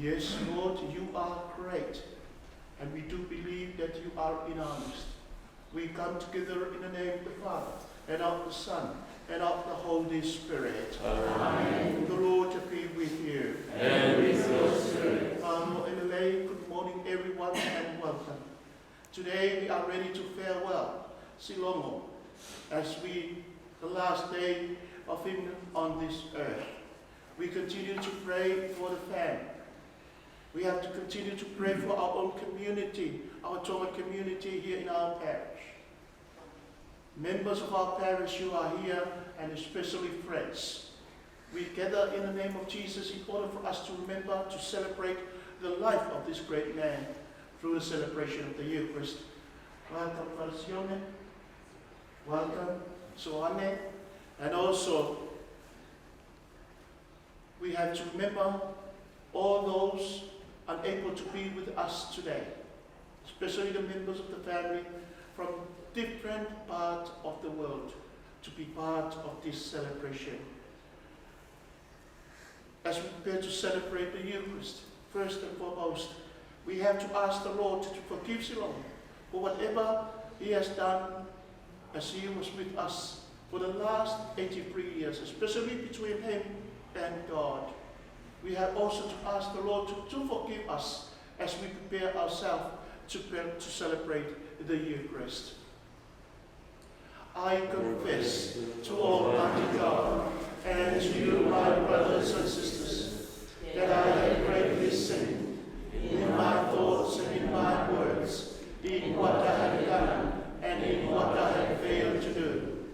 Yes, Lord, you are great, and we do believe that you are in our midst. We come together in the name of the Father, and of the Son, and of the Holy Spirit. Amen. The Lord be with you. And with your spirit. Mālō e lelei, good morning, everyone, and welcome. Today we are ready to farewell Silongo as we, the last day of him on this earth. We continue to pray for the family. We have to continue to pray for our own community, our Tonga community here in our parish. Members of our parish who are here, and especially friends. We gather in the name of Jesus in order for us to remember to celebrate the life of this great man through the celebration of the Eucharist. Welcome, Father Sione. Welcome, Soane. And also, we have to remember all those unable to be with us today, especially the members of the family from different parts of the world, to be part of this celebration. As we prepare to celebrate the Eucharist, first and foremost, we have to ask the Lord to forgive Silongo for whatever he has done as he was with us for the last eighty-three years, especially between him and God. We have also to ask the Lord to, to forgive us as we prepare ourselves to, pre- to celebrate the Eucharist. I confess to Almighty God and to you, my brothers and sisters, that I have greatly sinned in my thoughts and in my words, in what I have done and in what I have failed to do.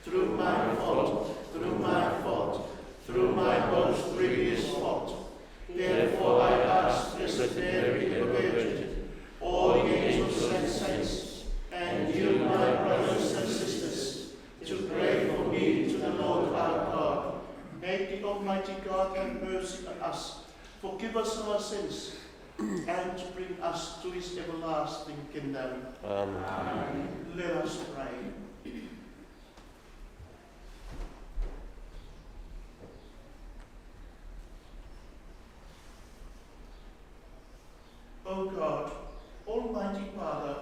Through my fault, through my fault, through my most grievous fault. Therefore I ask Blessed Mary, ever Virgin, all the angels and saints, and you, my brothers and sisters, to pray for me to the Lord our God. May the Almighty God have mercy on us, forgive us our sins, and to bring us to his everlasting kingdom. Amen. Let us pray. O God, Almighty Father,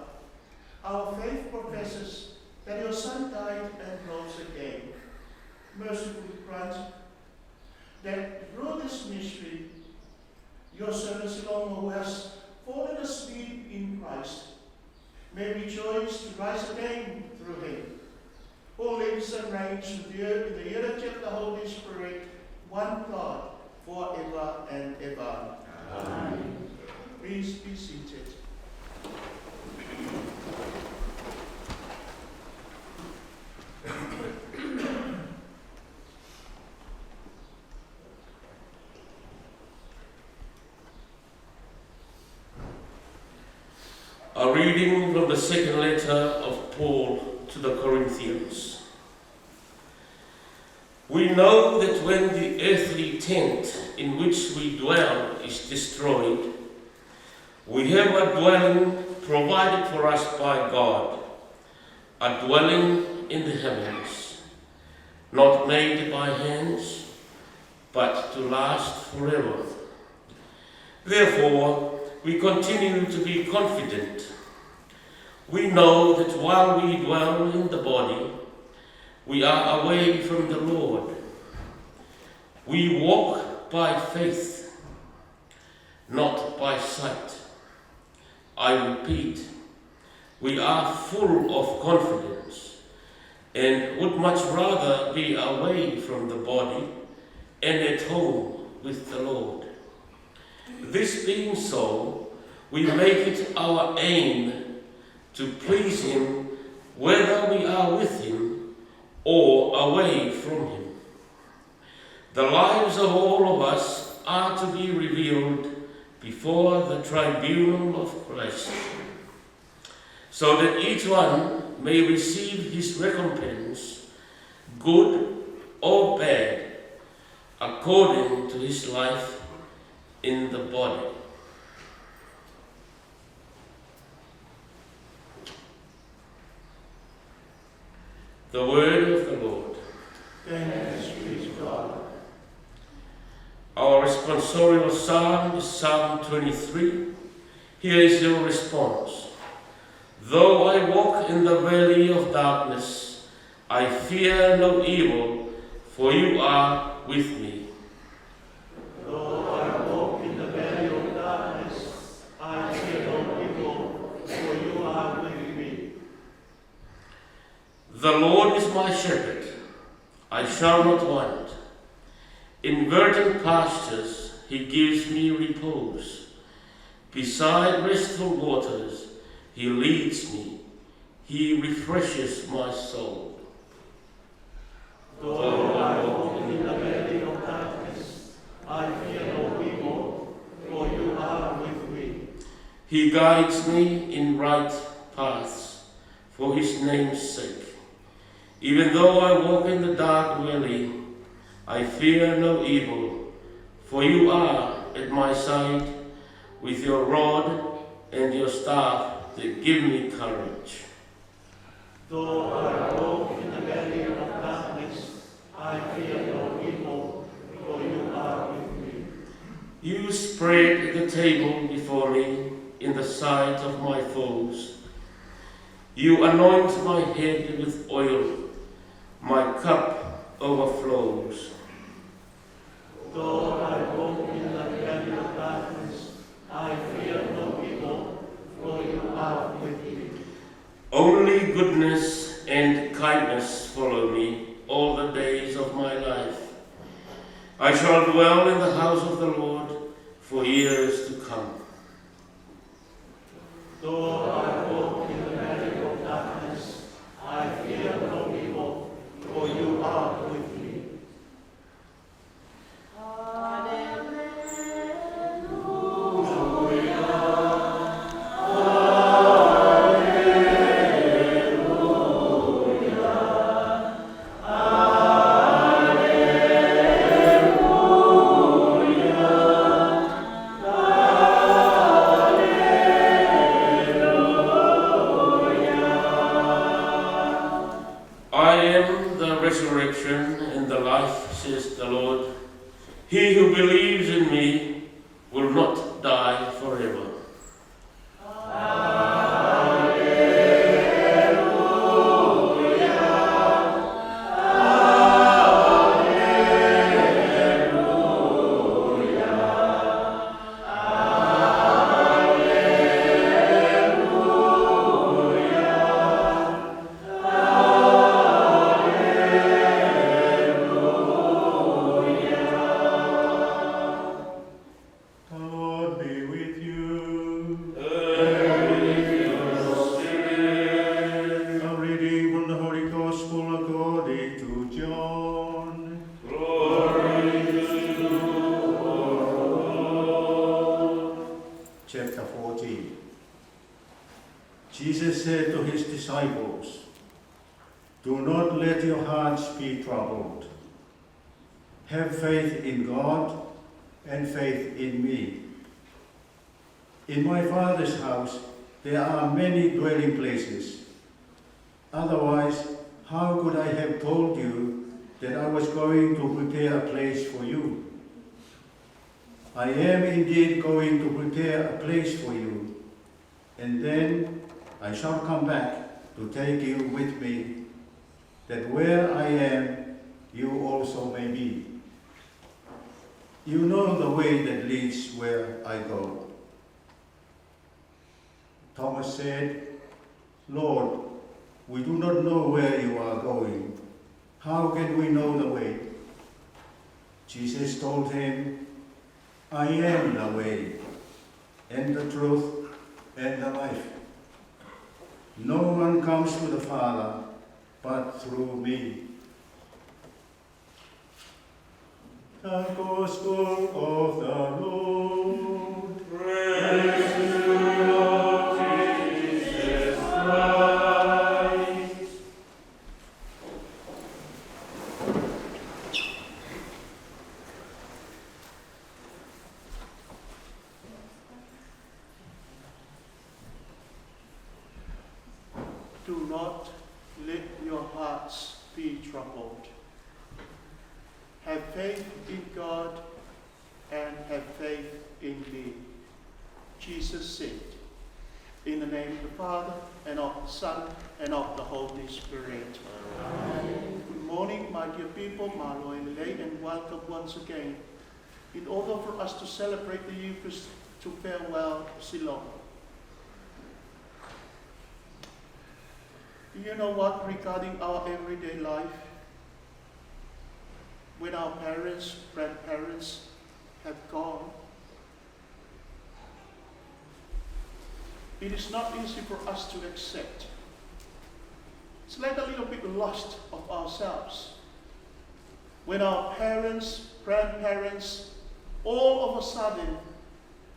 our faith professes that your Son died and rose again. Mercifully grant that through this mystery, your servant Silongo, who has fallen asleep in Christ, may rejoice to rise again through him, who lives and reigns with you in the unity of the Holy Spirit, one God, forever and ever. Amen. Please be seated. A reading from the second letter of Paul to the Corinthians. We know that when the earthly tent in which we dwell is destroyed, we have a dwelling provided for us by God, a dwelling in the heavens, not made by hands, but to last forever. Therefore, we continue to be confident. We know that while we dwell in the body, we are away from the Lord. We walk by faith, not by sight. I repeat, we are full of confidence and would much rather be away from the body and at home with the Lord. This being so, we make it our aim to please Him whether we are with Him or away from Him. The lives of all of us are to be revealed before the tribunal of Christ, so that each one may receive his recompense, good or bad, according to his life in the body. The word of the Lord. Thanks be to God. Our responsorial psalm is Psalm twenty-three. Here is your response. Though I walk in the valley of darkness, I fear no evil, for you are with me. Though I walk in the valley of darkness, I fear no evil, for you are with me. The Lord is my shepherd, I shall not want. In verdant pastures he gives me repose. Beside restful waters he leads me. He refreshes my soul. Though I walk in the valley of darkness, I fear no evil, for you are with me. He guides me in right paths for his name's sake. Even though I walk in the dark valley, I fear no evil, for you are at my side. With your rod and your staff, they give me courage. Though I walk in the valley of darkness, I fear no evil, for you are with me. You spread the table before me in the sight of my foes. You anoint my head with oil. My cup overflows. Though I walk in the valley of darkness, I fear no evil, for you are with me. Only goodness and kindness follow me all the days of my life. I shall dwell in the house of the Lord for years to come. Though I walk in the valley of darkness, I fear no evil, for you are with me. I am the resurrection and the life, says the Lord. He who believes in me will not die forever. The Lord be with you. And with your spirit. A reading from the Holy Gospel according to John. Glory to you, O Lord. Chapter fourteen. Jesus said to his disciples, "Do not let your hearts be troubled. Have faith in God and faith in me. In my Father's house There are many dwelling places. Otherwise, how could I have told you that I was going to prepare a place for you? I am indeed going to prepare a place for you, and then I shall come back to take you with me, that where I am, you also may be. You know the way that leads where I go. Thomas said, "Lord, we do not know where you are going. How can we know the way?" Jesus told him, "I am the way, and the truth, and the life. No one comes to the Father but through me." The Gospel of the Lord. Praise to you, Lord Jesus Christ. Do not let your hearts be troubled. Have faith in God and have faith in me, Jesus said. In the name of the Father, and of the Son, and of the Holy Spirit. Amen. Good morning, my dear people, mālō e lelei, and welcome once again. In order for us to celebrate the Eucharist, to farewell Silomo. You know what, regarding our everyday life, when our parents, grandparents have gone, it is not easy for us to accept. It's like a little bit lost of ourselves. When our parents, grandparents, all of a sudden,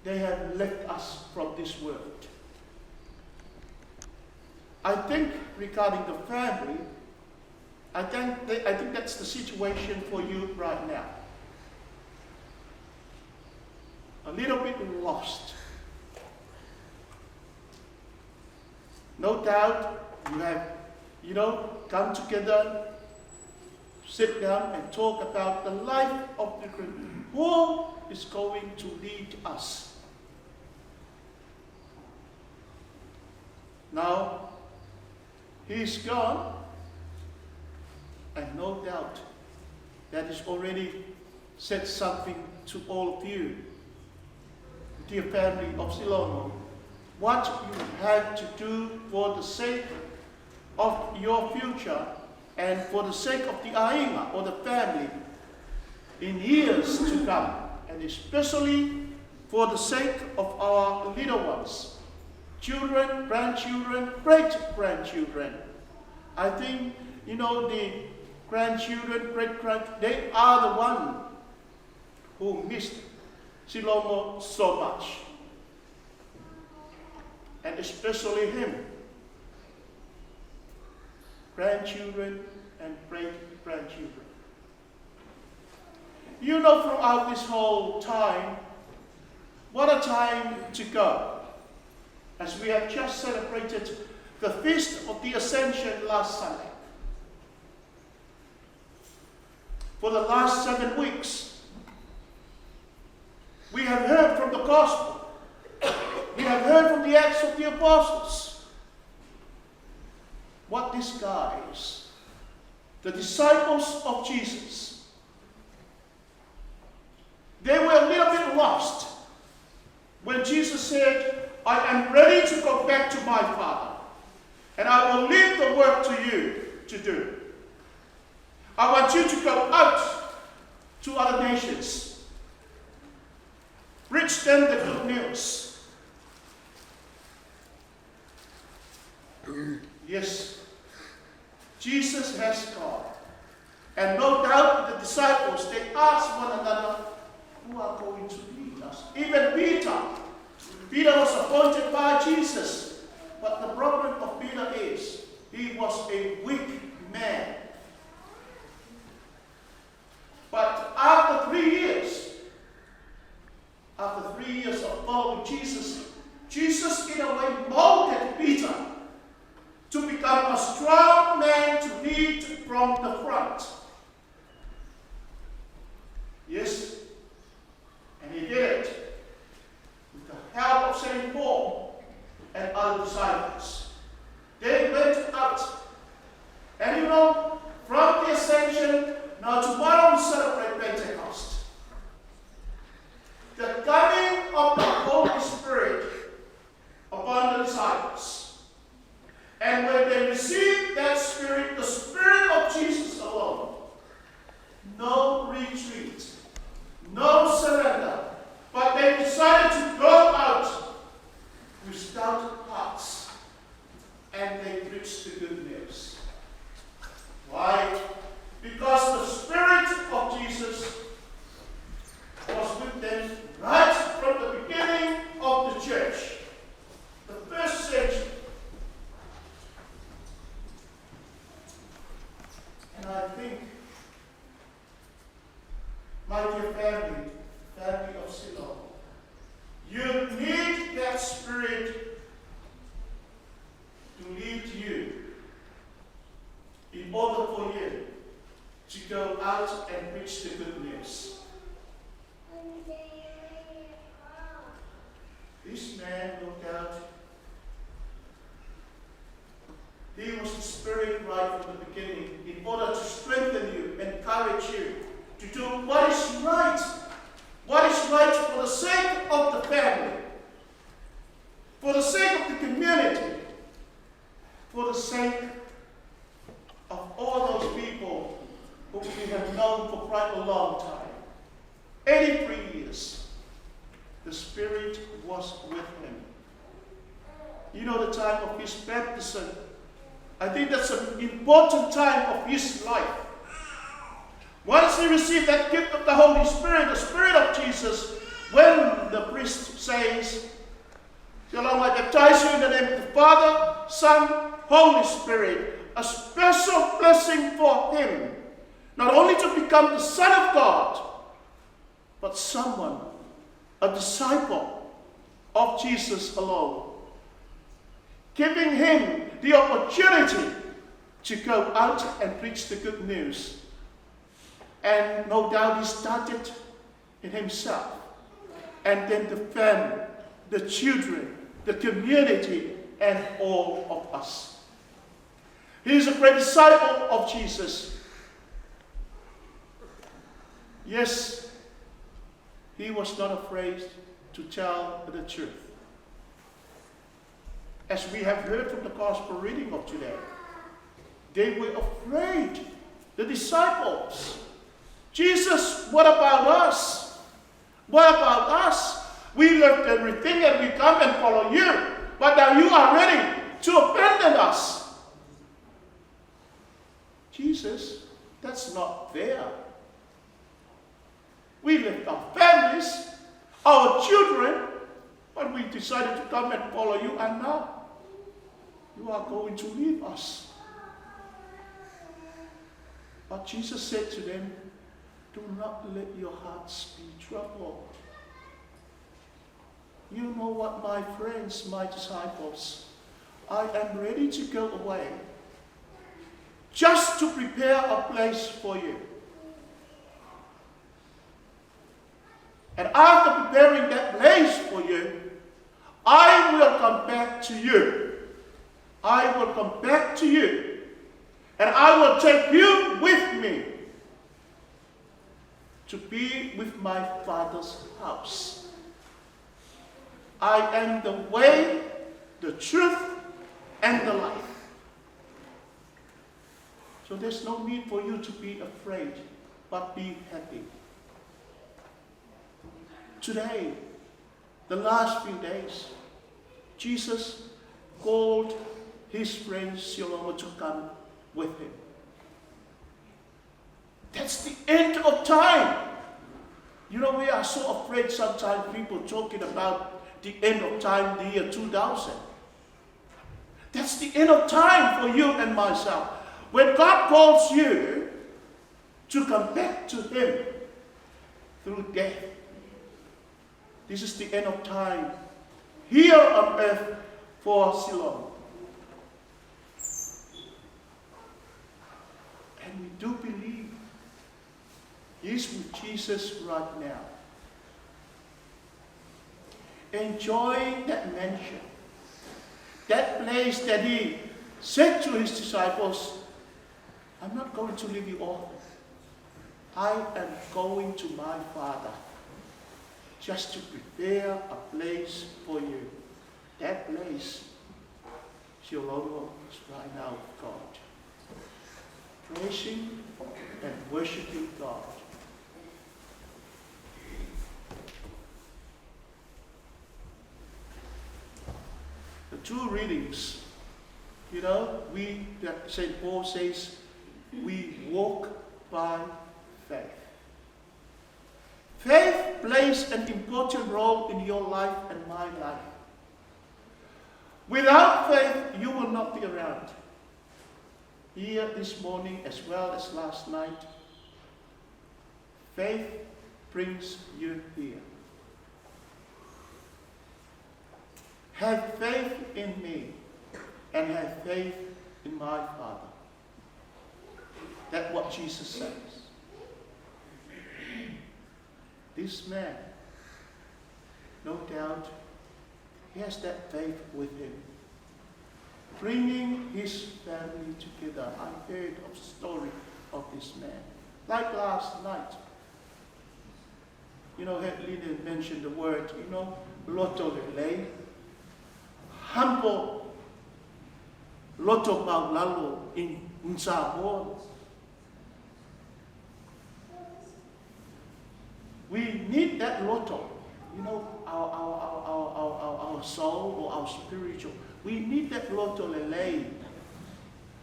they have left us from this world. I think regarding the family, I think, I think that's the situation for you right now. A little bit lost. No doubt you have, you know, come together, sit down and talk about the life of the Christian. Who is going to lead us? Now, he is gone, and no doubt that is already said something to all of you, dear family of Silomo. What you have to do for the sake of your future and for the sake of the ʻāinga or the family in years to come, and especially for the sake of our little ones, children, grandchildren, great-grandchildren. I think, you know, the grandchildren, great-grand, they are the one who missed Silomo so much. And especially him. Grandchildren and great-grandchildren. You know, throughout this whole time, what a time to go. As we have just celebrated the Feast of the Ascension last Sunday. For the last seven weeks, we have heard from the Gospel. We have heard from the Acts of the Apostles. What these guys, the disciples of Jesus, they were a little bit lost when Jesus said, "I am ready to go back to my Father, and I will leave the work to you to do. I want you to go out to other nations, preach them the good news." Yes, Jesus has gone. And no doubt the disciples, they asked one another, "Who are going to lead us?" Even Peter. Peter was appointed by Jesus. But the problem of Peter is, he was a weak man. But after three years, after three years of following Jesus, Jesus, in a way, molded other disciples. They went out. And you know, from the ascension, now tomorrow we celebrate Pentecost. The coming of the Holy Spirit upon the disciples. And when they received that Spirit, the Spirit of Jesus alone, no retreat, no surrender, but they decided to go out with stout hearts and they preached the good news. Why? Because the Spirit of Jesus was with them right from the beginning of the church, the first century. And I think, my dear family, family of Siloam, you need that Spirit to lead you in order for you to go out and preach the good news. This man, no doubt, he was the Spirit right from the beginning in order to strengthen you, encourage you to do what is right, what is right for the sake of the family, for the sake of the community, for the sake of all those people who we have known for quite a long time. Eighty-three years, the Spirit was with him. You know the time of his baptism. I think that's an important time of his life. Once he received that gift of the Holy Spirit, the Spirit of Jesus, when the priest says, "Siloam, I baptize you in the name of the Father, Son, Holy Spirit," a special blessing for him, not only to become the Son of God, but someone, a disciple of Jesus alone, giving him the opportunity to go out and preach the good news. And no doubt he started in himself, and then the family, the children, the community, and all of us. He is a great disciple of Jesus. Yes, he was not afraid to tell the truth. As we have heard from the gospel reading of today, they were afraid, the disciples. "Jesus, what about us? What about us? We left everything and we come and follow you. But now you are ready to abandon us." "Jesus, that's not fair. We left our families, our children, but we decided to come and follow you, and now you are going to leave us." But Jesus said to them, "Do not let your hearts be troubled. You know what, my friends, my disciples, I am ready to go away just to prepare a place for you. And after preparing that place for you, I will come back to you. I will come back to you. And I will take you with me to be with my Father's house. I am the way, the truth, and the life." So there's no need for you to be afraid, but be happy. Today, the last few days, Jesus called his friend Silomo to come with him. That's the end of time. You know, we are so afraid sometimes, people talking about the end of time, the year two thousand. That's the end of time for you and myself. When God calls you to come back to him through death, this is the end of time here on earth for Siloam. And we do believe he's with Jesus right now, enjoying that mansion, Days that he said to his disciples, "I'm not going to leave you all. I am going to my Father just to prepare a place for you." That place is your Lord right now, God. Praising and worshiping God. The two readings, you know, we, that Saint Paul says, we walk by faith. Faith plays an important role in your life and my life. Without faith, you will not be around here this morning as well as last night. Faith brings you here. Have faith in me and have faith in my Father. That's what Jesus says. This man, no doubt, he has that faith with him, bringing his family together. I heard of the story of this man. Like last night, you know, Lina mentioned the word, you know, loto lelei, humble, loto māʻulalo in, in Samoa. We need that loto, you know, our, our, our soul or our spiritual. We need that loto lelei.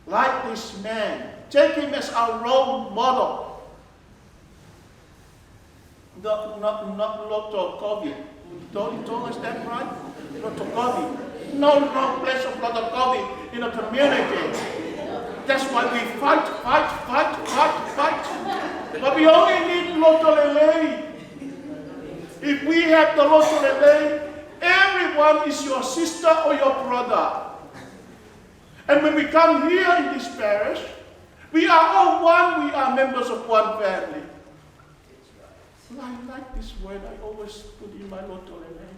Like this man, take him as our role model. Not, not, not loto kovi. Tony told us that, right? Loto kovi. No, no place of loto kovi in a community. That's why we fight, fight, fight, fight, fight. But we only need loto lelei. If we have the loto lelei, everyone is your sister or your brother. And when we come here in this parish, we are all one, we are members of one family. I like this word, I always put in my loto lelei.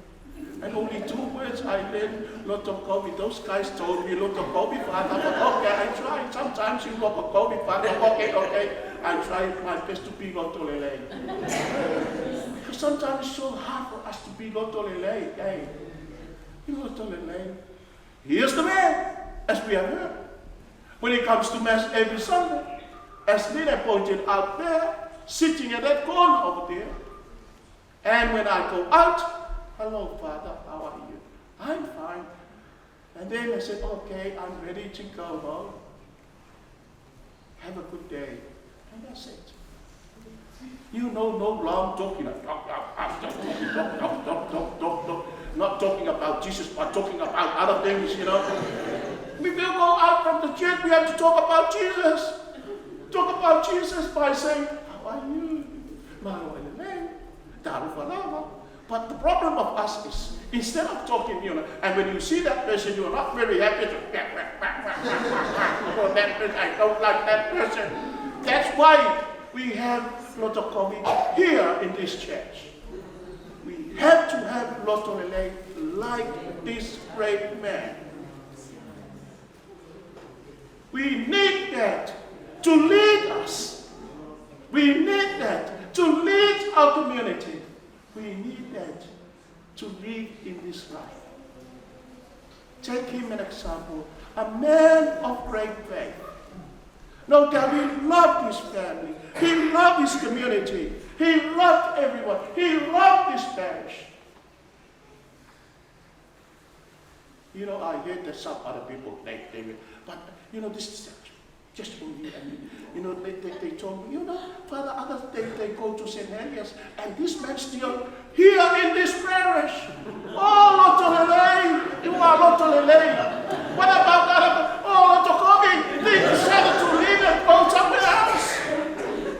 And only two words I learned, loto kovi. Those guys told me, "Loto kovi, Father," but okay, I try. Sometimes you loto kovi, Father, okay, okay. I try my best to be loto lelei. Because sometimes it's so hard for us to be loto lelei, eh? Be loto lelei. Here's the man, as we have heard. When he comes to Mass every Sunday, as Lina pointed out there, sitting at that corner over there. And when I go out, "Hello, Father, how are you?" "I'm fine." And then I said, "Okay, I'm ready to go home. Have a good day." And that's it. You know, no long talking, talk, talk, talk, talk, talk, talk, talk, talk, talk, talk. Not talking about Jesus, but talking about other things, you know. If we go out from the church, we have to talk about Jesus. Talk about Jesus by saying, "How are you?" "Mālō e lelei." "Talofa lava." But the problem of us is, instead of talking, you know, and when you see that person, you are not very happy to, "Wah, wah, wah, wah, wah, wah, wah, wah, wah, for that person, I don't like that person." That's why we have loto kovi here in this church. We have to have loto lelei like this great man. We need that to lead us. We need that to lead our community. We need that to live in this life. Take him an example, a man of great faith. No doubt he loved his family. He loved his community. He loved everyone. He loved this parish. You know, I heard that some other people, they, they will, but, you know, this is just only, I mean, you know, they, they, they told me, you know, Father, others, they, they go to Saint Heliers, and this man still here in this parish. Oh, loto lelei, you are loto lelei. What about other? Oh, loto kovi, they decided to leave and go somewhere else.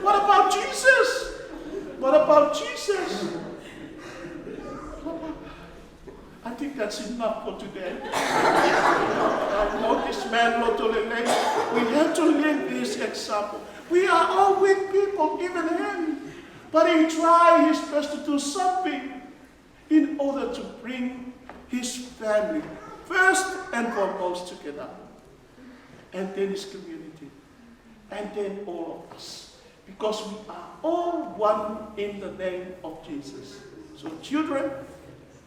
What about Jesus? What about Jesus? I think that's enough for today. I know this man, loto lelei. We have to live this example. We are all weak people, even him. But he tried his best to do something in order to bring his family first and foremost together, and then his community, and then all of us. Because we are all one in the name of Jesus. So children,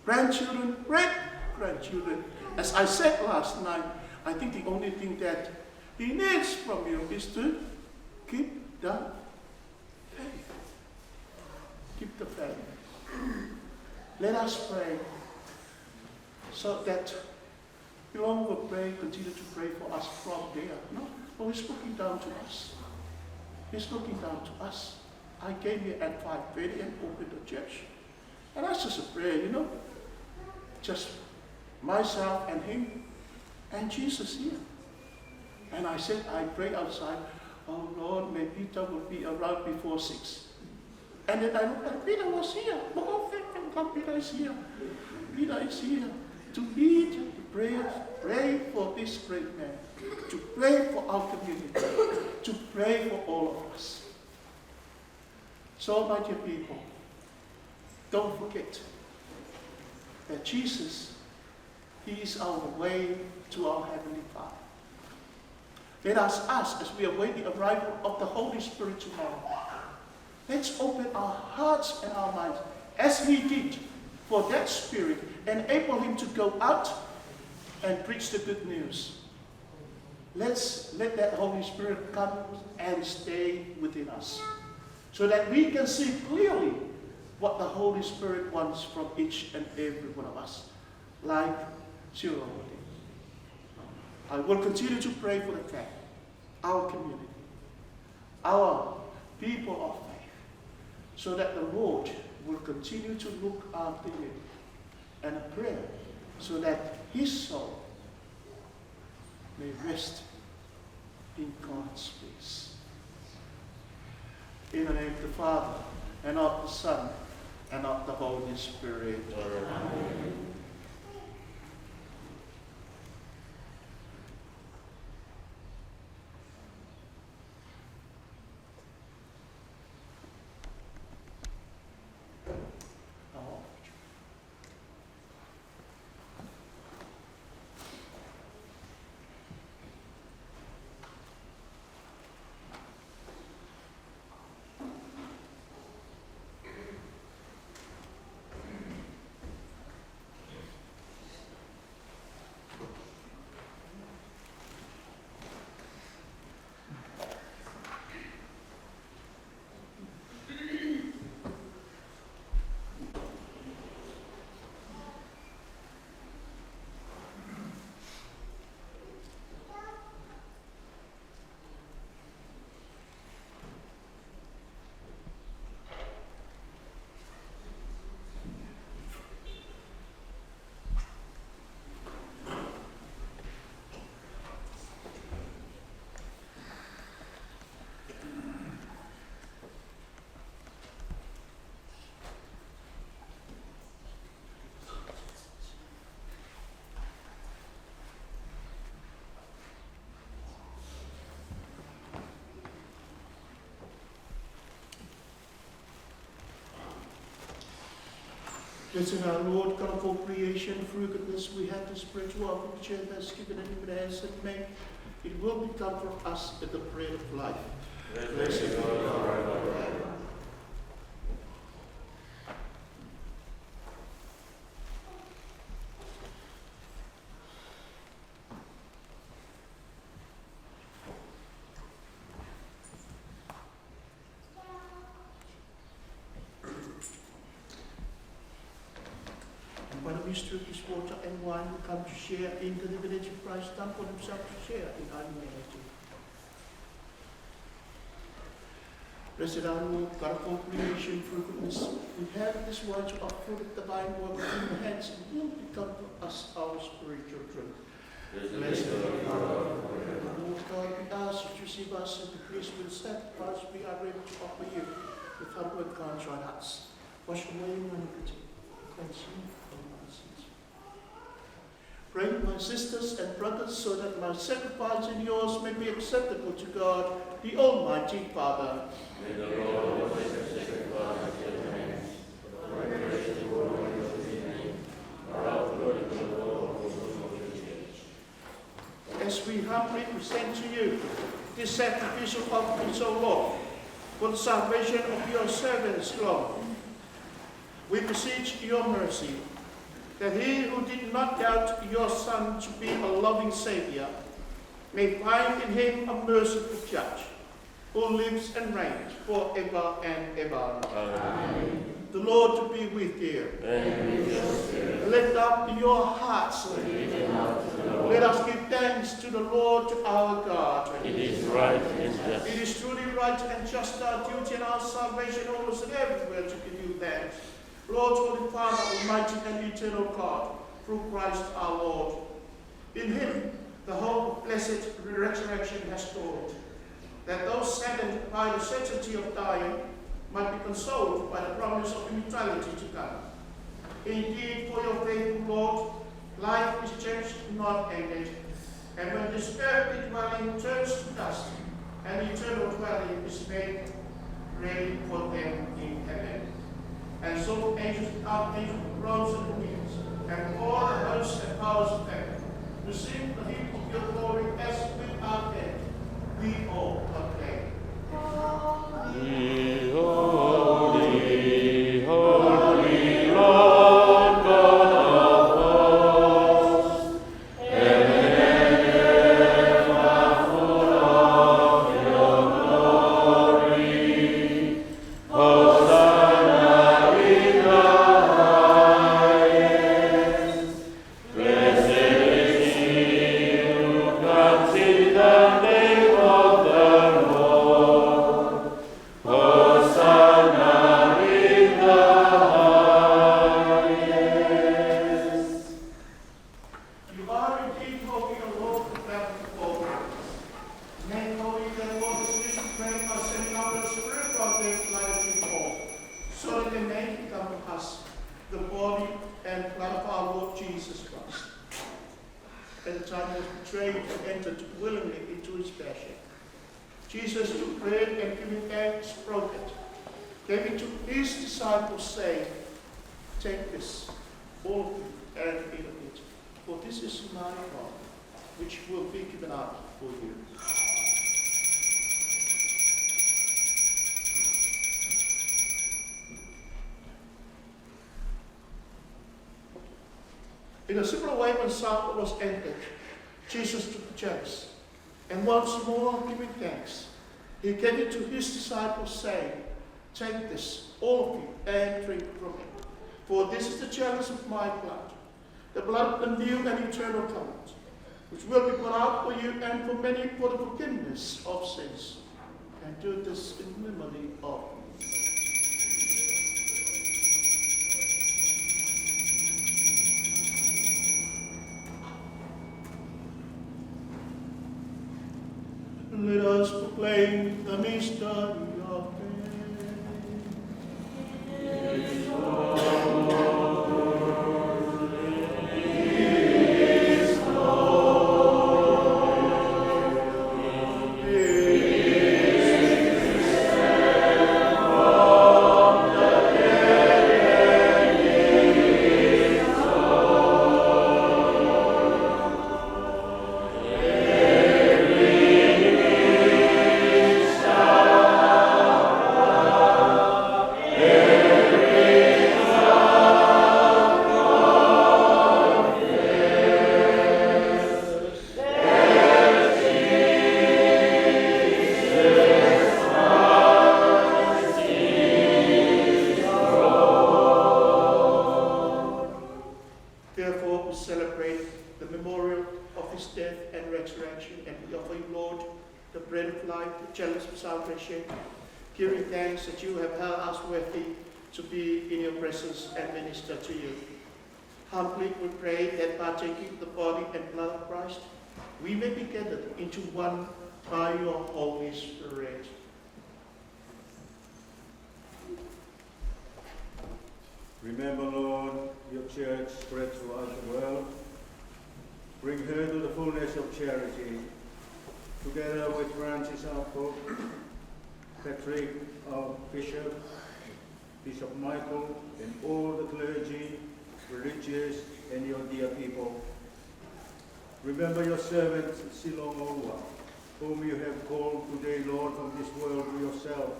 grandchildren, great-grandchildren, as I said last night, I think the only thing that he needs from you is to keep the faith. Keep the faith. Let us pray so that we no longer pray, continue to pray for us from there. No, no, he's looking down to us. He's looking down to us. I came here at five thirty and opened the church. And that's just a prayer, you know. Just myself and him and Jesus here. And I said, I pray outside, "Oh Lord, may Peter will be around before six." And then I look, and Peter was here. But oh, thank God, Peter is here. Peter is here to lead the prayers, pray for this great man, to pray for our community, to pray for all of us. So, my dear people, don't forget that Jesus, he is our way to our Heavenly Father. Let us ask, as we await the arrival of the Holy Spirit tomorrow, let's open our hearts and our minds, as he did, for that Spirit, enable him to go out and preach the good news. Let's let that Holy Spirit come and stay within us so that we can see clearly what the Holy Spirit wants from each and every one of us, like Sirolodi. I will continue to pray for the faith, our community, our people of faith, so that the Lord will continue to look after you, and a prayer so that his soul may rest in God's peace. In the name of the Father, and of the Son, and of the Holy Spirit. Amen. Blessed our Lord, God of all creation, through your goodness we have this bread to offer, which you have given and given us, and make it will become for us the bread of life. Blessed be your name. And by the mystery of this water and wine, we come to share in the divinity of Christ, done for himself to share in our humanity. Blessed our Lord, God of all creation, through goodness, we have this wine to offer the divine work in the hands and will become for us our spiritual drink. Blessed be the Father, Lord God, we ask that you receive us as the priest with sacrifice we are ready to offer you with humble and contrite hearts. Wash away my iniquity, cleanse me from my sins. Pray, my sisters and brothers, so that my sacrifice and yours may be acceptable to God, the Almighty Father. May the Lord always accept the sacrifice at your hands, for the praise and glory of his name, for our good and for the good of all the church. As we humbly present to you this sacrificial offering, O Lord, for the salvation of your servants, Lord, we beseech your mercy, that he who did not doubt your Son to be a loving Savior may find in him a merciful judge, who lives and reigns forever and ever. Amen. The Lord to be with you. And with your spirit. Lift up your hearts. Let us give thanks to the Lord, to our God. It is right and just. It is truly right and just, our duty and our salvation, always and everywhere to give you thanks, Lord, Holy Father, Almighty and Eternal God, through Christ our Lord. In him, the hope of blessed resurrection has dawned, that those saddened by the certainty of dying might be consoled by the promise of immortality to come. Indeed, for your faithful Lord, life is changed, not ended. And when this earthly dwelling turns to dust, an eternal dwelling is made ready for them in heaven. And so angels, archangels, thrones and dominions, and all the hosts and powers of heaven, receive the hymn of your glory as without end we all acclaim. Holy, holy, holy, Lord God of hosts, You are indeed holy, O Lord, the Lamb of God. Make holy, therefore, this risen bread by sending out your Spirit, our dead life in all, so that they may become for us the body and blood of our Lord Jesus Christ. At the time he was betrayed, he entered willingly into his passion. Jesus took bread and, giving thanks, broke it, gave it to his disciples, saying, "Take this, all of you, and eat of it, for this is my body, which will be given up for you." In a similar way, when supper was ended, Jesus took the chalice, and once more giving thanks, he gave it to his disciples, saying, "Take this, all of you, and drink from it. For this is the chalice of my blood, the blood of the new and eternal covenant, which will be poured out for you and for many for the forgiveness of sins. And do this in memory of me." Let us proclaim the mystery of faith. Therefore, we celebrate the memorial of his death and resurrection, and we offer you, Lord, the bread of life, the chalice of salvation, giving thanks that you have held us worthy to be in your presence and minister to you. Humbly we pray that, partaking of the body and blood of Christ, we may be gathered into one by your Holy Spirit. Remember, Lord, your church spread throughout the world. Bring her to the fullness of charity, together with Francis our Pope, Patrick our Bishop, Bishop Michael, and all the clergy, religious, and your dear people. Remember your servant Silongoua, whom you have called today, Lord, from this world to yourself.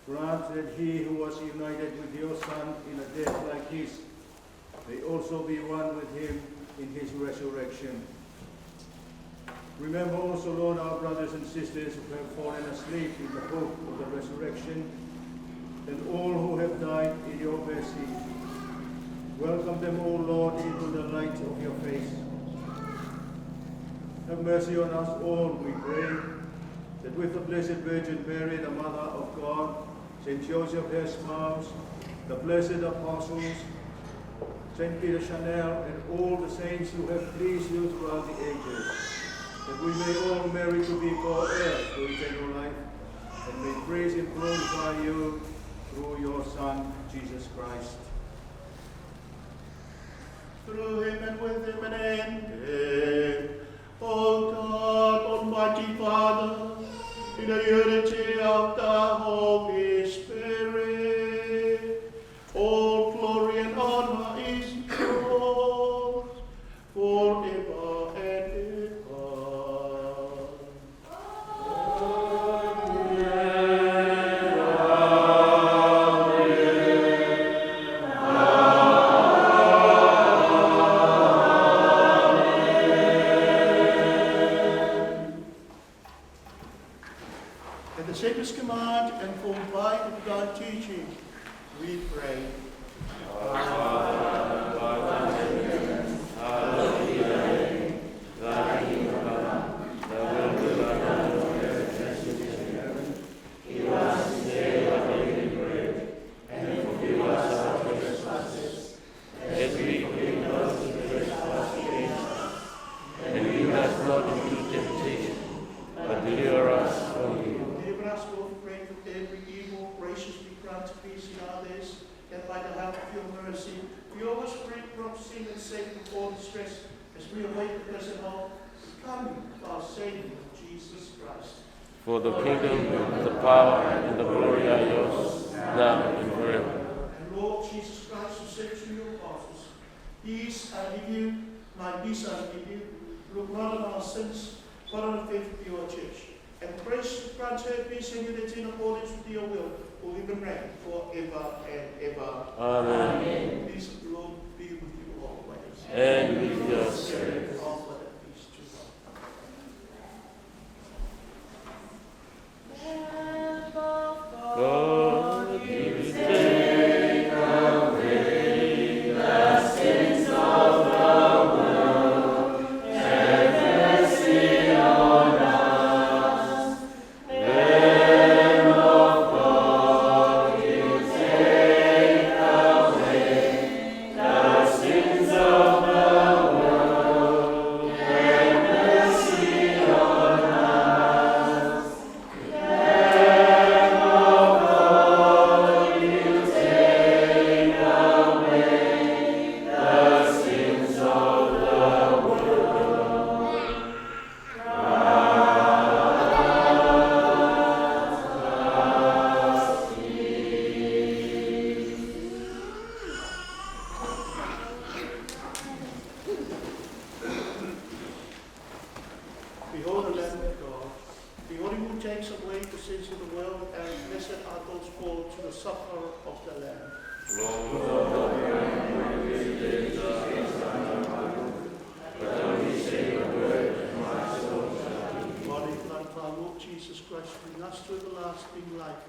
Grant that he who was united with your Son in a death like his may also be one with him in his resurrection. Remember also, Lord, our brothers and sisters who have fallen asleep in the hope of the resurrection, and all who have died in your mercy. Welcome them, O Lord, into the light of your face. Have mercy on us all, we pray, that with the Blessed Virgin Mary, the Mother of God, Saint Joseph, her spouse, the blessed apostles, Saint Peter Chanel, and all the saints who have pleased you throughout the ages, that we may all merit to be co-heirs to eternal life, and may praise and glorify you through your Son, Jesus Christ. Through him and with him and in him, O God, Almighty Father, in the unity of the Holy Spirit, all glory and honor is yours forever and ever. At the Savior's command and formed by the divine teaching, we pray. As we forgive those who trespass against us. And lead us not into temptation, but deliver us from evil. Deliver us, Lord, we pray, from every evil. Graciously grant peace in our days, that by the help of your mercy, we always free from sin and safe from all distress, as we await the blessed hope, the coming of our Savior, Jesus Christ. For the kingdom, the power, and the glory are yours, now and forever. And Lord Jesus Christ, who said to your apostles, "Peace I leave you, my peace I give you," look not on our sins, but on the faith of your church. And grace grant her peace and unity in accordance with your will, who live and reign forever and ever. Amen. Peace of the Lord be with you always. And with your spirit. Offer that peace to one another. God, you take away the sins of the world, have mercy on us. Lamb of God, you take away the sins of the world, have mercy on us. Behold the Lamb of God. Behold him who takes away the sins of the world, and blessed are those called to the supper of the Lamb. Body and blood of our Lord Jesus Christ, bring us to everlasting life.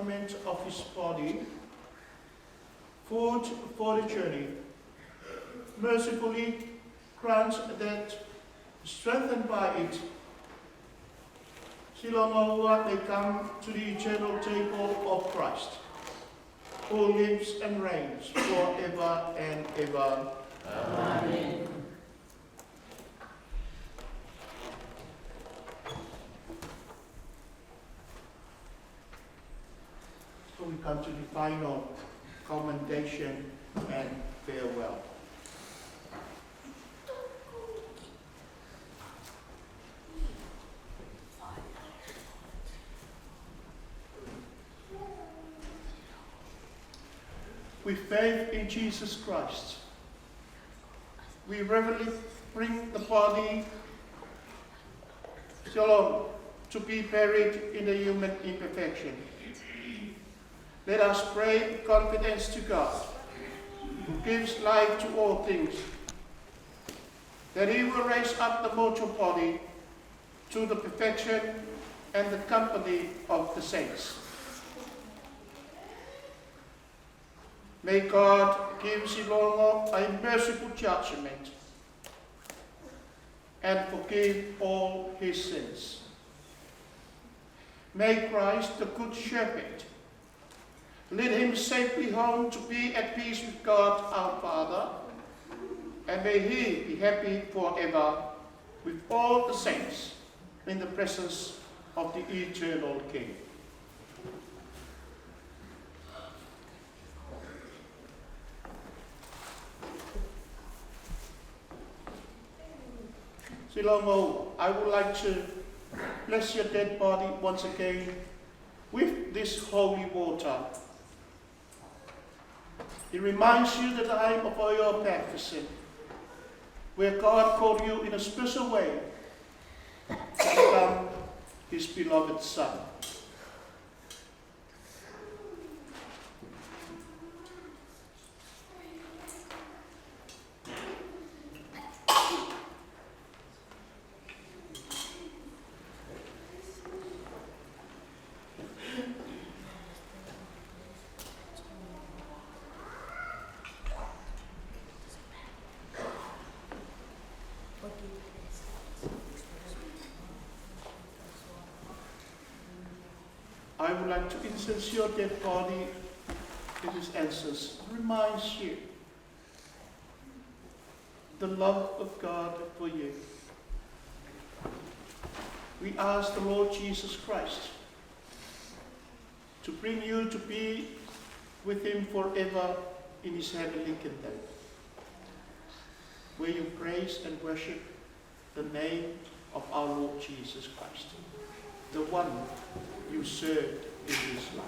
nourishment of his body, food for the journey. Mercifully grant that, strengthened by it, Silongo Ua may come to the eternal table of Christ, who lives and reigns forever and ever. Amen. So we come to the final commendation and farewell. With faith in Jesus Christ, we reverently bring the body, Silongo, to be buried in the human imperfection. Let us pray confidence to God, who gives life to all things, that he will raise up the mortal body to the perfection and the company of the saints. May God give Silongo a merciful judgment and forgive all his sins. May Christ, the Good Shepherd, lead him safely home to be at peace with God our Father, and may he be happy forever with all the saints in the presence of the eternal King. Silongo, I would like to bless your dead body once again with this holy water. It reminds you the time of your baptism, where God called you in a special way to become his beloved son. I would like to incense your dead body in this incense. Reminds you the love of God for you. We ask the Lord Jesus Christ to bring you to be with him forever in his heavenly kingdom, where you praise and worship the name of our Lord Jesus Christ, the one you served in this life.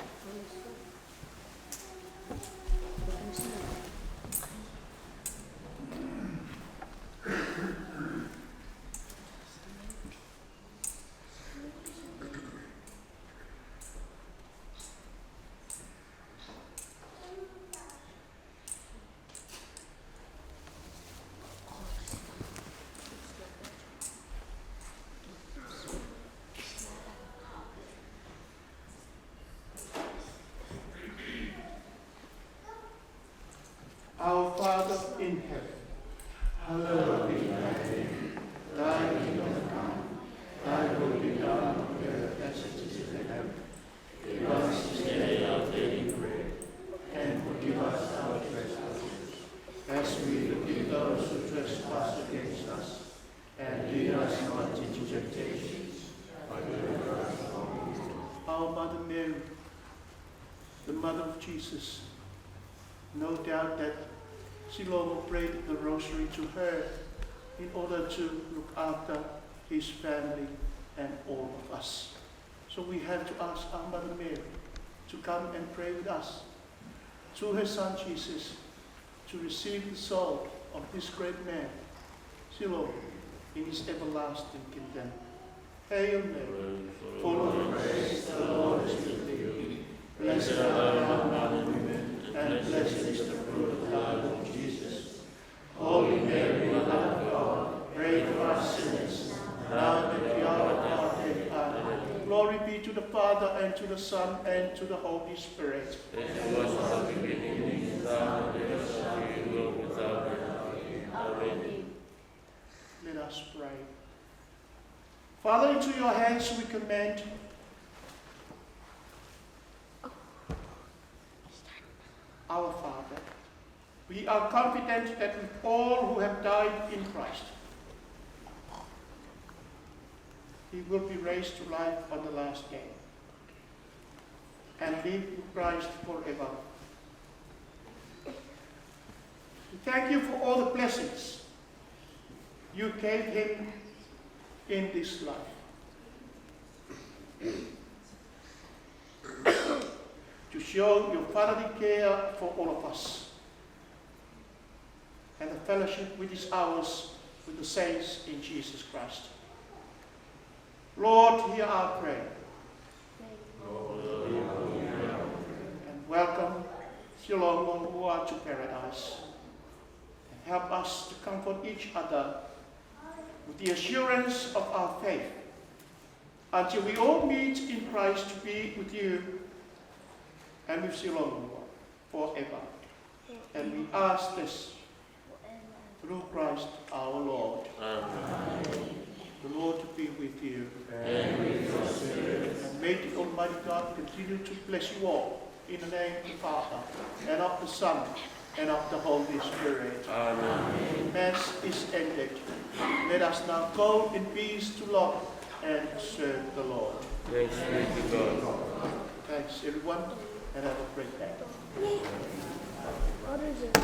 Our Father in heaven, hallowed be thy name. Thy kingdom come. Thy will be done on earth as it is in heaven. Give us this day our daily bread, and forgive us our trespasses, as we forgive those who trespass against us. And lead us not into temptation, but deliver us from evil. Our Mother Mary, the Mother of Jesus, no doubt that Silongo prayed the Rosary to her in order to look after his family and all of us. So we have to ask our Mother Mary to come and pray with us through her Son Jesus, to receive the soul of this great man, Silongo, in his everlasting kingdom. Hail Mary, full of grace, the Lord is with thee. Blessed art thou among women, and blessed is the fruit of thy womb, Jesus. Holy Mary, Mother of God, pray for us sinners, now and at the hour of our death. Amen. Glory be to the Father, and To the Son, and to the Holy Spirit. As it was in the beginning, is now, and ever shall be, world without end. Amen. Let us pray. Father, into your hands we commend our Father. We are confident that with all who have died in Christ, he will be raised to life on the last day and live with Christ forever. We thank you for all the blessings you gave him in this life to show your fatherly care for all of us and the fellowship which is ours with the saints in Jesus Christ. Lord, hear our prayer. And welcome Siolongo Ua to paradise. And help us to comfort each other with the assurance of our faith until we all meet in Christ to be with you and with Siolongo Ua forever. And we ask this through Christ our Lord. Amen. The Lord be with you. And with your spirit. And may the Almighty God continue to bless you all in the name of the Father, and of the Son, and of the Holy Spirit. Amen. Mass is ended. Let us now go in peace to love and serve the Lord. Thanks be to God. Thanks, everyone, and have a great day. What is it?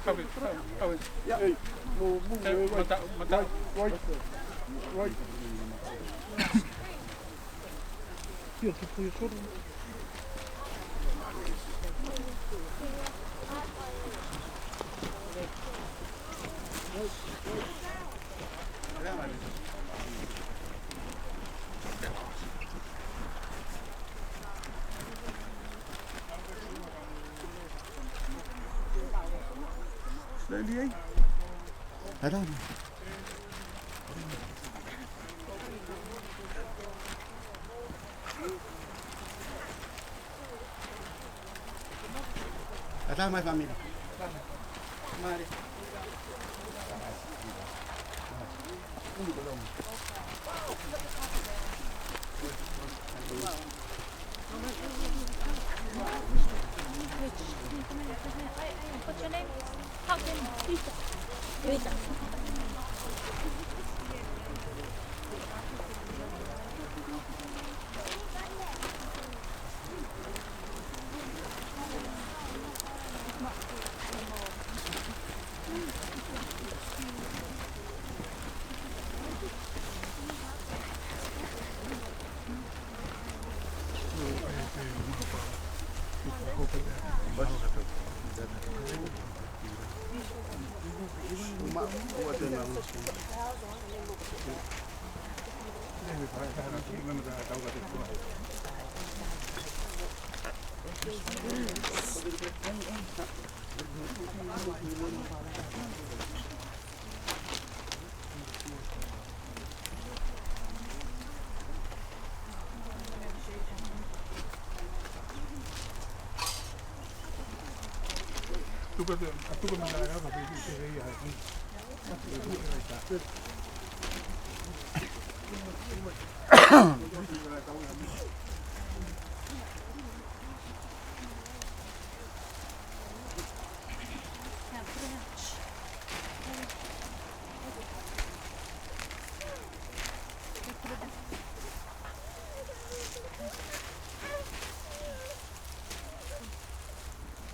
Kavi, kavi. Hey, move, move, hey, move, move, mata, mata. Right, right, right. Here, can you put your shoulder on? Slowly, eh? Hold on. Ata mai, familia. Mari. What's your name? How can Rita. Rita.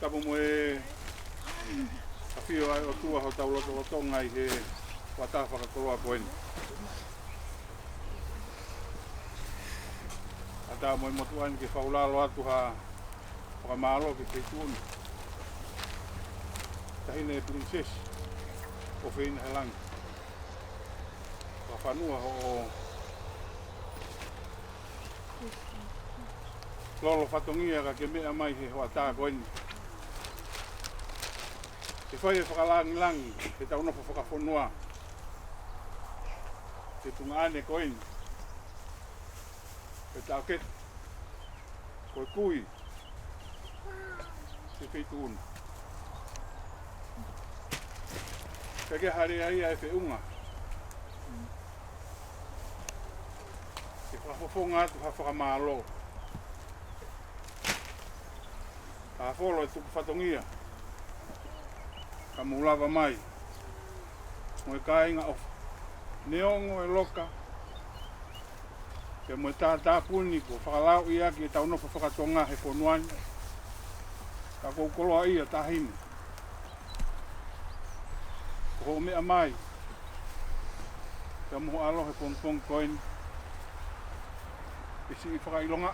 Tapu mo e ʻafio ʻa e ʻOtua hotau lotolotonga ʻi he hoʻatā fakakoloa ko eni. ʻAtā mo e motuʻa ni ke fakalalo atu ha fakamālō ki he Feituʻu ni. Taʻahine Pilinisesi ʻofeina he langi. Fakafanua hoʻo lolo fatongia ka ke meʻa mai he hoʻatā ko eni. Ke fai e fakalangilangi ke tau nofo fakafonua ke tuʻunga ʻane ko eni. Ke taʻokete ko e kui ki he Feituʻu ni. Pea ke hale ai ʻa e feʻunga ke fakafofonga atu ha fakamālō. Ka folo e tuku fatongia ka mou lava mai mo e kāinga ʻofa. Neongo e loka pea mo e tātāpuni kuo fakalauʻi ʻaki ʻetau nofo fakatonga he fonua ni, ka ʻoku ou koloaʻia taʻahine ko hoʻo meʻa mai pea mo hoʻo ʻalu he pongipongi ko eni. ʻI he siʻi fakaʻilonga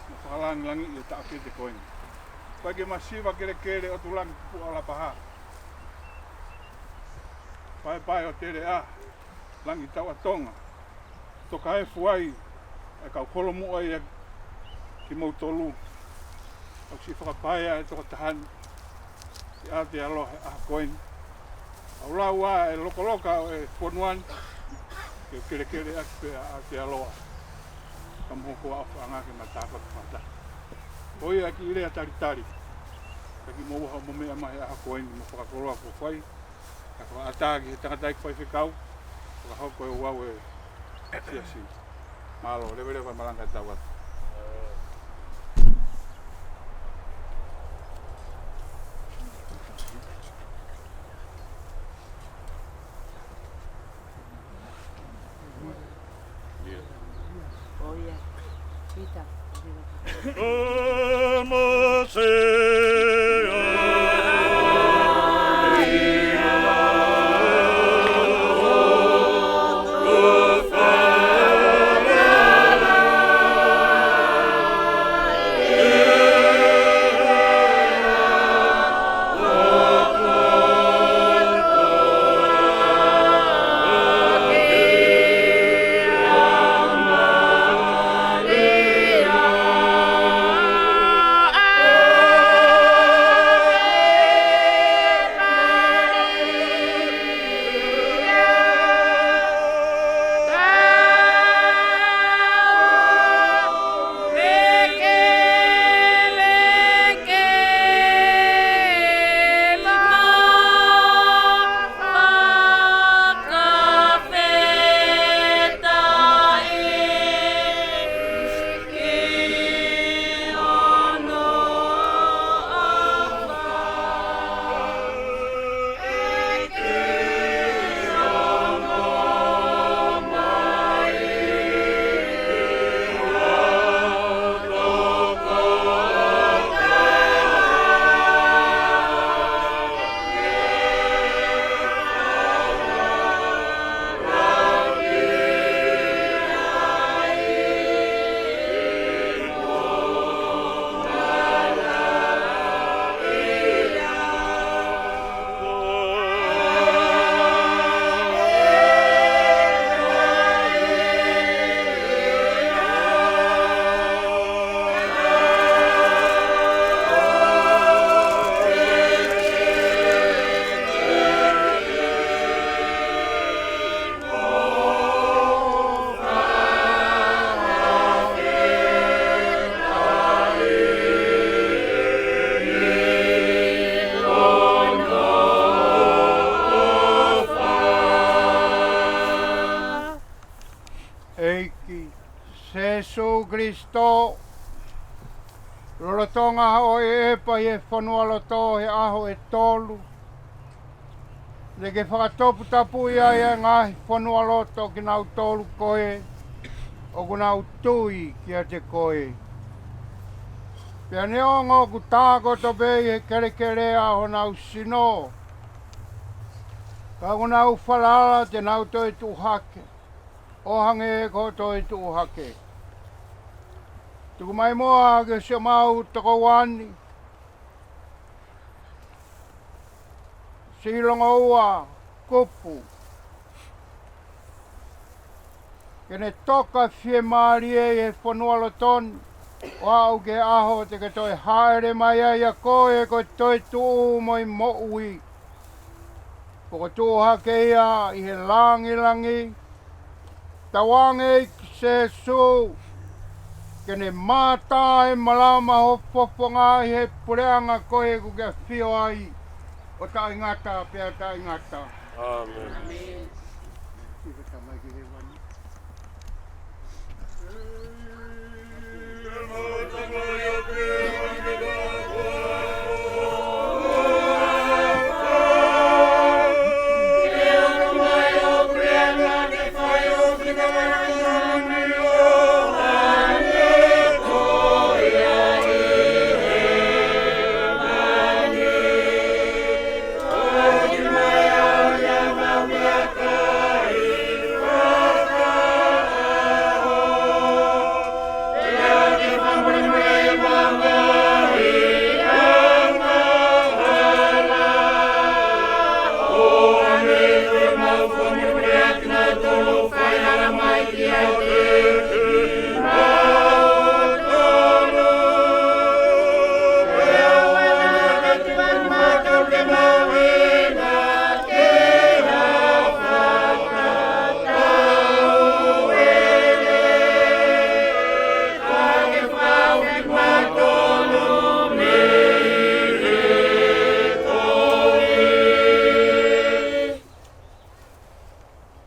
mo fakalangilangiʻi e taʻokete ko eni. Pea ke masiva kelekele ʻo tulangi pupuʻa ʻo Lapaha. Paepae ʻo Teleʻa, langi tauʻatonga. Toka e fuai e kau kolomuʻa ia kimoutolu. ʻOku siʻi fakapaea e tokotaha ni ki Aotearoa he ʻaho ko eni. ʻOku lau ʻa e lokoloka ʻo e fonua ni ke kelekele ʻaki pē ʻa Aotearoa. Ka mo hoku ʻofaʻanga ke ma tāfatu fakataha. Ko ia ki lea talitali. Ka kimuʻa hoʻomo meʻa mai he ʻaho ko eni mo fakakoloa kuo fai. Ka fakaʻatā ki he tangataʻeiki faifekau, fakahoko e ouau e siasi. Mālō, leveleva malanga e tau atu. Pita. ʻEiki Sēsū Kilisitō, lolotonga hoʻo ʻeʻepa ʻi he fonualoto he ʻaho ʻe tolu, naʻa ke fakatoputapuʻi ai ʻa e ngaahi fonualoto kinautolu ko ē ʻoku nau tui kiate koe. Pea neongo ʻoku tākoto pē ʻi he kelekelea honau sino, ka ʻoku nau falala te nau toe tuʻu hake, ʻo hangē ko hoʻo toe tuʻu hake. Tuku mai muʻa ki siʻomau tokoua ni, Silonga Ua Kupu, ke ne toka fiemālie ʻi he fonualoto ni, ʻo aʻu ki he ʻaho te ke toe hāʻele mai ai ʻa koe ko e toetuʻu mo e moʻui. Fokotuʻu hake ia ʻi he langilangi. Tauange ʻEiki Sēsū, ke ne mātā e malama ho fofonga ʻi he puleʻanga ko ē ʻoku ke ʻafio ai, ʻo taʻengata pea taʻengata. ʻĀmeni. ʻĒmeni.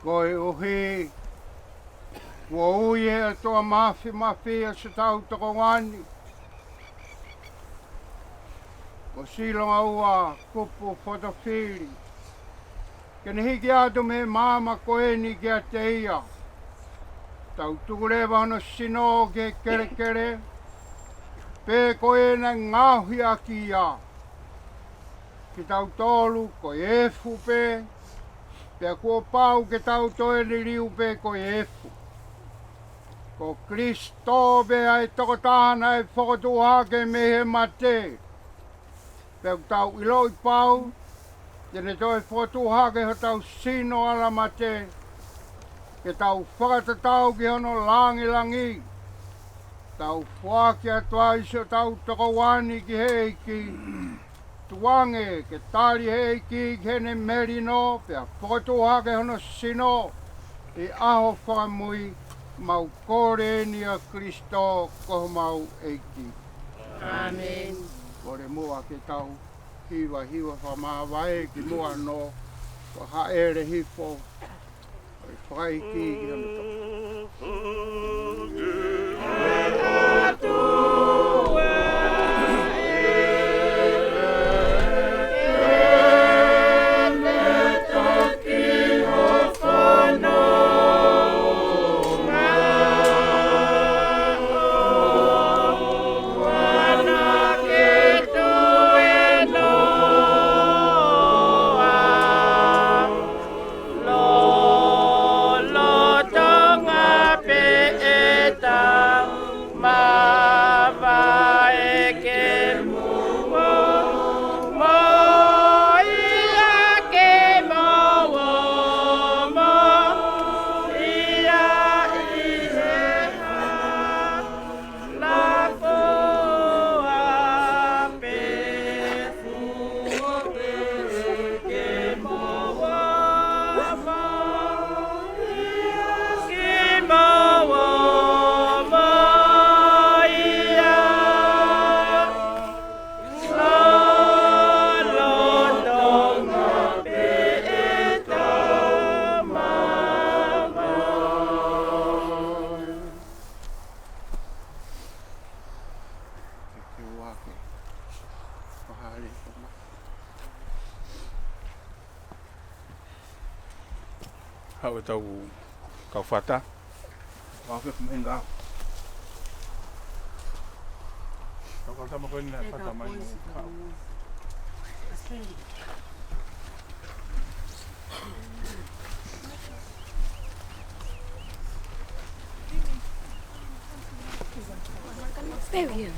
Koeʻuhi kuo ui ʻe he ʻOtua Māfimafi ʻa siʻotau tokoua ni, ko Silonga Ua Kupu Fotofili, ke ne hiki atu mei he maama ko eni kiate ia, Tau tuku leva hono sino ki he kelekele, pe ko e naʻe ngaohi ʻaki ia. Kitautolu ko e efu pē, pea kuo pau ke tau toe liliu pē ko e efu. Ko Kalaisi pē ʻa e tokotaha naʻe fokotuʻu hake mei he mate. Pea ʻoku tau ʻiloʻi pau, te ne toe fokotuʻu hake hotau sino ʻa e mate, ke tau fakatatau ki hono langilangi. Tau foaki atu ai siʻotau tokoua ni ki he ʻEiki. Tukuange ke tali ʻe he ʻEiki ki heʻene melino, pea fokotuʻu hake hono sino ʻi he ʻaho fakamui. Mau kole ni ʻia Kalaisi ko homau ʻEiki. ʻĀmeni. Kole muʻa ke tau hivahiva fakamāvae kimuʻa hono fakaʻele hifo ʻo e fakaʻeiki ki hono toʻa. Haʻu ʻetau kau fata. Kau fata mo e kau tama ko eni naʻe fata mai. Very good.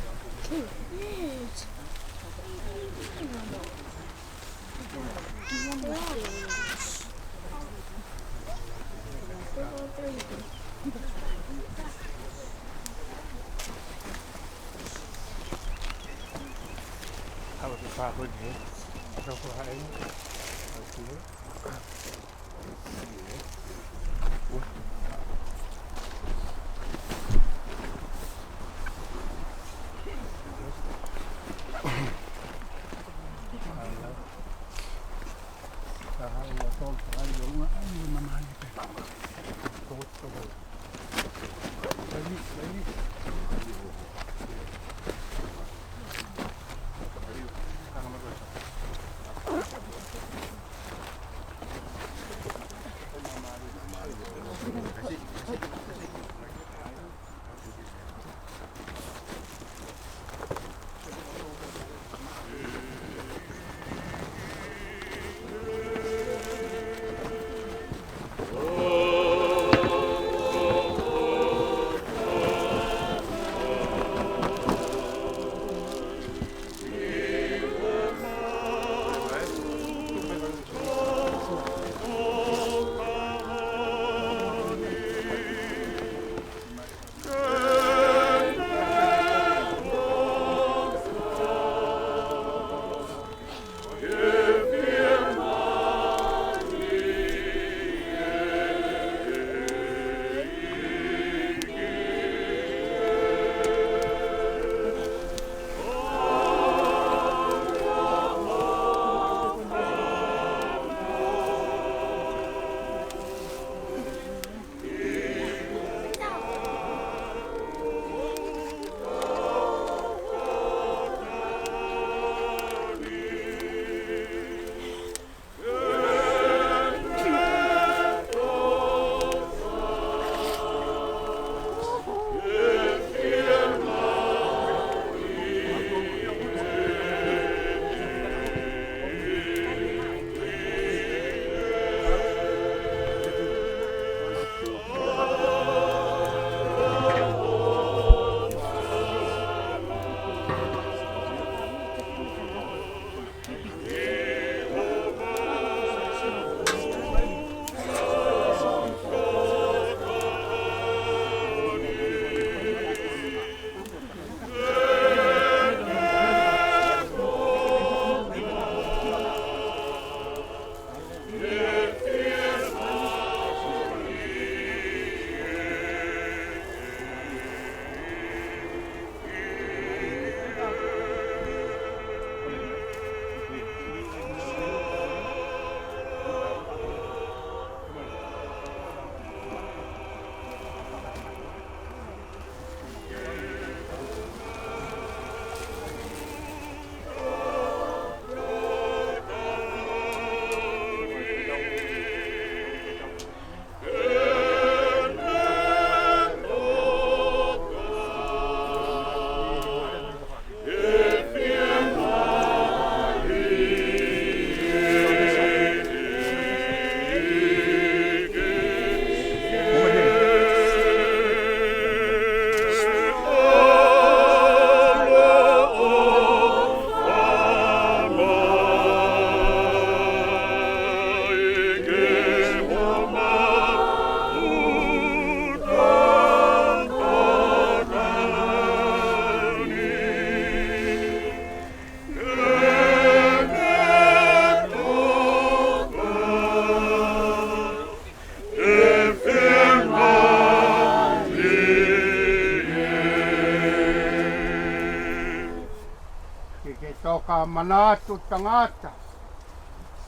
Ka manatu tangata,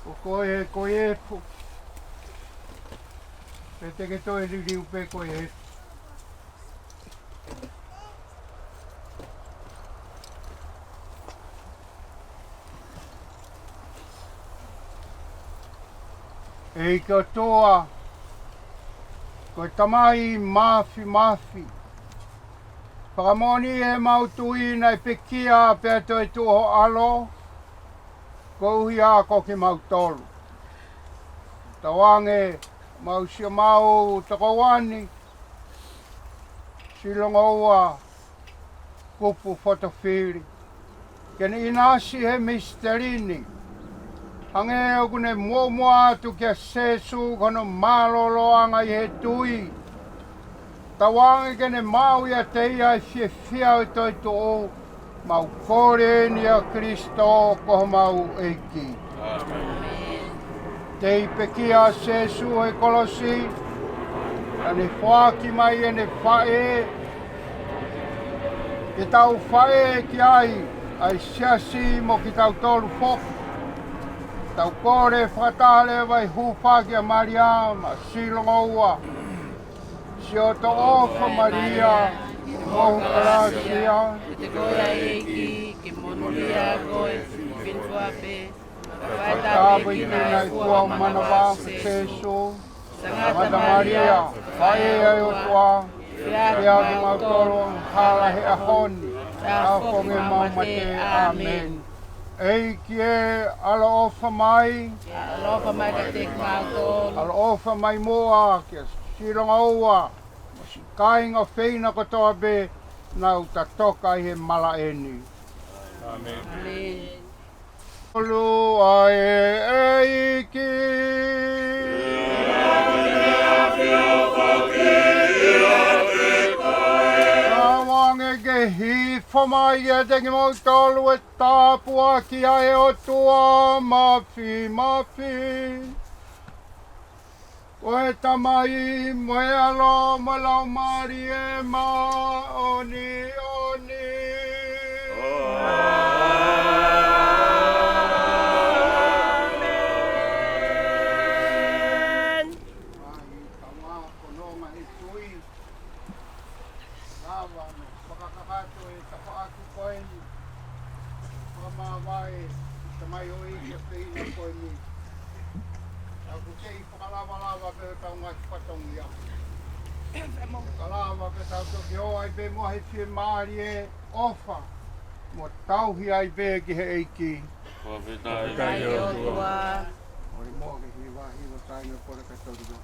ʻo ko e, ko e efu, pea te ke toe liliu pē ko e efu. ʻEiki ʻOtua, ko e Tamai Māfimafi, fakamoʻoni ʻemau tui naʻe pekia pea toe tuʻu ho ʻAlo, koeʻuhi ko kimautolu. Tauange mo siʻomau tokoua ni, Silongoua Kupu Fotofili, ke ne ʻinasi he misiteli ni, hangē ʻoku ne muʻomuʻa atu kia Sēsū ko hono mālōlōʻanga ʻi he tui. Tauange ke ne maʻu ʻiate ia ʻa e fiefia ʻo e toetuʻu, mau kole ni ʻia Kalaisi ko homau ʻEiki. ʻĒmeni. Tei pekia ʻa Sēsū he kolosi, naʻa ne foaki mai ʻene faʻē, ke tau faʻē ki ai ʻa e siasi mo kitautolu foki. Tau kole fakataha leva ʻi he hūfaki ʻa Malia mo Silongoua. Siʻoto ʻofa Malia, ʻoku ke kalasia, ʻoku ke kole ʻe he ʻEiki, ke monūʻia koe ʻi he fefine kotoa pē, pea ʻoku fai ʻe he ʻEiki ʻa e fua ʻo ho manava ko Sēsū. Sangata Malia, faʻē ʻa e ʻOtua, ʻofa kiate kimautolu, hala he ʻaho ni, pea ʻapongi ʻemau mate. ʻĒmeni. ʻEiki ē, ʻaloʻofa mai. ʻAloʻofa mai kiate kimautolu. ʻAloʻofa mai muʻa kia Silongoua mo siʻi kāinga ʻofeina kotoa pē naʻa nau tatoka ʻi he malaʻe ni. ʻĒmeni. ʻĒmeni. Kolo ʻa e ʻEiki. Tauange ke hifo mai kiate kimautolu ʻa e tāpuaki ʻa e ʻOtua Māfimafi. Ko e Tamai, mo e ʻAlo, mo e Laumālie Māʻoniʻoni. ʻĒmeni. Ngaahi kaungā fononga ʻi he tui, lava mo fakakakato e tafaʻaki ko eni. Fakamāvae, Tamai ʻoku ʻi he ʻofeina ko eni. ʻOku kei fakalavalava pē hotau ngaahi fatongia. Fakalava ke tau toki ō ai pē mo e fiemālie, ʻofa, mo tauhi ai pē ki he ʻEiki. Fakafetaʻi ʻOtua. Mole mo ke hiva, hiva kai no pole ka tolu.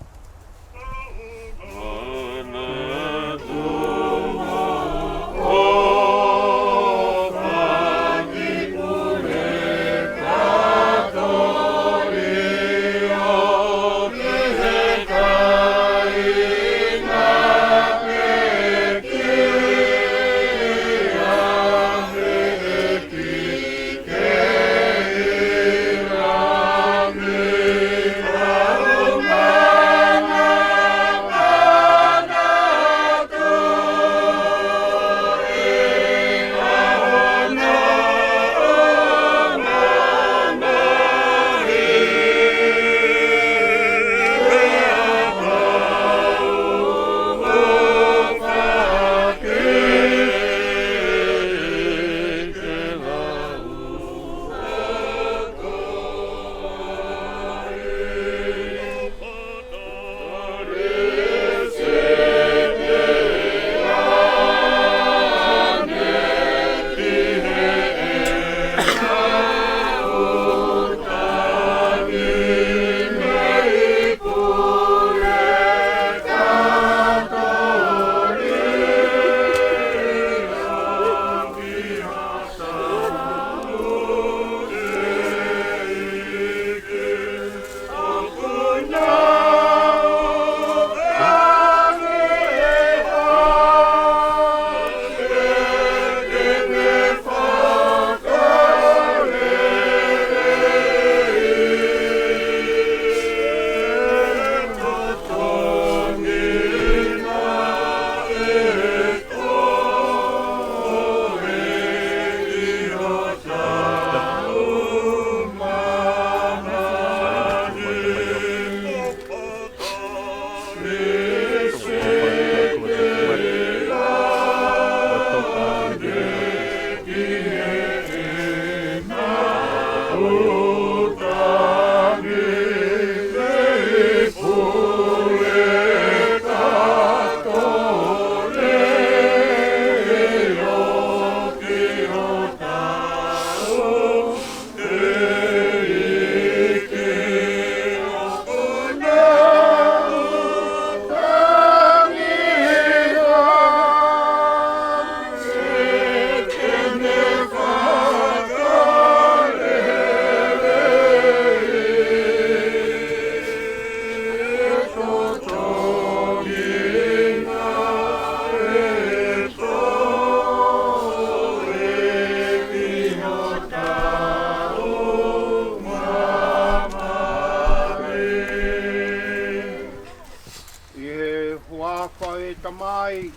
ʻI he huafa ʻo e Tamai,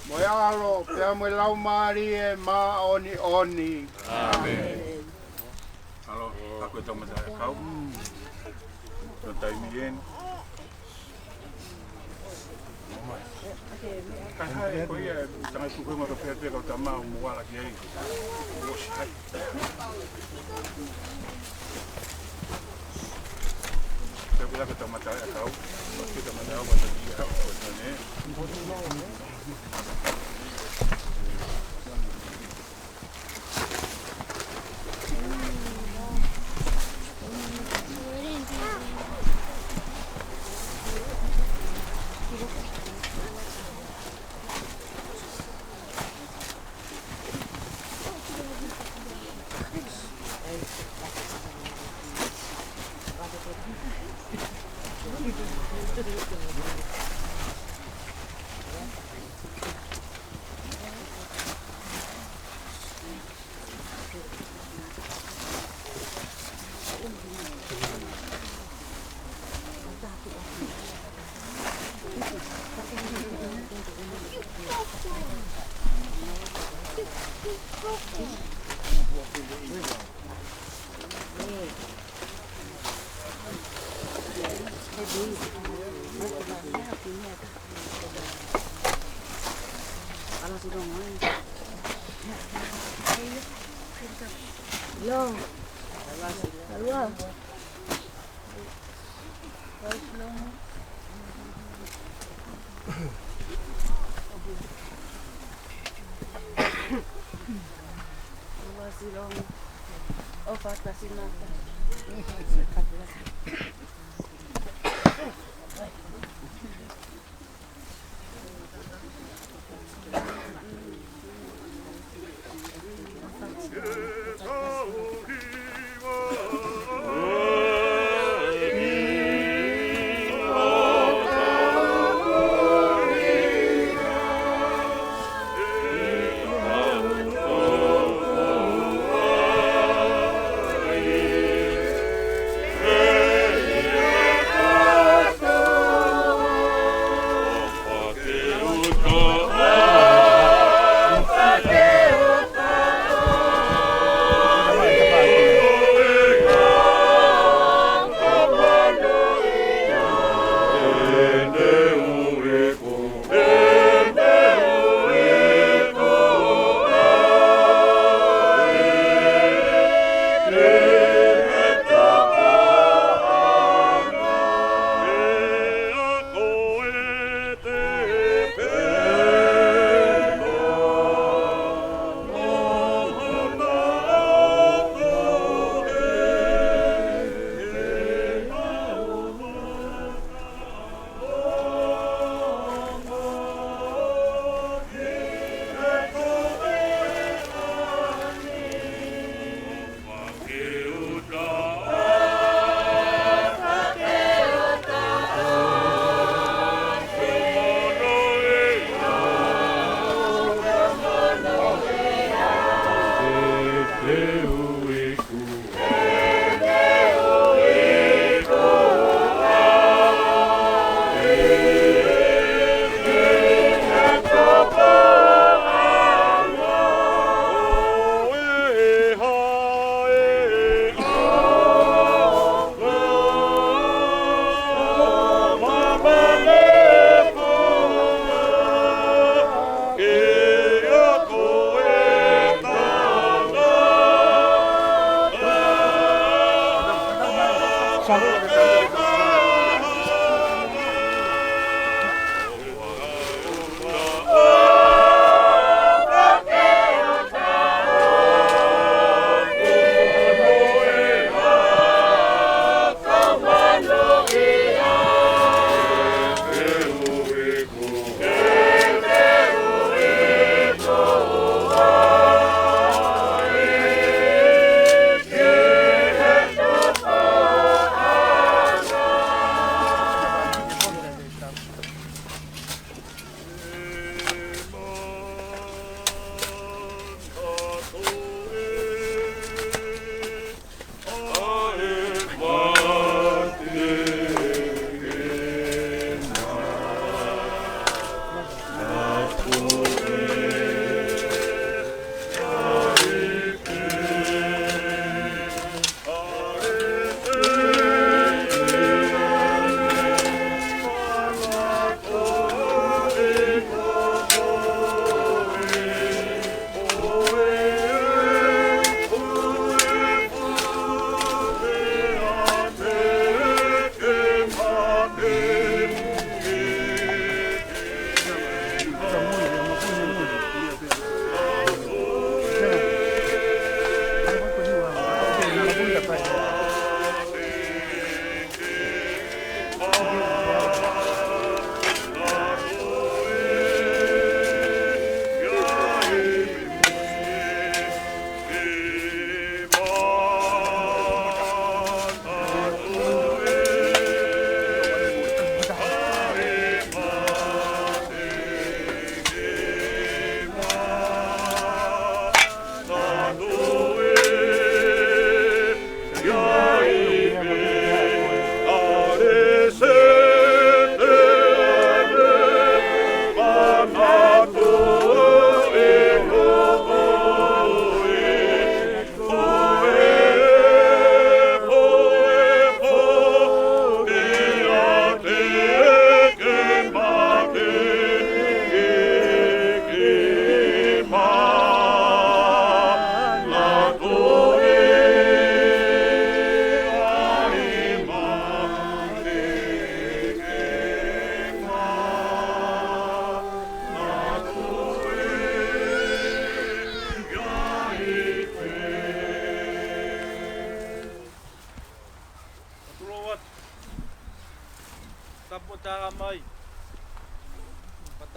mo e ʻAlo, pea mo e Laumālie Māʻoniʻoni. ʻĀmeni. ʻAlo, ka ko e tau mata e kau. Ko e taimi eni. Kae hae ko ia e tangata tuku henga ka pea te kau tama o muala ki ai. Uosi hai. Pea pea ka tau mata e kau. Ke tau mata au mata ki ai, ko e tane.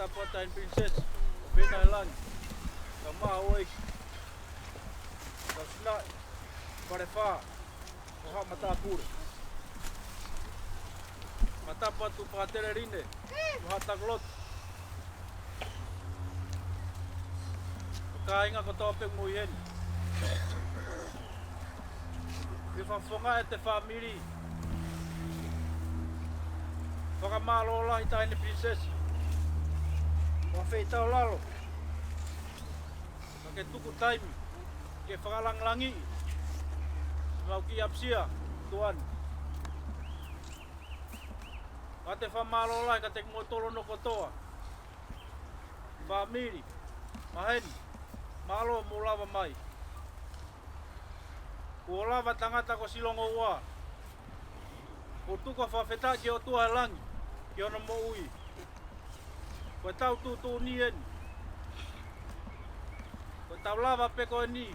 Tapu atu ʻa e Princess ʻo Pēnailangi, kae ʻumaʻā ʻeiki, kau sinaʻi, Falefā, ʻo Haʻa Matāpule. Fakatapu atu Fakateleline ʻo Haʻa Takulotu. Kāinga kotoa pē ʻoku mou ʻi heni. ʻI he fakafofonga ʻa e fāmili, fakamālō lahi Taʻahine Princess. ʻOku feitaulalo ka ke tuku taimi ke fakalāngilangiʻi ʻemau kiʻi ʻapisia tuʻa ni. Pea te fakamālō lahi kiate kimoutolu hono kotoa. Fāmili, maheni, mālō hoʻomou lava mai. Kuo lava tangata ko Silongo Ua, kuo tuku ʻa e fakafetaʻi ki he ʻOtua ʻi langi ki hono moʻui. Ko ʻetau tuʻutuʻuni eni. Ko ʻetau lava pē ko eni,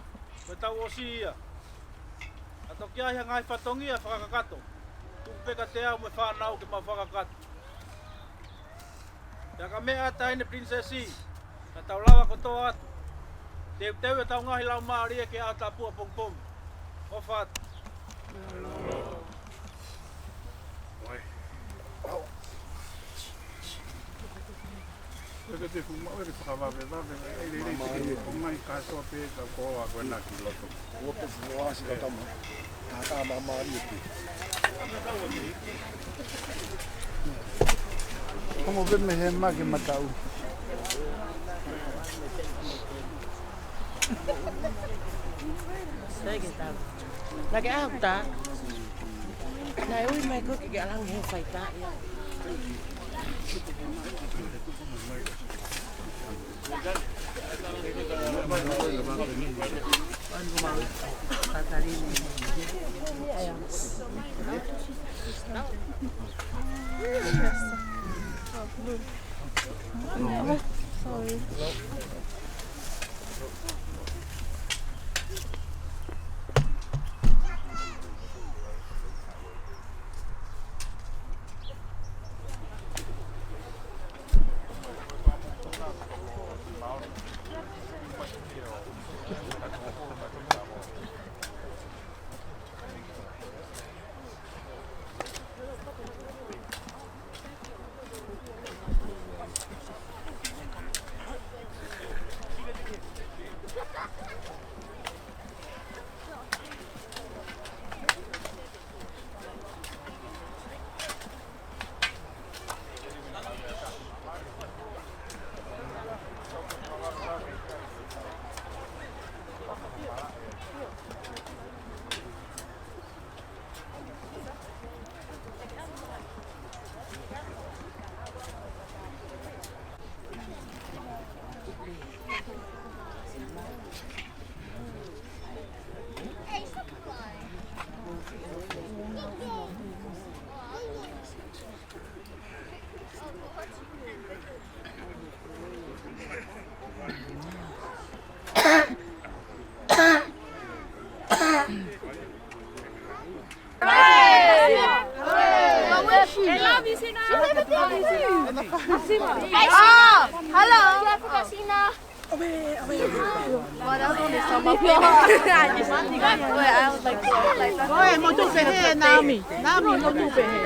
ko ʻetau ʻosi ia. Ka toki ʻi ai ha ngaahi fatongia fakakakato, tuku pē kiate au mo e fānau ke mau fakakakato. Pea ka meʻa atu ʻa e Princess, ka tau lava kotoa atu. Teuteu ʻetau ngaahi laumālie ki he ʻaho tapu ʻapongipongi. ʻOfa atu. Ua pe te fuma, ua pe fakavavevave, ʻe lele te ke fuma ʻi ka soa pē ka ko a ko ena ki loto. Ua pe fuma si ka tama. Ka ka mamaʻo atu. Komo pe me he ma ke mataʻu. Sai ke tau. Na ke au ta. Naʻe ui mai ko ke ke alangi he faita ia. Sorry. Oh, hello. Oi, mo tu pehē, Naomi. Naomi, mo tu pehē.